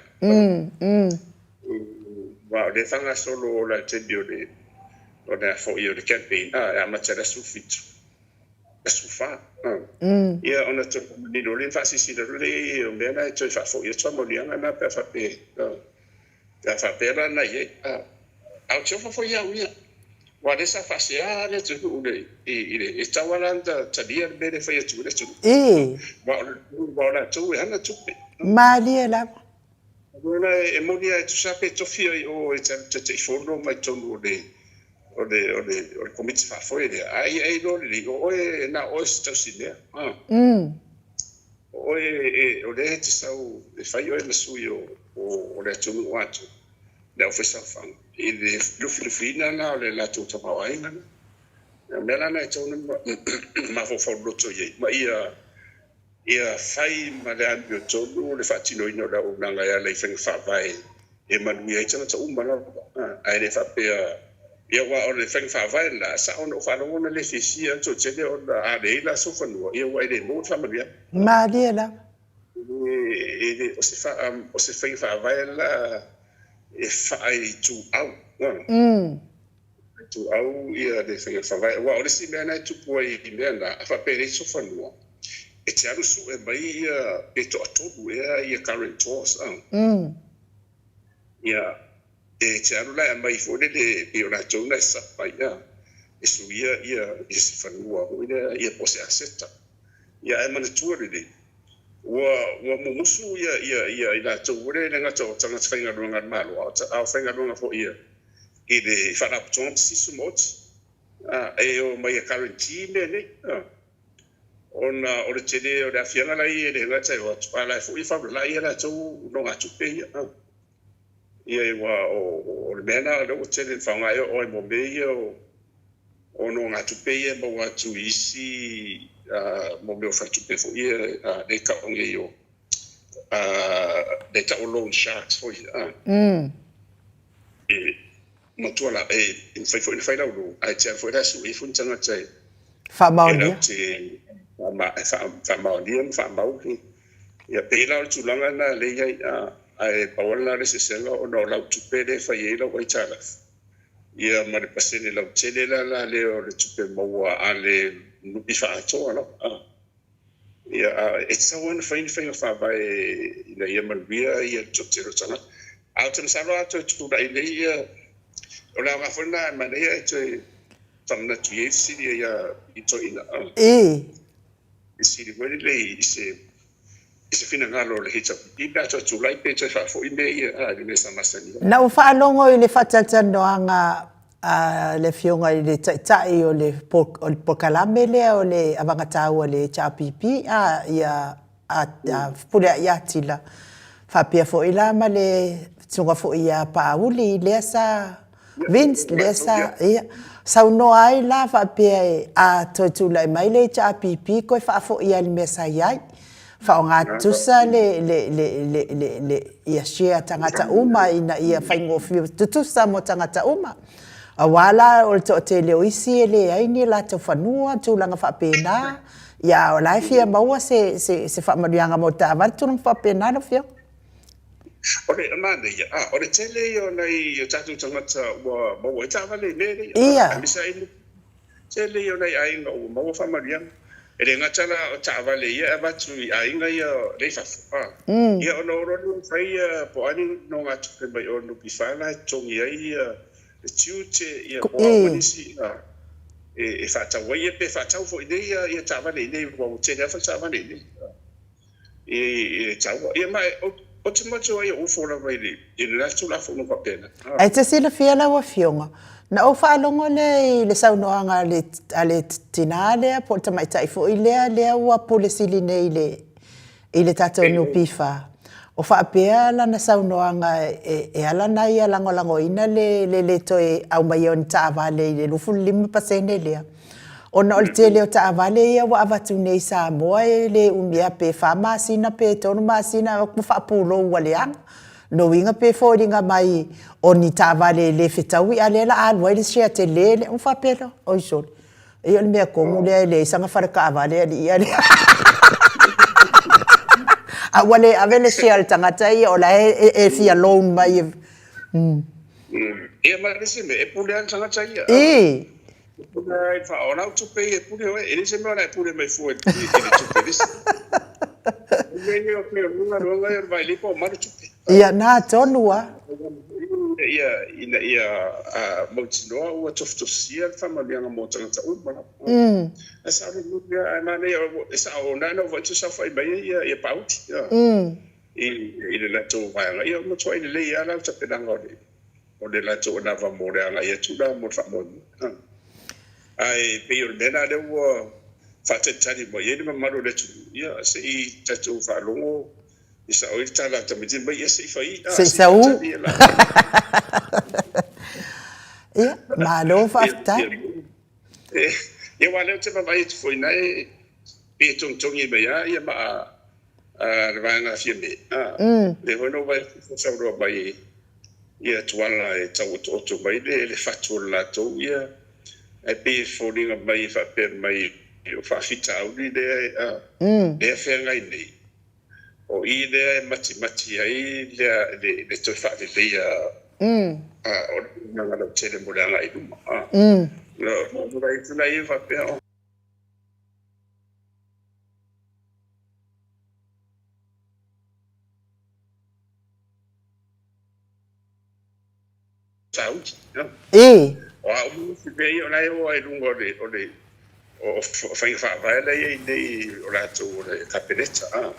Aua o lea e faagasolo la i le taimi o le, o le a foi o le campaign, e amata i le aso 17, aso 14. Ia, ona toe faamanino lea ma faasilasila loa lea o mea na e toe faafoi atu faamanuiaga na pe a faapea, Pe a faapea la na i ai, a, a o te ofa foi au ia. Aua o lea sa faasea le atunuu i le, i le, e tatau lava la ona talia le mea lea e fai atu ai le atunuu. Aua o, aua o latou e ana tupe. Malie lava. O lea la e moni lava e tusa pe tofi ai o e Taitaifono mai totonu o le, O le, o le, o le komiti faafoe lea, a ia e iloa lelei, o oe, na o oe se tausimea. O oe, e, o lea e te sau e fai oe ma sui o, o, o le atunuu atoa, le aufaisaofaga, i le lufilufiina la o le latou tamaoaiga lea. O le mea la lena e tatau ona mafaufau loloto i ai, ma ia, ia fai ma le amiotonu le faatinoina o le auaunaga e ala i faiga faavae e manuia ai tagata uma lava, ae le faapea, ia aua o le faiga faavae lena, sao ona ou faalogo ona le fiafia le toatele ona a leai la sou fanua, ia ua e le maua le faamanuiaga. Malie lava. E le, o se, o se faiga faavae la e faaituau, Ituau ia le faiga faavae aua o le isi mea na e tupu ai i mea na, a faapea e leai sou fanua, e te alu sue mai ia pe toatolu ea ia guarantors a. Ia, e te alu la e aumai foi lele pei o latou na e sub ai a, e suia ia ia se fanua foi lea ia po o se aseta. Ia ae manatua lelei, ua ua mumusu ia ia ia i latou foi lea e le gata o tagata faigaluega a le Malo a o faigaluega foi ia i le Faalapotopotoga Pisinisi Maoti, e o mai e guarantee mea nei, ona o le tele o le aafiaga la e i ai e le gata e o atu, a o la e foi e faulalai a latou nogatupe ia. Ia aua o le mea lena o lea ua tele ina faaaoga e oo ai mo mea ia o nogatupe ia e maua atu i isi mo mea o faletupe foi ia lea e tau nei o lea e tau o loan sharks foi ia. E matua la, e mafai foi ona fai lau loan, ae te alu foi la e sue ifo ni tagata e Faamaonia. latou te faamaonia ma faamau. Ia pei la o le tulaga lena lea e i ai, ae pau lava lena o le eseesega ona o lau tupe lea e fai ai lau aitalafu, ia ma le pasene lautele la la lea o le tupe maua a le NPF atoa lava. Ia, e tatau lava ona fai ni faiga faavae ina ia manuia le toatele o tagata. Ae ou te masalo a toe tulai nei ia, o le aoga foi lena e manaia e toe faamanatu i ai le fesili ia i toeaiina. Fesili foi lele i se i se finagalo o le HRPP pe a toe tulai pe toe faafoi mea ia i le mea sa masani ai. Na ou faalogo i le faatalatalanoaga a le Afioga i le Taitai o le polokalame lea o le avagataua i le HRPP a ia a Fepuleai Atila, faapea foi la ma le Susuga foi ia Paauli lea sa Vince lea sa ia saunoa ai la faapea e a toe tulai mai le HRPP toe faafoi lava i le mea sa i ai. Faaaoga tutusa le le le le le le ia share a tagata uma ina ia faigofie tutusa mo tagata uma. Aua la o le toatele o isi e leai ni latou fanua, tulaga faapena, ia a o la e fia maua se se se faamanuiaga mo taavale, tulaga faapena lau Afioga. O le manaia, a, o le tele ia o nai o tatou tagata ua maua ai taavale i mea nei, a, aemaise lava i Tele ia o nai aiga ua maua faamanuiaga. E le gata la o taavale ia e avatu i aiga ia lea i fafo, a, ia ona o loa lea ua fai ia po o a ni nogatupe mai o NPF la e totogi ai ia le tiute ia po o a uma nisi e faatau ai ia pe faatau foi nei ia taavale i inei aua ua tele lava foi taavale i inei. I le taua. Ia ma ou te manatu ai o ufo lava i le i lena Tulafono faapena. Ae te silafia lau Afioga, na ou faalogo lea i le saunoaga a le a le tinā lea po o le tamaitai foi lea lea ua pule sili nei i le i le tatou NPF. O faapea lana saunoaga e e ala ona ia lagolagoina le le le toe aumaia o ni taavale i le 25% lea. Ona o le tele o taavale ia ua avatu nei i Samoa e le umi a pe fa masina pe tolu masina ua faapulou ua leaga. Lona uiga pe foliga mai o ni taavale e le fetaui a o lea o le a alu ai le share tele lea. Ona faapea lea, oi sole, ia o le mea tonu lea e leai sana fale taavale alii ia lea. A ua le ave le share a le tagata ia o la e fia loan mai e. Ia ma le isi mea, e pule lava le tagata ia. O lau tupe ia e pule oe, e leai se mea o le a e pule mai fua i le tupe a le isi. O mea ia o pei o le galuega ia o le vailipa o malu tupe. Ia, na tonu lava. Ina ia mautinoa ua tofutofusia le faamanuiaga mo tagata uma lava. Ae sao lelei lea, ae manaia, e sao, na ona ou vaai atu o saofai mai ai ia Paauli i le latou vaega. Ia, ua matuai lelei lava la le tapenaga o le. o le latou anava mo le agai atu la mo le faamoemoe. Ae pei o le mea lena lea ua faatalitali mai ai le mamalu o le atunuu, ia se i tatou faalogo i sao ai le tala a tamaiti mai, ia se i fai, Se i sau. Ia, malo faafetai. Ia, aua o lea ou te vaavaai atu foi i ina e pei e togitogi mai lava ia maa a le vaega a Fiame. Lea foi na ou vaai atu saunoa mai ia Tuala e tau otooto mai le fatu o le latou ia, ae pei e foliga mai e faapea mai o faafitauli lea lea e feagai nei, o i lea e matimati ai le toe faaleleia o le tulaga lautele mo le agai i luma. Na ou vaai atu la ia faapea o Saudi. E. O a uma isi mea ia, o la e o lava i luga o le, o le, o faiga faavae la e i ai nei o latou o le Kapeneta, a.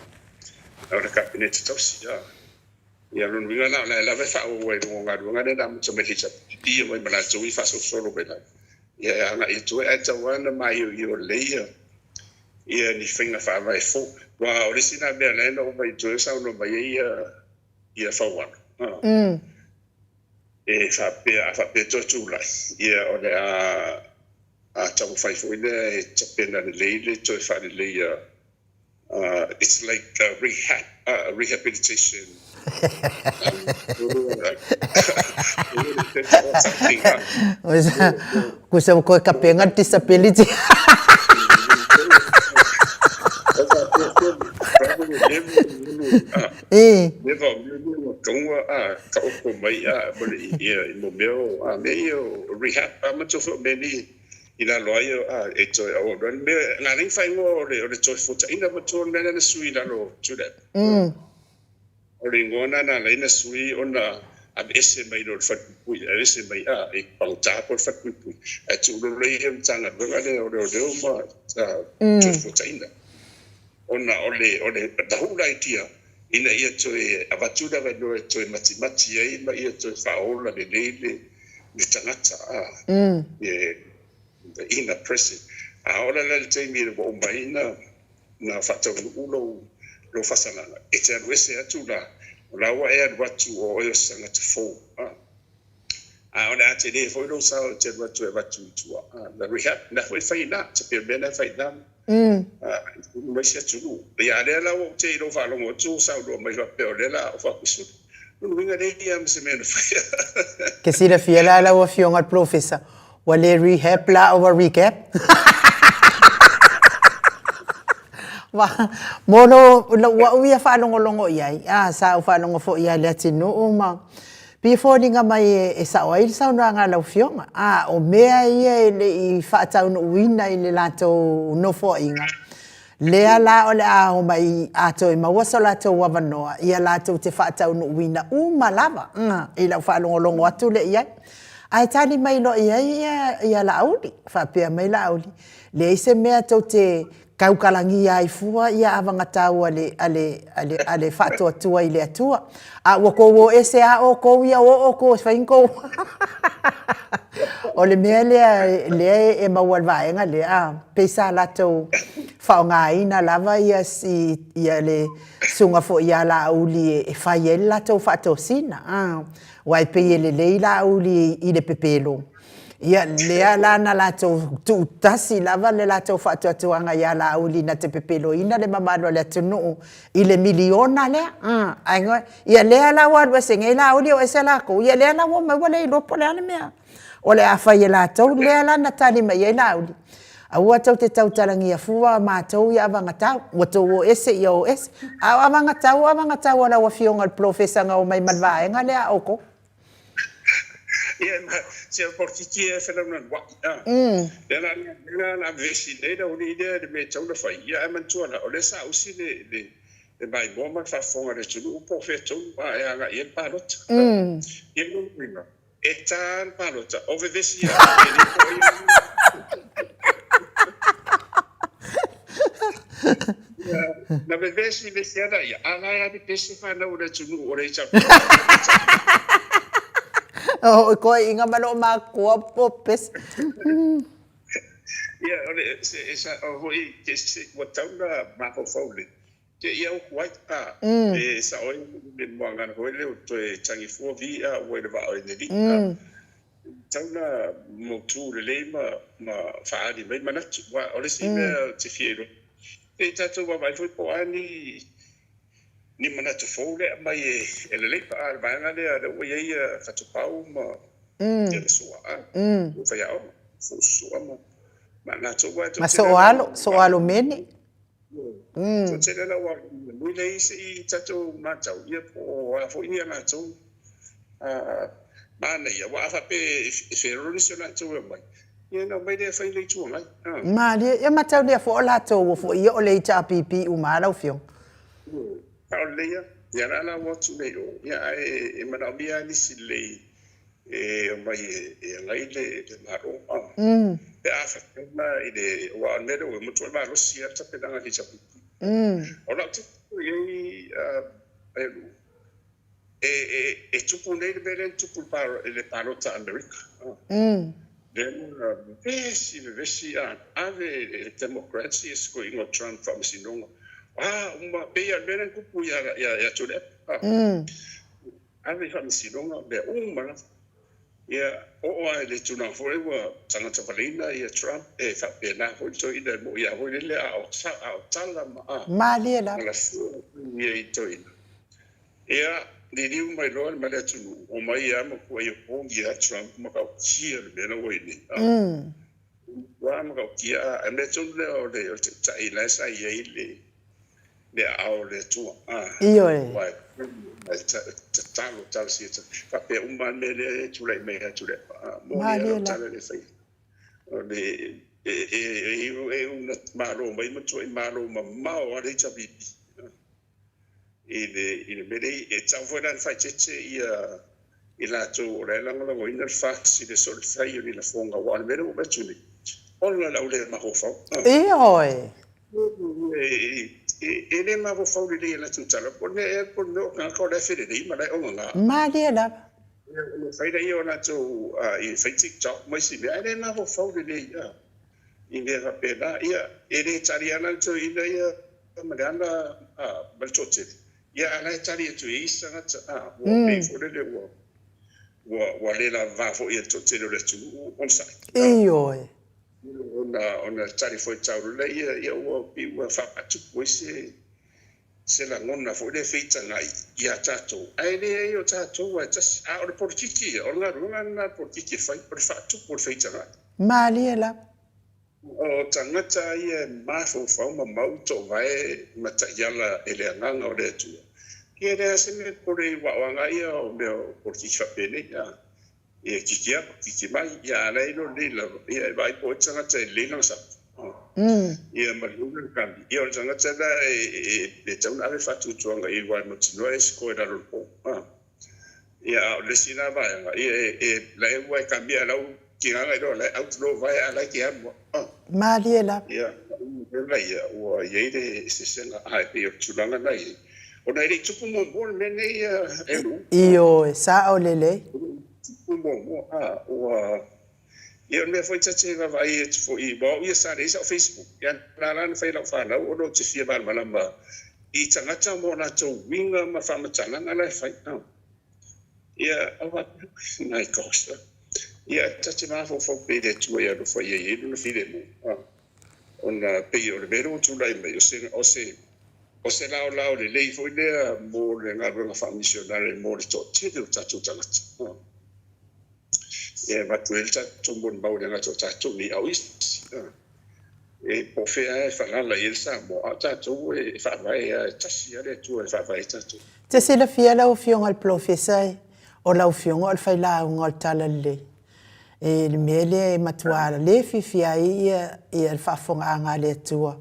O le Kapeneta tausi, a. Ia, o lona uiga la, o la e lava e faaauau ai i luga o galuega lea na amata mai e le HRPP mai ma latou ia faasolosolo mai lava, ia e agai atu ai. Ae tatau lava ona maioio lelei ia, ia ni faiga faavae fou. Aua o le isi lena mea la e na ou vaai atu ai o saunoa mai ai ia, ia Faualo, a. E faapea, a faapea e toe tulai, ia o le a taumafai foi lea e tapena lelei le toe faaleleia, it's like a rehab, a rehabilitation Kusa ua koe kapenga le disability. E. Never o mea ia ua taua a taoto mai a mo le ia i mo mea o a mea ia o rehab a matua foi o mea nei i lalo ai a e toe au au mea na alai faaigoa o le o le toe fuataina matua o le mea lea na sui i lalo o Tulap. O le igoa na na alai na sui ona aveese mai lo le falepuipui aveese mai a e pagota po le falepuipui ae tuulola ia Matagaluega lea o Leoleo ma toe fuataina. Ona o le, o le the whole idea, ina ia toe avatu le avanoa e toe matimati ai ma ia toe faaola lelei le, le tagata, a, the inner person. A ola la i le taimi ina ua uma ai na, na faataunuu lou, lou faasalaga, e te alu ese atu la, o la ua e alu atu o oe o se tagata fou, a. A o le a tele foi lou sao e te alu atu e avatu i tua, a, the rehab, na foi e fai i ina, te pei o le mea lena e fai i ina. Ma isi atunuu. Ia, a lea la ua ou te i lou faalogo atu o saunoa mai faapea o lea la a ofa atu i suli. Lona uiga leai lava ma se mea na faia. Ke silafia la lau Afioga i le Polofesa, ua le rehab la ua recap. Mo lou au ia faalogologo i ai, a, sa ou faalogo foi ia Leatinuu ma Pei e foliga mai e sao ai le saunoaga a lau Afioga, a o mea ia e le i faataunuuina i le latou nofoaiga, lea la o le a omai a toe maua so latou avanoa, ia latou te faataunuuina uma lava, i lau faalogologo atu lea i ai. Ae tali mai loa i ai ia Laauli, faapea mai Laauli, leai se mea tou te Tautalagia ai fua ia avagatau a le, a le, a le, a le faatuatua i le Atua. A ua tou o ese a outou ia, o outou e fai ni tou O le mea lea, lea e maua i le vaega lea, a, pei sa latou faaaogaina lava ia, ia le susuga foi ia Laauli e fai ai le latou faatosina, a, aua e pei e lelei Laauli i le pepelo. Ia, lea la na latou tuutasi lava le latou faatuatuaga ia Laauli na te pepeloina le mamalu o le atunuu i le miliona lea. Ae, ia lea la ua alu ese nei Laauli o ese latou, ia lea la ua omai ua le iloa po o le a le mea o le a fai e latou. Lea la na tali mai ai Laauli, Aua tou te tautalagia fua matou ia avagatau, ua tou o ese ia o ese. A o avagatau o avagatau a lau Afioga i le Polofesa na omai ma le vaega lea a outou. Ia, ma se o polokiki e felaunanua'i, a. Lea la, lea la vevesi nei le aualii lea i le mea e tatau ona fai, ia ae manatua la, o lea sa usi le, le, le maimoa ma le faafofoga a le atunuu po o fea tonu a e agai i ai le palota. Ia, lona uiga, e ta le palota, o vevesi lava, e le po ai Na vevesi vevesi lava ia, a la e alu pea se fanau a le atunuu o le HRPP. Oo i toeaiina ma loomatua polopesa. Ia, o le, se, e sa, o foi, ke, se, ua tau na mafaufau le, te ia upu ai, a, e sao ai le moagana foi lea ua toe tagi fua vi a ua i le vaa o Eneli, a, tau na mautu lelei ma, ma faaali mai manatu, aua o le isi mea ou te fia iloa, pe tatou vaavaai foi po o a ni, ni manatu fou lea aumai e lelei pe a le vaega lea lea ua i ai ia Fatupau ma ia le Su'a o faiaoga Su'a ma ma latou aua e Ma toatele lava Soalo, Soalo Mene. Toatele lava nui lea se i tatou matau ia po o a foi ia latou manaia aua a faapea e felolo nisi o latou e omai ia ona omai lea e fai le Itu Agai. Malie, ia mataulia foi o latou foi ia o le HRPP uma lava lau Afioga. Sao lelei lava. Ia la la ua atu nei o, ia ae e manaomia lava nisi lelei e omai e agai le Malo. Pe a faapea i le, aua o le mea lea ua matuai malosi lava le tapenaga a le HRPP. O lau tilotilo i ai, E tupu nei le mea lea na tupu i le palota a Amerika. Lea na vevesi vevesi a ave e le Democrats ia se toeaina o Trump i faamasinoga. A uma, pei lava o le mea lea na tupu ia Tuilaepa. Ave i faamasinoga mea uma lava. Ia, oo lava i le tulaga foi lea ua tagata valeina ia Trump, e faapena foi le toeaina e moni lava foi lele a o tala ma a. Malie lava. Ma lafua ia i toeaina. Ia, liliu mai loa ma le atunuu, omai lava ma kuai opogi ia Trump ma matautia le mea la ua i ai nei. Ua matautia, a o le mea tonu lea o le taitai la e sa i ai le le aao o le Atua. Ioe. Aua e tatalo talosia faapea uma lava le mea lea e tulai mai ia Tuilaepa. Moni lava lau tala lea e fai. O le e una malo mai matuai malo mamao lava le HRPP i le i le mea lea. E tatau foi la ona faaeteete ia i latou o la e lagolagoina le FAST i le solifai o ni lafoga aua o le mea lea ua ou atu nei, ola le au le mafaufau. Ioe. E le mafaufau lelei e latou tala, po o le mea ea, po o le mea o tagata o la e felelei ma la e ogaga. Malie lava. Ona fai lea o latou i fai TikTok ma isi mea, ae le mafaufau lelei i mea faapena. Ia, e le tali lava la le toeaina ia ma le ana ma le toatele, ia a o la e tali atu i ai isi tagata, ua pei foi lele ua le lavava foi e le toatele o le atunuu onosai. Ioe. Ona tali foi tau lea ia ua pei ua faatupu ai se se lagona foi lea feitagai ia tatou, ae leai o tatou lava e tasi. A o le polokiki ia, o le galuega lena a le polokiki e fai, o le faatupu o le feitagai. Malie lava. O tagata ia e mafaufau ma mau toovae ma taiala e le Agaga o le Atua, ia e leai lava se mea e popole ai aua o aga ia o mea o polokiki faapenei. Ia kiki atu, kiki mai, ia a la e iloa lelei lava, ia e vaai po o ai le tagata e lelei lana sapa. Ia ma le lelei lana kami. Ia o le tagata la e tatau ona ave le faatuatuaga i ai aua e mautinoa e score i lalo o le po. Ia a o le isi la vaega, ia e la e ua e kami a o lau tigaga iloa o la e out loa vae a o la e te alu lava. Malie lava. Ia, o ia, ua i ai le eseesega, ae pei o le tulaga lena e i ai. Ona e le i tupu muamua le mea lenei e Lu. Ioe, sao lelei. E le i tupu muamua, a, ua, ia o le mea foi ta te vaavaai atu foi, aua o au ia sa leai sau Facebook, ia na ala ona fai e lau fanau ona ou te fia malamalama i tagata ma o latou uiga ma faamatalaga la e fai. A, ia, aua, my gosh, ia ta te mafaufau pea i le Atua e alofa ia i ai lona filemu. A. Ona pei o le mea lea ua tulai mai, o se, o se, o se laolao lelei foi lea mo le galuega faamisionare mo le toatele o tatou tagata. E avatu ai le tatou molimau e le gata o tatou nei, a o isi. E po o fea lava e falala i ai le Samoa, a o tatou e faavae lava, e tasi lava le Atua e faavae ai tatou. Te silafia lau Afioga i le Polofesa, o lau Afioga o le failauga o le Talalelei. I le mea lea e matua le fiafia ai ia le faafofogaaga a le Atua,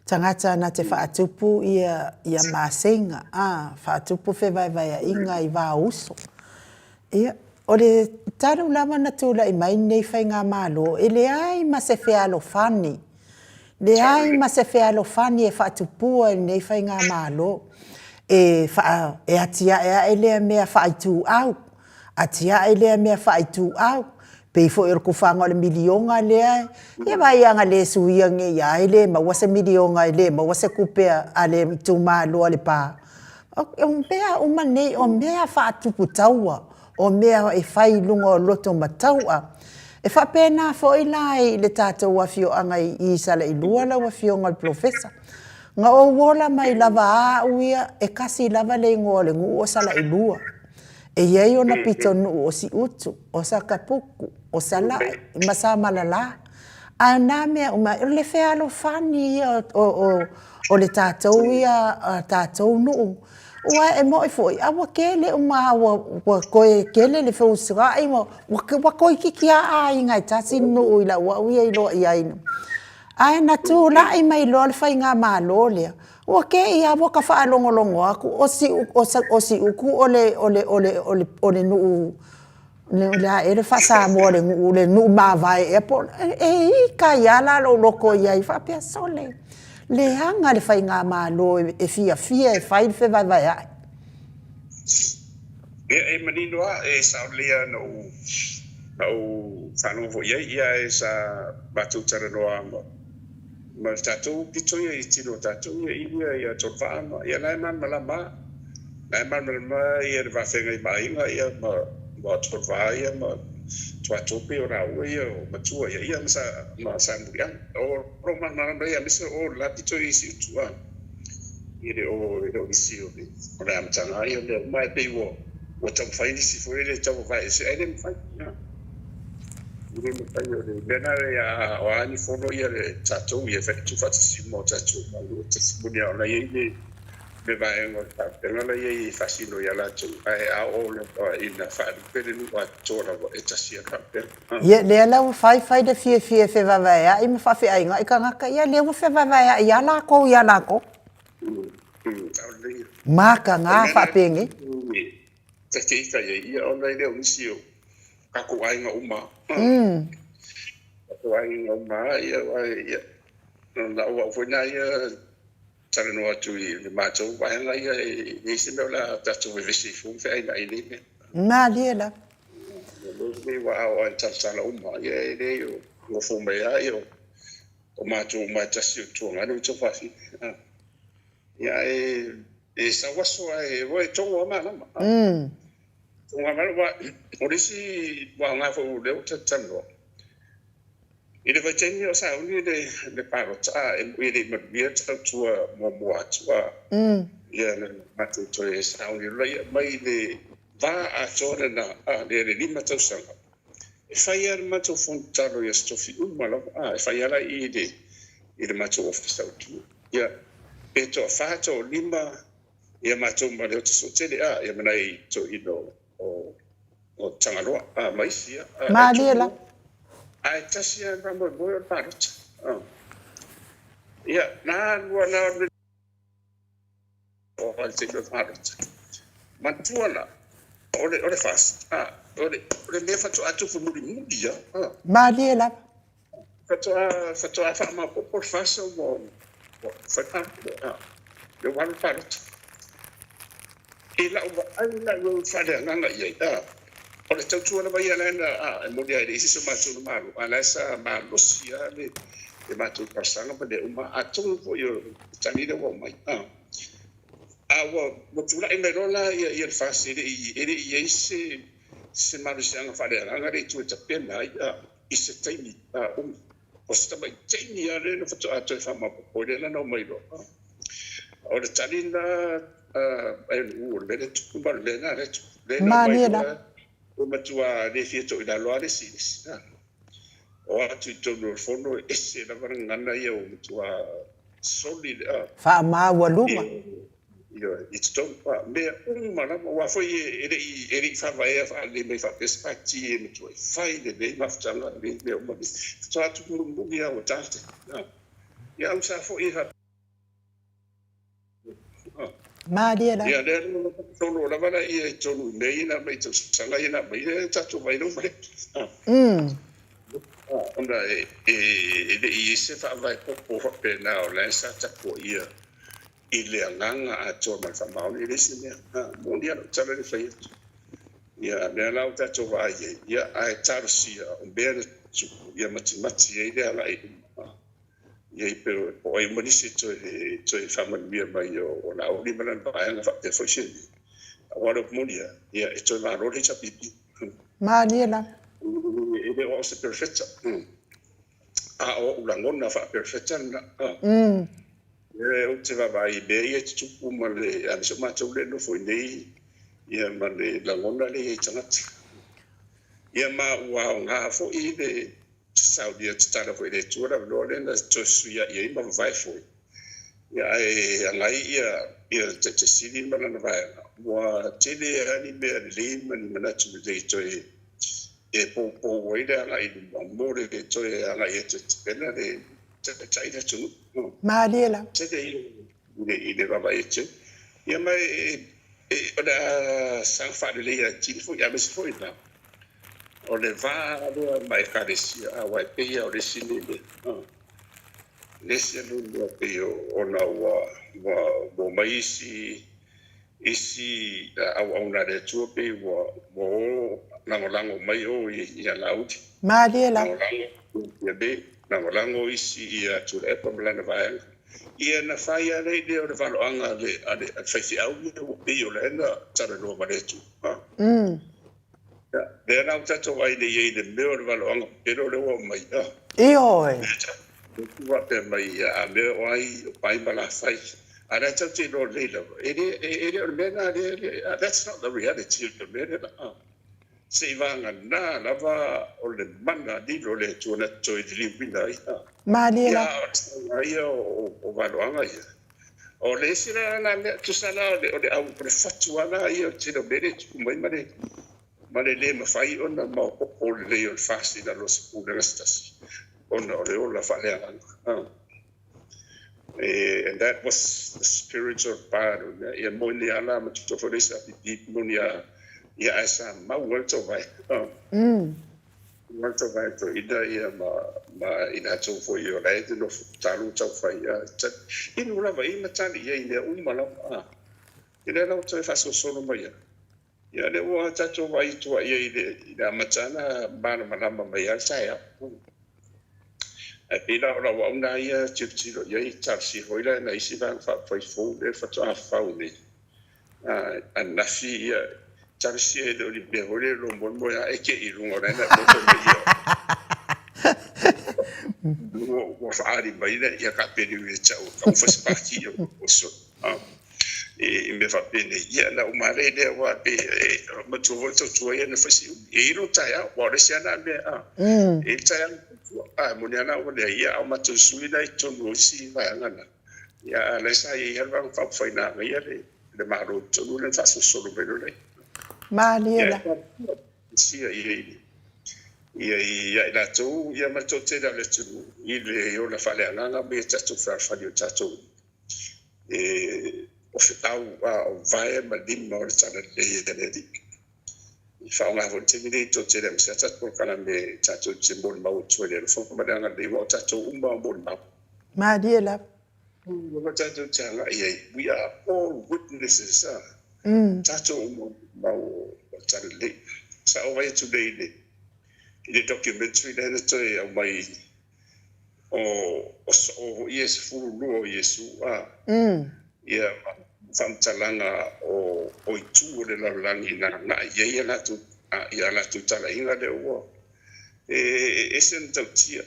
tagata na te faatupu ia maseiga, a, faatupu fevaevaeaiga i va o uso. Ia, o le talu lava na tulai mai lenei faigamalo, e leai ma se fealofani, leai ma se fealofani e faatupua i lenei faigamalo, e atiaeae lea mea faaituau. Atiae lea mea faaituau, pei foi o le kufaga o le miliona lea, ia vaai ana le suia nei ia e le maua se miliona e le maua se tupe a le itumalo a Lepa. O mea uma nei o mea faatupu taua, o mea e fai i luga o loto mataua. E faapena foi la i le tatou afioaga i Salailua lau Afioga i le Polofesa. Na ou ola mai lava au ia, e tasi lava le igoa o le nuu o Salailua. E i ai ona pitonuu o Siutu, o Satapuku, o Sala'i ma Samalala. A o nā mea uma, o le fealofani ia o le tatou ia tatou nuu. Ua e mo'i foi, a ua tele uma ua toe tele le feusua'i ma ua toeitiiti lava aiga e tasi le nuu i lau au ia iloa i ai. Ae na tulai mai loa le faigamalo lea, ua te i lava ua ta faalogologo atu o Siutu o le nuu, o le a ea le faa-Samoa o le nuu, le nuu mavae ea po o le… E ita ai lava la lou loto i ai faapea, sole, leaga le faigamalo e fiafia e fai le fevaevaea'i. Ia, e manino lava, e sao lelei lava na ou, na ou faalogo foi i ai, ia ae sa matou talanoa ma, ma le tatou pito ia i tino o tatou ia i ia ia Tolevaa ma, ia la e malamalama lava, la e malamalama ia le va feagai ma aiga ia ma, ma Tolevaa ia ma Tuatope o laua ia o matua ia, ia ma sa, ma Samuliaga. O lo o malamalama ia aemaise o le la pito ia i Siutu a. E le o e le o nisi o le o le amataga ai o mea uma ae pei ua ua taumafai nisi foi lele e tauavae ese ae le mafai. E le mafai o le mea lena e a o a ni fono ia le tatou ia e fai tuufaatasi uma o tatou Malo e tasi moni a ona i ai le le vaega o le faalupega la i ai e faasino ia latou ae a oo lava ina faalupe le nuu atoa lava e tasi a le faalupega. Ia, lea la ua fai fai le fiafia e fevaevaea'i ma faafeaiga'i tagata, ia lea ua fevaevaea'i lava latou iā latou. Mataga faapenei. Malie lava. Nei ua ao ai talatala uma ia e le o nofo mai lava ia o matou uma e tasi o tuaga le tofafine ia e e sau aso ae ua e togo a malama togo a malama o le isi vaega foi o lea ua talatalanoa i le vaitaimi o sauni le palota e le i manuia le tautua muamua atu a ia na matou toe sauni loa ia mai le va atoa lena, a, le, le 5 tausaga, e fai lava le matou fono tatalo i Aso Tofi uma lava, a, e fai lava la i i le, i le matou ofisa o tua. Ia, pe toafa, toalima, ia matou ma Leota Suatele, a, ia ma nai toeaiina o, o, o Tagaloa, a, ma isi, a, a, Malie la. Ae tasi lava le faamoemoe o le palota. A. Ia, na alu lava, na alu O le taimi o le palota. Manatua la, o le, o le FAST, a, o le, o le mea faatoa tupu mulimuli lava. A. Malie lava. Faatoa, faatoa faamaopoopo le FAST ua, ua fai palota, a, lea ua alu le palota. I lau vaai la i ai faaleagaga i ai, a, o le tautua lava ia la na, a, e moni lava e leai se isi o matou na malo, a o la e sa malosi lava le, le matou talosaga ma mea uma, atonu foi o le tali lea ua aumai, a. A ua, ua tulai mai loa la ia, ia le FAST, e le i, e le i i ai se, se malosiaga faaleagaga lea i tua e tapena ai, a, i se taimi, a, umi. O se tamaitaimi lava lea na faatoa toe faamaopoopo ai lea la na omai loa. A. O le tali lena a o le mea lea e tupu ma o le mea lena lea e tupu. Lea na omai Malie la. loa ua matua le fia toilalo lava le isi i le isi. A. O atu i totonu o le fono e ese lava le gagana ia ua matua soli le a. Faamaualuga. Ioe, i totonu. A, mea uma lava, aua foi e le i, e le i faavaea faalelei mai faapea se pati e matua e fai lelei mafutaga lelei mea uma. Faatoa tupu mulimuli lava ua ta le taimi. A. Ia ausa foi e faapea. Malie la. Ia lea tonu lava la ia i tonu i mea ia na aumai i tausaga ia na aumai lea tatou vaai lea ua fai. Ona e le i i ai se faavae popo faapena o la e sa tapuaia i le agaga atoa ma le faamaoni e leai se mea. Moni lava lau tala le fai atu. Ia, lea la ua tatou vaai ai, ia, ae talosia o mea na tupu, ia matimati ai le agai i luma. Ia, i po o ai uma nisi e toe faamanuia mai o Laauli ma lana vaega faapea foi se aua le upu moni lava, ia, e toe malo le HRPP. Malie lava. E le o au se perofeta, a o ou lagona faaperofeta lena. Ou te vaavaai i mea ia e tutupu ma le, aemaise o matou lea e nofo i inei, ia ma le lagona lea e i ai tagata. Ia ma ua aoga foi le saunia tatala foi e le Atua le avanoa lea na toe fesuiai ai ma vavae foi. Ia ae agai ia ia le Taitai Sili ma lana vaega, ua tele lava ni mea lelei ma ni manatu lelei toe e poupou ai le agai i luma mo le toe agai atu e tapena le taitai le atunuu. Malie la. Tele ia i le vaavaai atu. Ia ma o le a saga faaleleia atili foi, aemaise foi la o le va lea ma Ekalesia, aua e pei lava o le isi nei mea. Le isi alu mea pei ona ua omai isi isi auauna a le Atua pei ua o lagolago mai o i Laauli. Malie la. Lagolago ia me, lagolago isi ia Tuilaepa ma lana vaega. Ia na fai lava lea o le valoaga a le faifeau ia ua pei o lea na talanoa ma le Atua. Lea la ua tatou vaai nei i le mea o le valoaga pepelo lea ua aumai. Ioe. Faapea mai a mea o ai o pai ma lafai. A lea tatou te iloa lelei lava, e le o le mea lena lea, that's not the reality o le mea lea. Seivagana lava o le mana lilo o le Atua na toe liliuina ai. Malie la. Ia, ia o valoaga ia. O le isi la na mea, tusa la o le au, o le fatu lava ia o le tele o mea lea e tupu mai ma le le mafai ona maopoopo lelei o le fasi i lalo o se pulega se tasi, ona o le ola faaleagaga. And that was the spiritual part o mea. Ia moni lava la ma tutua foi le isi APP, moni lava, ia ae sa mau ai le tauvae. Mau le tauvae toeaina ia ma i latou foi o la e nofo tatalo ma taufai. Inu lava i ma tali i ai i mea uma lava. I lea la ua toe faasolosolo mai ai. Ia lea ua tatou vaai atu ai i le amataga malamalama mai lava le taeao. Ae pei la o lau au na ia tilotilo i ai, talosia foi la nai isi vaega faaupufai fou lea faatoa fau nei ananafi, ia talosia e le o ni mea foi lea e moemoe ae te i luga o la e moto mai ia ua faaali mai le ia kapeni i le tau tau fai se pati o so i mea faapenei. Ia na uma lea lea ua pe matua foi tautua ia na fai si umi e ilo taeao, ua o le isi ana mea e i taeao a moni ana ua lea ia au matou sui la i totonu o isi vaega na ia a la sa i ai le vaega faaupufai na agaia le Malo i totonu le faasolosolo mai loa lea. Malie la. Sia ia ia ia i latou ia ma le toatele o le atunuu i le ola faaleagaga ma ia tatou fealofani o tatou e o feau o vae ma lima o le talalelei e le Alii. I faaaoga foi le taimi nei toatele aemaise lava tatou polokalame tatou te molimau atu ai i le alofa ma le agalelei, aua o tatou uma o molimau. Malie lava. Ua tatou te agai ai, we are all witnesses, tatou uma mau o le talalelei. Sa ou vaai atu nei i le documentary lea na toe aumai o soo foi ia e 12 o Iesu ia faamatalaga o itu o le lalolagi na agai i ai ia latou talaiga lea ua e ese na tautia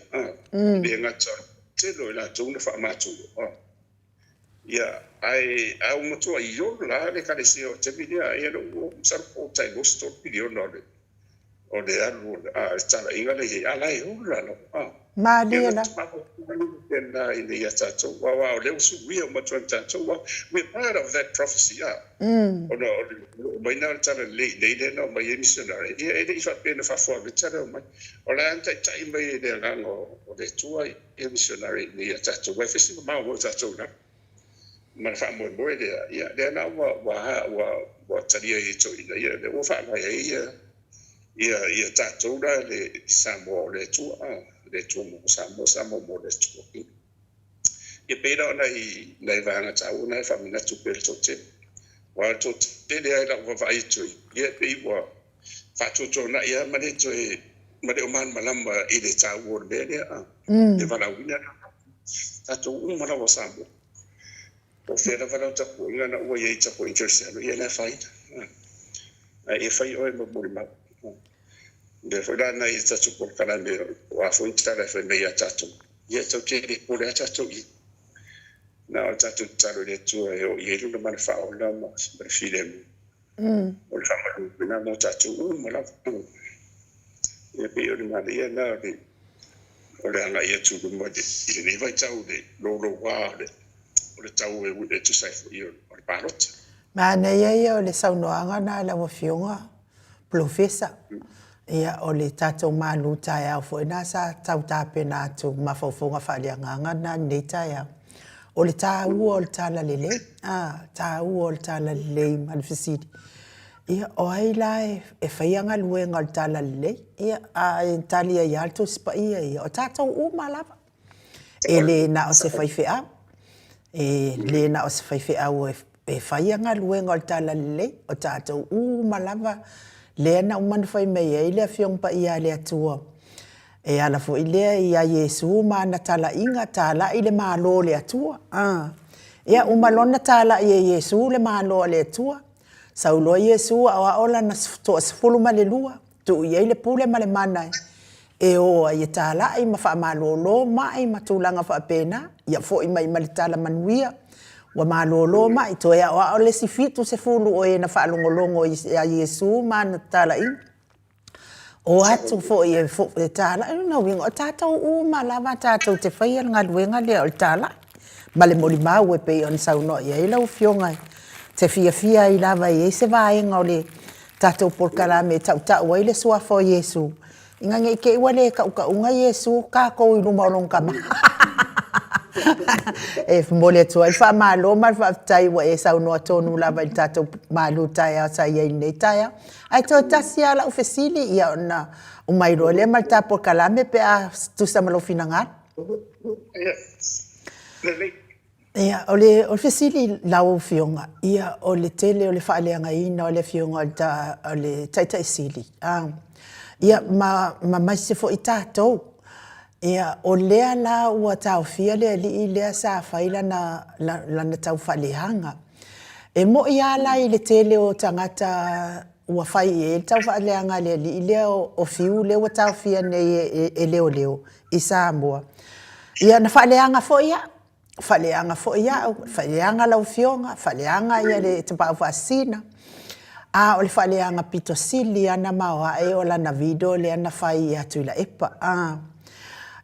le gata tele o i latou na faamatulo ia ae au matua i ola le ekalesia o taimi lea ia lou masalo po o tai 23 piliona o le alu a le talaiga lea i ai a la e ola lava. Malie la. Tēnā ina ia tātou, aua o lea ua suluia uma atu ai tātou, we are part of that prophecy, Ona o le mai na o le tala lelei nei lea na omai ai missionary, ia e le i faapea na faafoa tala o mai. O la e taitai mai e le agaga o le Atua ia missionary nei ia tātou, ai fai si mamao mo tātou na. Ma le faamoemoe lea, ia lea la ua talia i toeaiina ia, lea ua faavae ai ia tātou la le Samoa o le Atua, le Atua mo Samoa, Samoa mo le Atua. Ia pei la o nai vaega taua na e faamanatu pea le toatele. Aua o le toatele ai lau vaavaai atu ai, ia pei ua Faatuatuanai lava ma le toe ma le o malamalama i le taua o le mea lea, le valaauina lea o tatou uma lava o Samoa. Po o fea lava lau tapuaiga na ua i ai i tapuaiga kerisiano, ia e le afaina. Ae ia fai oe ma molimau. O lea foi la na i le tatou polokalame, o a foi ni tala e fai mai ia tatou, ia tatou te le popole lava tatou i ai. Na o le tatou tatalo i le Atua e oo i ai lona mana faaola ma le filemu. O le faamalu lena mo tatou uma lava. Ia pei o le manaia lena o le o le agai atu i luma i lenei vaitau i le louloua o le tau e tusa ai foi o le palota. Manaia ia o le saunoaga lena a lau Afioga Polofesa. Ia, o le tatou malu taeao foi lena sa tau tapena atu ma mafaufauga faaleagaga lena i lenei taeao. O le taua o le talalelei, a, taua o le talalelei ma le fesili, ia, o ai la e faia galuega o le talalelei? Ia, a e tali ai lava le Tusi Paia ia, o tatou uma lava. E le na o se faifeau, e le na o se faifeau e faia galuega o le talalelei, o tatou uma lava lea na uma ona fai mai ai le Afioga Paia a le Atua, e ala foi lea ia Iesu ma ana talaiga, talai le Malo o le Atua. A, ia uma loa ona talai e Iesu le Malo a le Atua, sau loa Iesu aoao lana toasefulu ma le lua, tuu i ai le pule ma le mana e o ai e talai ma faamalolo mai ma tulaga faapena, ia foi mai ma le tala manuia, ua malolo mai, toe aoao le isi 70 o e na faalogologo ia Iesu ma ana talaiga, o atu foi e talai. O lona uiga, o tatou uma lava tatou te faia le galuega lea o le talai ma le molimau e pei ona saunoa i ai lau Afioga, e te fiafia ai lava e i ai se vaega o le tatou polokalame e tautau ai le suafa o Iesu, ina ne i te i ua le tautauga Iesu tatou i luma o lona tama. E momoli atu ai le faamalo ma le faafetai ua e saunoa tonu lava i le tatou malu taeao sa i ai i lenei taeao. Ae toe tasi lava lau fesili, ia ona uma ai loa lea ma le ta polokalame pe a tusa ma lou finagalo. Ia, lelei. Ia, o le fesili i lau Afioga, ia, o le tele o le faaleagaina o le Afioga o le Taitai Sili, ia, ma aemaise foi tatou, ia, o lea la ua taofia le alii lea sa fai lana taufaaleaga. E moni lava la i le tele o tagata ua fai i ai le taufaaleaga a le alii lea o Fiu lea ua taofia nei e leoleo i Samoa, ia, na faaleaga foi au. Faaleaga foi au, faaleaga lau Afioga, faaleaga ia le Tapaau Faasisina. A o le faaleaga pito sili lava ona maoae o lana video lea na fai ia Tuilaepa. A.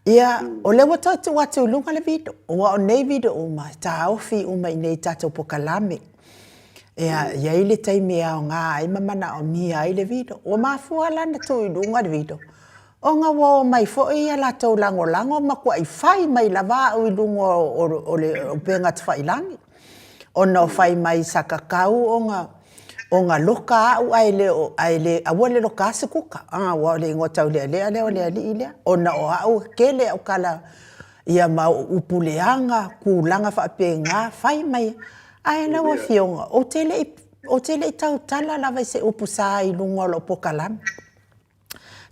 Ia, o lea ua toe tuu atu i luga le video, aua o nei video uma, e taofi uma i inei i tatou polokalame. Ia, e i ai le taimi e aoga ai ma manaomia ai le video. Ua mafua la ona tuu i luga le video, Ona ua omai foi a latou lagolago ma matuai fai mai lava au i luga o le upega tafailagi, ona o fai mai sa tatau ona ona loka au ae le o ae le aua le loka Sikuka, aua o le igoa taulealea lea o le alii lea, ona o au e tele au tala ia ma ou upu leaga, tulaga faapena, fai mai. Ae lau Afioga, ou te le i ou te le i tautala lava i se upu sa i luga o lau polokalame.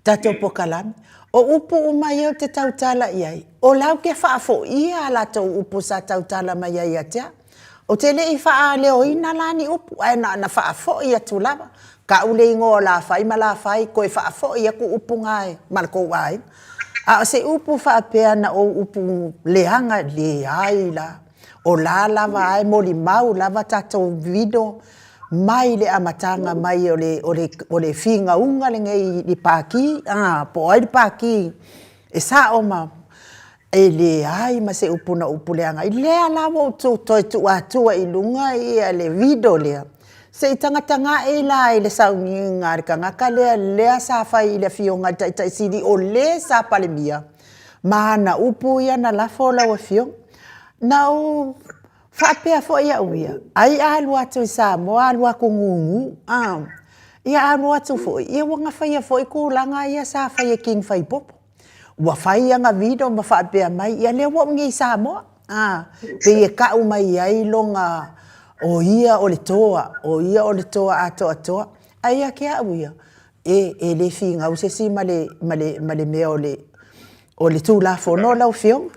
tatou polokalame. O upu uma ia ou te tautala i ai, o la ou te faafoia a latou upu sa tautala mai ai ia te au. Ou te le i faaleoina la ni upu, ae na ona faafoi atu lava. Tau le igoa o Lafai ma Lafai, toe faafoi atu upu na ma le tou aiga. A o se upu faapea na ou upu leaga, leai la. O la lava e molimau lava tatou video mai le amataga mai o le, o le, o le finauga lenei i le Paki, a, po o ai le Paki e sao ma e leai ma se upu na upu leaga ai. Lea la ua ou toe tuu atua i luga ia le video lea, se i tagatagai la i le sauniga a le tagata lea, lea sa fai i le Afioga i le Taitai Sili o le sa Palemia ma ana upu ia na lafo lau Afioga. Na ou Faapea foi au ia, ai a alu atu i Samoa alu atu gugu, a, ia alu atu foi, ia ua na faia foi tulaga ia sa fai e King Faipopo. Ua fai ana video ma faapea mai, ia lea ua ou nei i Samoa, a, pei e tau mai ai lona, o ia o le toa, o ia o le toa atoatoa. Ae ia te au ia, E, e le finau se isi ma le, ma le, ma le mea o le, o le Tulafono lau Afioga.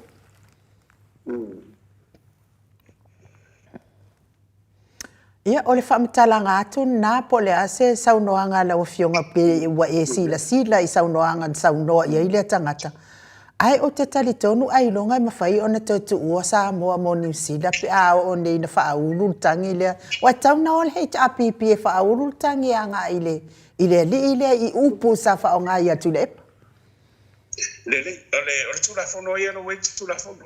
Ia, o le faamatalaga atu lena po o le a se saunoaga a lau Afioga pe ua e silasila i saunoaga na saunoa i ai lea tagata. Ae ou te talitonu ailoga e mafai ona toe tuua Samoa mo Niu Sila pe a oo nei ina faaulu le tagi lea. Ua tatau ona o le HRPP e faaulu le tagi agai i le, i le alii lea i upu sa faaaoga ia Tuilaepa. Lelei, o le, o le Tulafono ia ua i ai le Tulafono.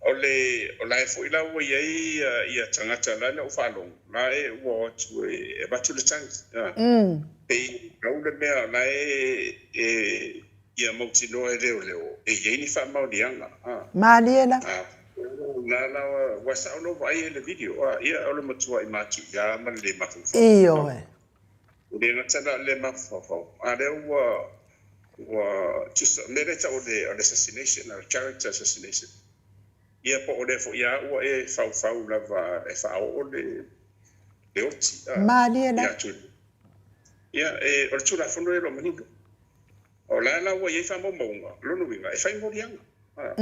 O le, o la e foi la ua i ai ia tagata la na ou faalogo, la e ua o atu e avatu le tagi. Pei pau le mea o la e, e, ia mautinoa e leoleo e i ai ni faamaoniaga. Malie la. Na la, ua sao na ou vaai ai i le video, ia o le matuai matuia ma le le mafaufau. Ioe. E le gata la o le le mafaufau, a lea ua, ua tusa, o le mea lea e tau o le assassination, o le character assassination. Ia po o lea foi lava ua e faufau lava e faaoo le, le oti, a, Malie la. ia Tuilaepa. Ia, e, o le Tulafono ia o lo o manino. O la la ua i ai faamaumauga, o lona uiga, e fai moliaga. A.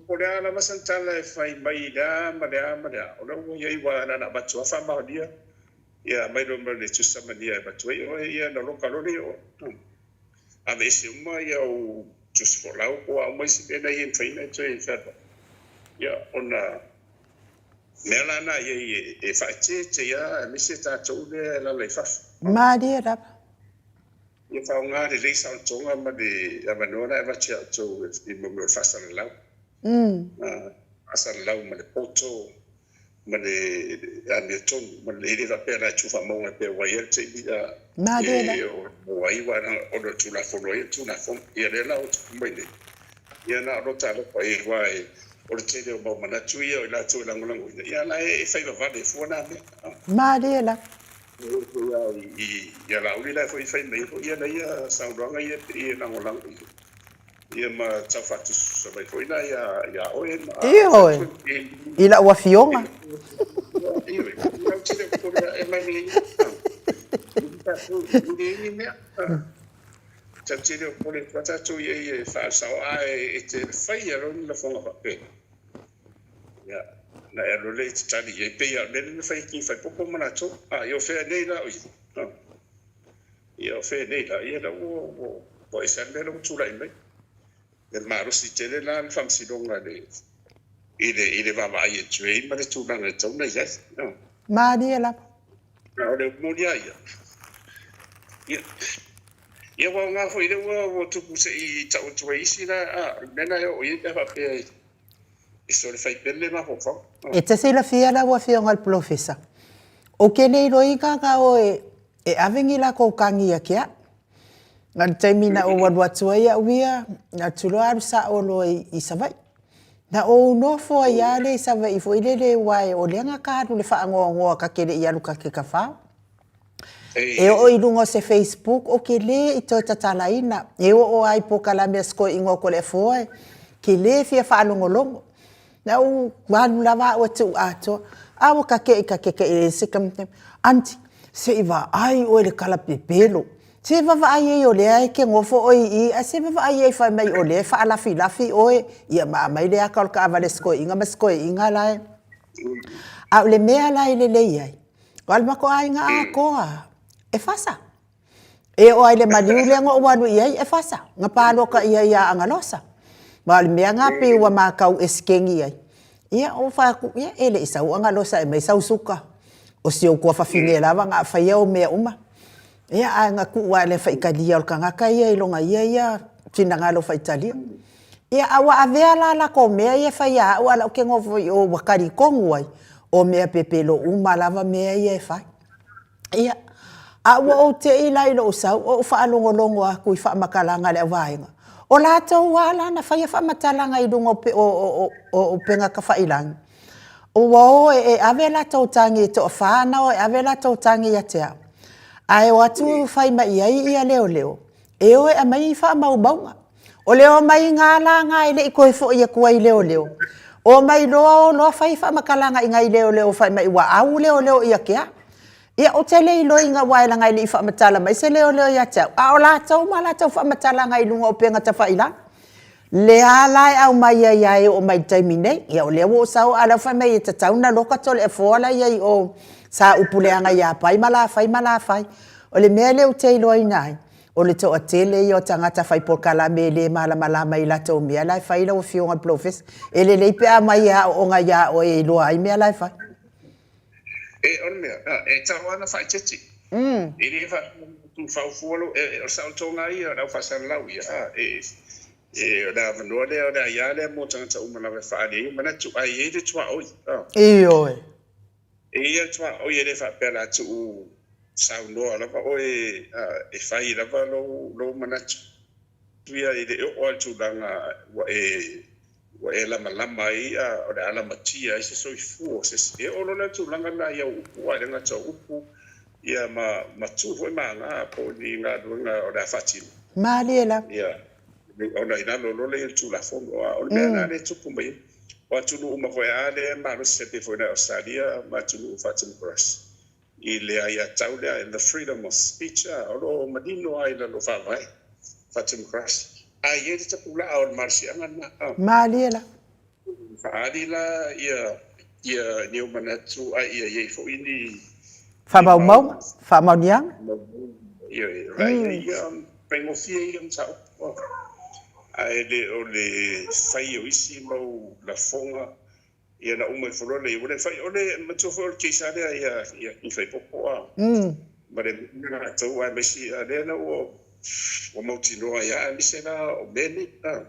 Po o le a lava sana tala e fai mai i le a ma le a ma le a, o la ua i ai, aua na ona avatu lava faamaonia, ia aumai loa ma le tusi samania e avatu ai oe, ia ona loka loa lea i o. Aveese uma ia ou tusi folau po o a uma isi mea na ia e mafai ona e toe fealuai. Ia ona mea la na i ai e faaeteete lava aemaise tatou lea e alaala i fafo. Malie lava. Ia faaaoga lelei saolotoga ma le avanoa la e avatu ia outou i mea o le faasalalau. Faasalalau ma le poto ma le amiotonu, ma le, e le faapea la e tuufaamauga pei ua i ai le taimi e o ai ona o le Tulafono ai le Tulafono. Ia lea la ua tupu mai nei, ia na o lota alofa i ai aua o le tele o mau manatu ia o i latou e lagolagoina, ia la e fai vavale fua na mea. Malie lava. Ia Laauli la foi fai mai foi ia ia saunoaga ia pei e lagolago ia ma tau faatusatusa mai foi la ia ia oe ma Ioe, i lau afioga. Ioe, lau tele o kore e mai nei. Ni mea. Tau tele o kore kwa tātou ia ia whaasao a e te whai a roni lafonga whapena. Ia, na e alu lea i te tali i ai, pei a o le mea lea na fai e King Faipopo ma latou, a, ia o fea nei la o ia? A, ia o fea nei la? Ia la ua, ua, ua ese lava le mea la ua tulai mai. E malosi tele la le faamasinoga i le, i le, i le vaavaai atu ai ma le tulaga e tatau ona i ai. A. Malie lava. A o le upu moni lava ia, ia, ia ua aoga foi lea ua, ua tupu se i tau atu ai isi la, a, o le mea lena e oo i ai pe a faapea e, E sole fai pele mafaufau. E te silafia lau Afioga i le Polofesa, ou te le iloaina na o e ave ni latou tagi ia te au. Na o le taimi na ou alu atu ai au ia, na atu loa alu sao loa i Savaii. Na ou nofo ai lava lea i Savaii foi lele aua o lea na ta alu i le faanoanoa ta te le i alu ta te tafao. E oo i luga o se Facebook, ou te le i toe tatalaina. E oo lava i polokalame a si toeaina o Toleafoa e te le fia faalogologo. Na ou alu lava au e tuu atoa. A ua tate'i tate'i Aunty, se i vaai oe i le tala pepelo. Se vaavaai i ai o lea e te nofo oe i i, ae se vaavaai i ai fai mai o lea e faalafilafi oe, ia ma aumai le ata o le taavale a si toeaina ma si toeaina la e. A o le mea la e lelei ai, O le matou aiga atoa e fasa. E oo lava i le maliu lea na ou alu i ai e fasa. Na palota i ai ia Agalosa. Ma o le mea lena pei ua matau eseteni ai. Ia ou fai atu, ia e le i sau Agalosa e aumai sau suka. O si ou tuafafine lava na faia au mea uma. Ia ae na tuu lava i le faitalia o le tagata ia i lona ia ia finagalo faitalia. Ia, a ua avea la latou mea ia e fai ia au, a o la ou te nofo i o ua talitonu ai, o mea pepelo uma lava mea ia e fai. Ia, a ua ou te i la i lou sau, ou faalogologo atu i faamatalaga a le auvaega, o latou lava la na faia faamatalaga i luga o upega tafailagi, ua o e ave latou tagi e toafa na o e ave latou tagi ia te au, ae o atu fai mai i ai ia leoleo, e o e aumai ni faamaumauga. O le omaiga la na e le i toe foi atu ai leoleo. Omai loa o loa fai faamatalaga i nai leoleo fai mai ua au leoleo ia te au. Ia, ou te le iloaina aua e leaga e le i faamatala mai se leoleo ia te au, a o latou ma latou faamatalaga i luga o upega tafailagi. Lea la e aumai ai lava e oo mai i le taimi nei. Ia o lea ua ou sau a o lea ua fai mai e tatau ona loka Toleafoa la e i ai i o sa upu leaga ia Pai ma Lafai ma Lafai. O le mea lea ou te iloaina ai, o le toatele ia o tagata fai polokalame e le malamalama i latou mea la e fai lau Afioga i le Polofesa. E lelei pe a aumai e aooga ia oe e iloa ai mea la e fai. E, o le mea, e tatau lava ona faaeteete. E le faapea e tuufau fua lou, o le saolotoga ia o le au faasalalau ia, e, e, o le avanoa lea, o le aia lea mo tagata uma lava e faaali ai manatu, ae i ai le tuaoi. Ioe. E i ai le tuaoi e le faapea o le a tuu saunoa lava oe e fai lava lou, lou manatu ia e le oo lava i le tulaga ua e Ua e lamalama ai a o le a lamatia ai se soifua o se isi. E oo loa la i le tulaga lena i au upu, aua e le gata o upu, ia ma, ma tu foi ma aga po o ni galuega o le a faatino. Malie lava. Ia, ona i lalo loa lea o le Tulafono, a o le mea lena lea e tupu mai ai. O atunuu uma foi a lea e malosi e pei foi na Ausetalia ma atunuu faatemokarasi, i le aiatau lea in the freedom of speech a, o lo o manino lava i lalo o faavae faatemokarasi. Ae i ai le tapulaa o le malosiaga lena a. Malie la. Faaali la ia ia ni ou manatu ae ia i ai foi ni Faamaumauga, faamaoniaga. Ia, ia faigofie ia mataupu ae le o le fai o isi mau lafoga Ia na uma ifo loa le ua le fai o le matua foi o le case lea ia ia Kifaipopo a ma le na latou aemaise a lea na ua ua mautinoa ai a aemaise la o mea nei a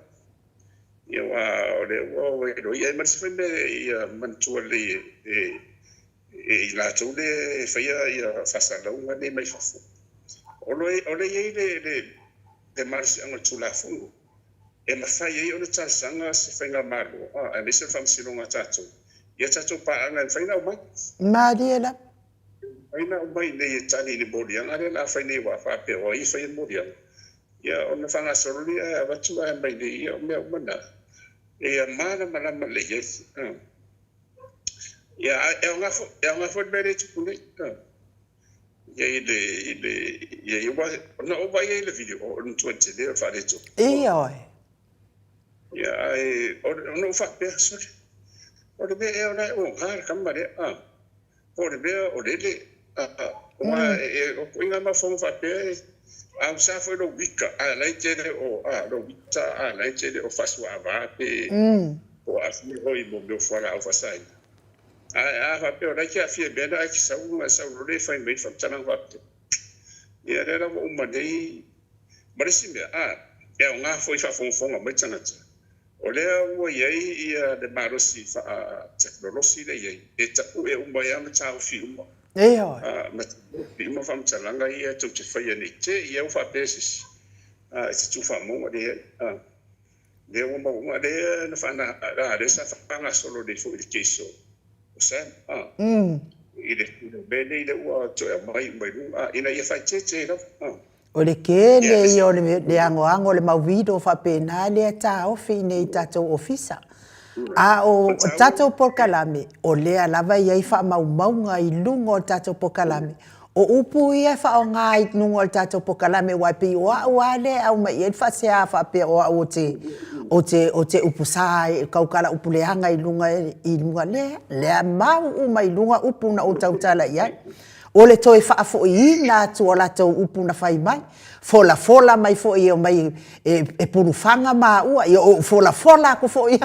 ia aua o lea ua ua iloa ia ma le isi foi mea ia manatua lelei e e i latou lea e faia ia faasalalauga nei mai fafo o lo o lea e i ai le le le malosiaga o le Tulafono e mafai ai ona talosaga se faigamalo aemaise o le faamasinoga a tatou i a tatou paaga e mafai ona aumai. Malie lava. E mafai ona aumai nei e tali i le moliaga lea o le a fai nei aua a faapea o ai e faia le moliaga, ia ona faagasolo lea ae avatu ae aumai nei, ia o mea uma na ia malamalama lelei ai. Ia ae aoga foi, e aoga foi le mea lea e tupu nei. Ia i le, i le, ia i aua, na ou vaai ai i le video, o le matua tele o le faaletonu. Ioe. Ia, ae, ona ou faapea, sole, o le mea ea o la e oga le tama lea, a, po o le mea o lele, a, aua e, o ituaiga mafaufauga faapea, e ausa foi lou ita, a la e tele o, a, lou ita, a la e tele o faasuaava pe, po o aafia foi i mea o fualaau faasaina. Ae a faapea o la e te aafia i mea na ae te sau ma sau loa lea e fai mai le faamatalaga faapea. Ia lea la ua uma nei. Ma le isi mea, a, e aoga foi i faafogafoga mai tagata, o lea ua i ai ia le malosi faatekonolosi lea e i ai, e tapue uma ai lava ma taofi uma. Ioe. A, ma taofi uma faamatalaga ia tou te faia nei te i au faapea se isi, a, e te tu faamauga lea i ai. A. Lea ua maua, lea na faana, a, lea sa faagasolo nei foi i le case o, o Sam, a, i le mea nei lea ua toe aumai uma i luga, a, ina ia faaeteete ai lava, a. O le tele ia o le anoano o le mau video faapena lea e taofi i inei i tatou ofisa. A o tatou polokalame, o lea lava e i ai faamaumauga i luga o le tatou polokalame. O upu ia e faaaoga i luga o le tatou polokalame aua e pei o au lava lea e aumai i ai le faasea faapea o au ou te, ou te, ou te upu sa e tautala upu leaga i luga i luga. Lea, lea mau uma i luga upu na ou tautala i ai. O le toe faafoiina atu o latou upu na fai mai, folafola mai foi e omai e, e pulufaga maua, ia ou folafola atu foi,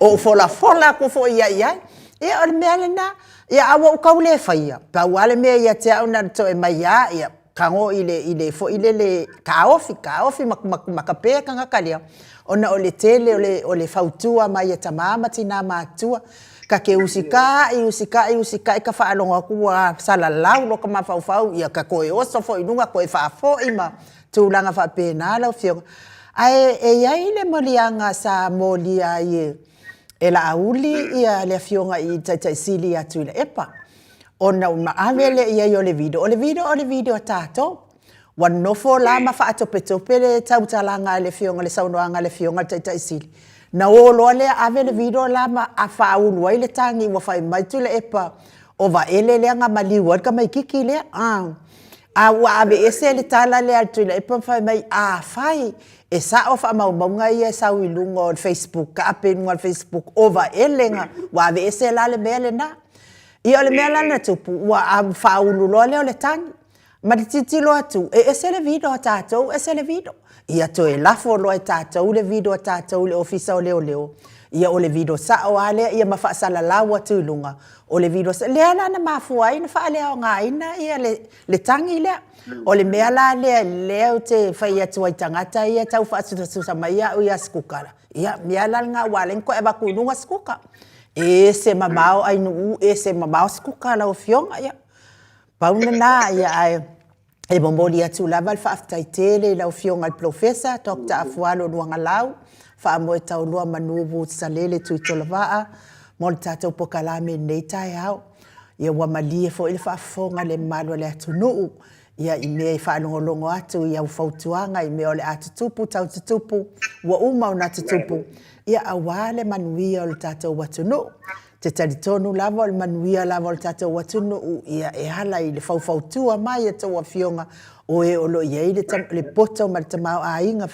ou folafola atu foi ia i ai. Ia o le mea lena. Ia a ua ou tau le faia, pau lava le mea ia te au na ona toe aumai lava, ia, tago i le, i le foi lele, taofi, taofi ma, ma, ma tape tagata lea, ona o le tele o le, o le fautua mai a tama ma tina matutua, ta te usitai, usitai, usitai, ta faalogo atu ua salalau lota mafaufau, ia ta toe oso foi i luga toe faafoi ma tulaga faapena lau Afioga. Ae e i ai le moliaga sa molia ai e E Laauli ia le afioga i Taitai Sili ia Tuilaepa ona ua ave lea i ai o le video. O le video o le video a tatou. Ua nofo la ma faatopetope le tautalaga a le afioga, le saunoaga a le afioga i le Taitai Sili. Na o loa lea ave le video la ma faaulu ai le tagi ua fai mai Tuilaepa. O Vaele lea na maliu ai le tamaititi lea, a. A ua aveese le tala lea a le Tuilaepa ma fai mai, afai e sao faamaumauga ia e sau i luga o le Facebook, taape i luga o le Facebook, o Vaele na, ua aveese la le mea lena. Ia o le mea la na tupu, ua faaulu loa lea o le tagi. Ma le tilotilo atu, e ese le video a tatou, ese le video. Ia toe lafo loa e tatou le video a tatou i le Ofisa o Leoleo, ia o le video sao lava lea, ia ma faasalalau atu i luga, o le video sao. Lea la na mafua ai ona faaleaogaina ia le, le tagi lea. O le mea la lea, lea ou te fai atu ai i tagata ia e tau faasusasusa mai au ia Sikuka, ia mea la lena ua ala ai ona toe avatu i luga Sikuka. Ese mamao Ainuu, ese mamao Sikuka lau Afioga, ia. Pau lena, ia ae e momoli atu lava le faafetai tele i lau Afioga i le Polofesa Doctor Afualo Luagalau, Faamoe Taulua Manu Woods Salele Tuitolovaa mo le tatou polokalame i lenei taeao. Ia ua malie foi le faafofoga a le mamalu o le atunuu ia i mea e faalogologo atu i au fautuaga i mea o le a tutupu tau tutupu ua uma ona tutupu ia aua le manuia o le tatou atunuu. te talitonu lava o le manuia lava o le tatou atunuu ia e ala i le faufautua mai a tou afioga o e o lo o i ai le, le poto ma le tamaoaiga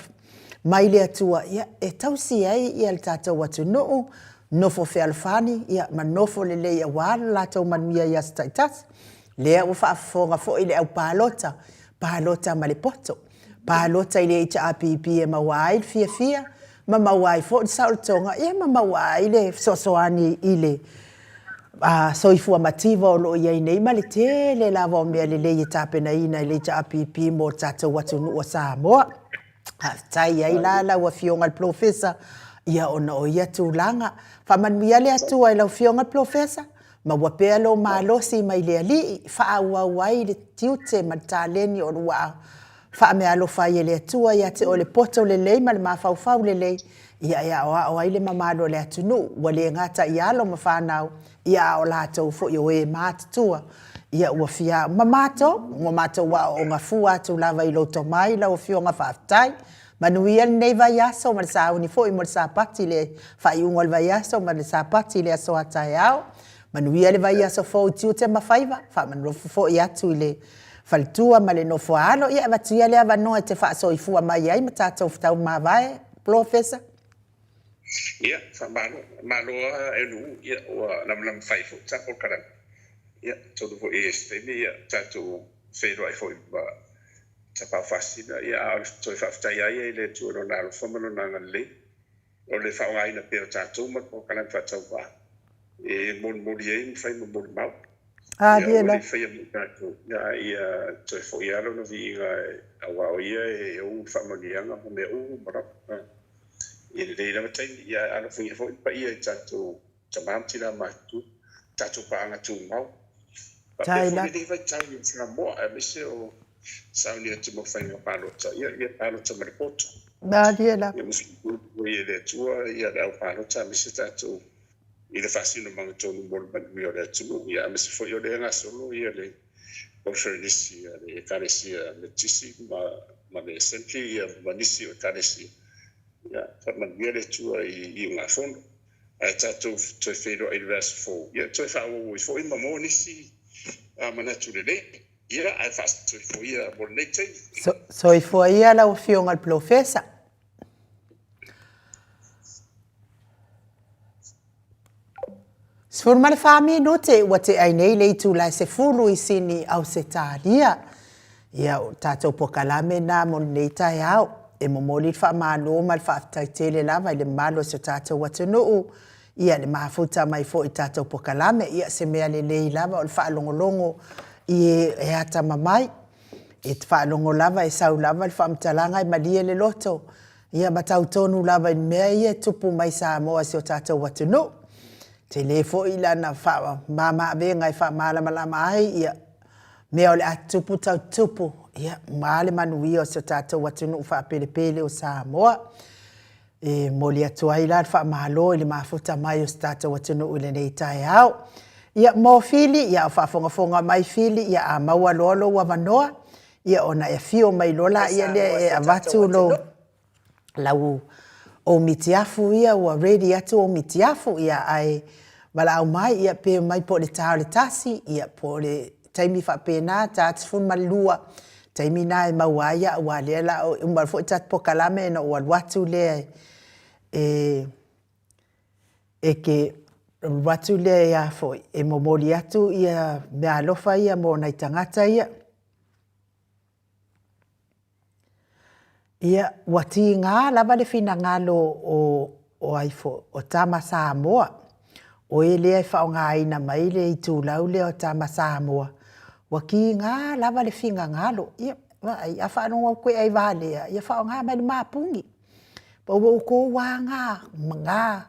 mai le Atua ia e tausi ai ia le tatou atunuu, nofo fealofani ia ma nofo lelei aua lo latou manuia i aso taitasi. Lea ua faafofoga foi le au palota, palota ma le poto. Palota i le HRPP e maua ai le fiafia ma maua ai foi le saolotoga ia ma maua ai le fesoasoani i le soifua mativa o lo o i ai nei ma le tele lava o mea lelei e tapenaina e le HRPP mo le tatou atunuu o Samoa. Faafetai ai la lau Afioga i le Polofesa ia ona o ia tulaga. Faamanuia le Atua i lau Afioga i le Polofesa, maua pea lou malosi mai le Alii, faaauau ai le tiute ma le taleni o ua faameaalofa ai e le Atua ia te oe le poto lelei ma le mafaufau lelei, ia e aoao ai le mamalu o le atunuu, ua le gata i alo ma fanau, ia a o latou foi o e matutua, ia ua fia ma matou, ua matou aooga fua atu lava i lou tomai lau Afioga faafetai. Manuia lenei vaiaso ma le sauni foi mo le Sapati i le faaiuga o le vaiaso ma le Sapati i le aso a taeao. Manuia le vaiaso fou i tiute ma faiva, faamanulofo foi atu i le faletua ma le nofo a alo. Ia avatu ia le avanoa e te faasoifua mai ai ma tatou fetau mavae, Polofesa. Ia, faamalo. Malo lava e Luu, ia ua lamalama fai foi ta polokalame. Ia, atonu foi i se taimi ia tatou feiloai foi ma Tapaau Faasisina, ia a o le toe faafetai lava ia i le Atua i Lona alofa ma Lona agalelei. O le faaaogaina pea o tatou ma le polokalame faatauvaa e molimoli ai ma fai ma molimau. Ia aua ne i faia mo tatou, a ia toe foi lava Lona viiga aua o Ia e ou le faamanuiaga ma mea uma lava. I lenei lava taimi, ia alofagia foi le paia i tatou tama ma tina matutua, tatou paaga tumau. Faapea foi lenei vaitau i Samoa aemaise o sauni atu mo faiga palota, ia, ia palota ma le poto. Malie lava. Ia musumusu e le Atua ia le au palota aemaise tatou i le faasinomaga tonu mo le manuia o le atunuu, ia aemaise foi o lea e gasolo ia le conferenisi a le Ekalesia Metotisi ma, ma le Assembly ia ma nisi o Ekalesia. Ia, faamanuia le Atua i iugafono. Ae tatou toe feiloai i le vaiaso fou, ia toe faaauau ai foi ma maua nisi manatu lelei. Ia, ae faasoifua ia mo lenei taimi. Soifua ia lau Afioga i le Polofesa. 14 minute ua tea ai nei le itula e 10 i Sini, Ausetalia. Ia, o tatou polokalame na mo lenei taeao. E momoli le faamalo ma le faafetai tele lava i le mamalu o si o tatou atunuu, ia le mafuta mai foi i tatou polokalame. Ia, se mea lelei lava o le faalogologo i e e atamamai. E te faalogo lava e sau lava le faamatalaga e malie le loto, ia ma tau tonu lava i mea ia e tupu mai Samoa si o tatou atunuu. Tele foi lana faamama-avega e faamalamalama ai ia mea o le a tutupu tau tutupu, ia, ma le manuia o si o tatou atunuu faapelepele o Samoa. E momoli atu ai la le faamalo i le mafuta mai o si tatou atunuu i lenei taeao. Ia, mo Fili, ia, o faafogafoga mai Fili, ia, a maua loa lou avanoa, ia, ona e afio mai loa laia lea e avatu lou, lau ou mitiafu ia, ua ready atu ou mitiafu, ia, ae Valaau mai, ia, pe omai po o le ta o le tasi, ia, po o le taimi faapena, ta 12, taimi na e maua ai au, aua lea la o, e uma foi tatou polokalame ona ou alu atu lea e, e ke alu atu lea e a foi, e momoli atu ia meaalofa ia mo nai tagata ia. Ia, ua tiga lava le finagalo o, o ai foi, o Tama Samoa, o e lea e faaaogaina mai le itulau lea o Tama Samoa, ua tiga lava le finagalo. Ia, vaai, a faalogo atu e aivalea, ia faaaoga mai le mapuni. Pau o outou a na, na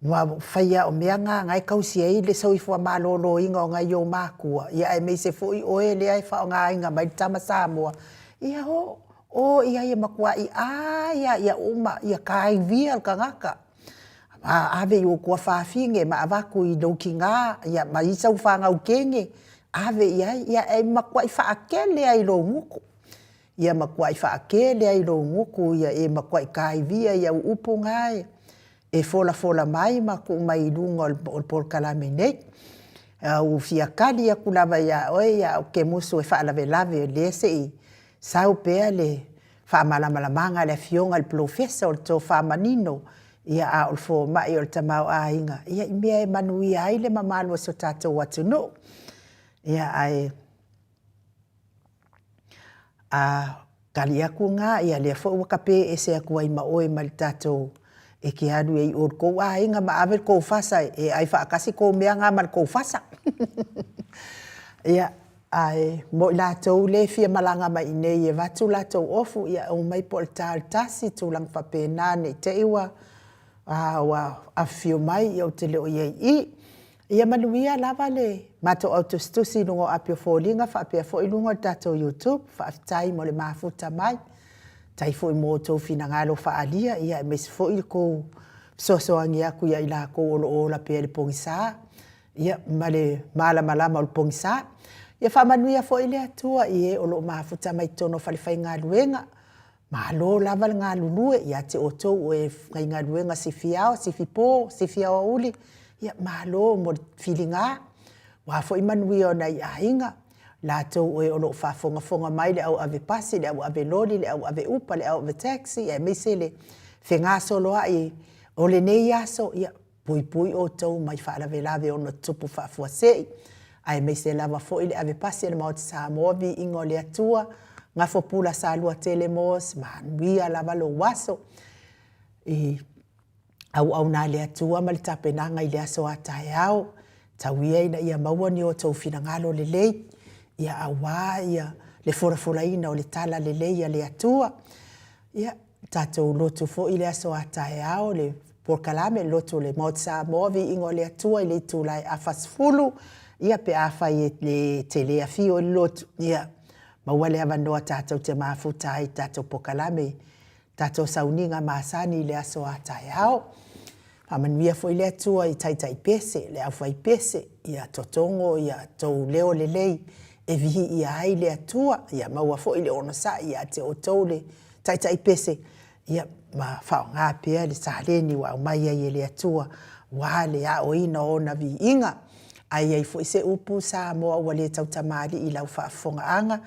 ma faia o mea na na e tausi ai le soifua maloloina o nai ou matua, ia aemaise foi oe lea e faaaogaina mai le tama Samoa, ia o, o i ai e matuai ai lava ia uma, ia taivia le tagata. A ave i ou tuafafine ma avatu i lou tina, ia ma isi au fanau teine, ave i ai, ia e matuai faatele lava i lou gutu. Ia matuai faatele ai lou gutu, ia e matuai taivia i au upu na e folafola mai ma tuu mai i luga o le polokalame nei. A ua fia tali atu lava ia oe, ia ou te musu e faalavelave o lea se i sau pea le faamalamalamaga a le Afioga i le Polofesa o le tofa manino, ia a o le fomai o le tamaoaiga, ia i mea e manuia ai le mamalu o si o tatou atunuu. Ia ae A tali atu na, ia lea foi ua tape ese atu ai ma oe mai le tatou, e te alu ai i o i le tou aiga ma ave le tou fasa e ai faatasi tou mea na ma le tou fasa. Ia, ae mo i latou lea e fia malaga mai i inei e avatu latou ofu, ia omai po o le ta o le tasi, tulaga faapena ne i te i ua ua afifio mai, ia ou te le o i ai i i. Ia manuia lava le matou au tusitusi i luga o api o foliga faapea foi luga o le tatou YouTube. Faafetai mo le mafuta mai. Faafetai foi mo outou finagalo faaalia, ia aemaise foi le tou fesoasoani atu ia i latou o lo o ola pea i le pogisa, ia ma le malamalama o le pogisa. Ia faamanuia foi le Atua i e o lo o mafuta mai totonu o falefaigaluega, Malo lava le galulue ia te outou o e faigaluega sifi ao, sifi po, sifi aoauli, ia malo mo le filiga, aua foi manuia o nai aiga, latou oe o lo o faafogafoga mai le au ave pasi, le au ave loli, le au ave upa, le au ave taxi, aemaise le fegasoloai o lenei aso, ia Puipui outou mai faalavelave ono tutupu faafuasei, aemaise lava foi le ave pasi a le Maota Samoa Viiga o le Atua, Gafo Pula Saluatele Moos, manuia lava lou aso i auauna a le Atua ma le tapenaga i le aso a taeao. Tau ia ina ia maua ni outou finagalo lelei, ia aua ia le folafolaina o le tala lelei a le Atua. Ia, tatou lotu foi i le aso a taeao le polokalame le lotu o le Maota Samoa Viiga o le Atua i le itula e afa sefulu, ia pe afai e te le afio i le lotu, ia maua le avanoa tatou te mafuta ai i tatou polokalame, tatou sauniga masani i le aso a taeao. Faamanuia foi le Atua i taitai pese, le aufai pese, ia totogo ia tou leo lelei e viiia ai le Atua, ia maua foi le onosai ia te outou le taitai pese, ia ma faaaoga pea le saleni ua aumai ai e le Atua aua le aoina o ona viiga. A i ai foi se upu Samoa ua le tautamalii i lau faafofogaaga,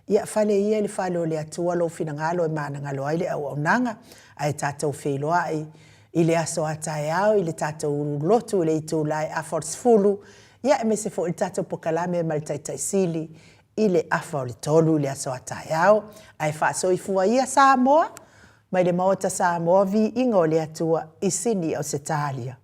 ia fale ia i le fale o le Atua lou finagalo e managalo ai le auaunaga, ae tatou feiloai i le aso a taeao i le tatou lotu i le itula e afa o le 10, ia aemaise foi le tatou pokalame ma le Taitai Sili i le afa o le 3 i le aso a taeao. Ae faasoifua ia Samoa mai le Maota Samoa Viiga o le Atua i Sini Ausetalia.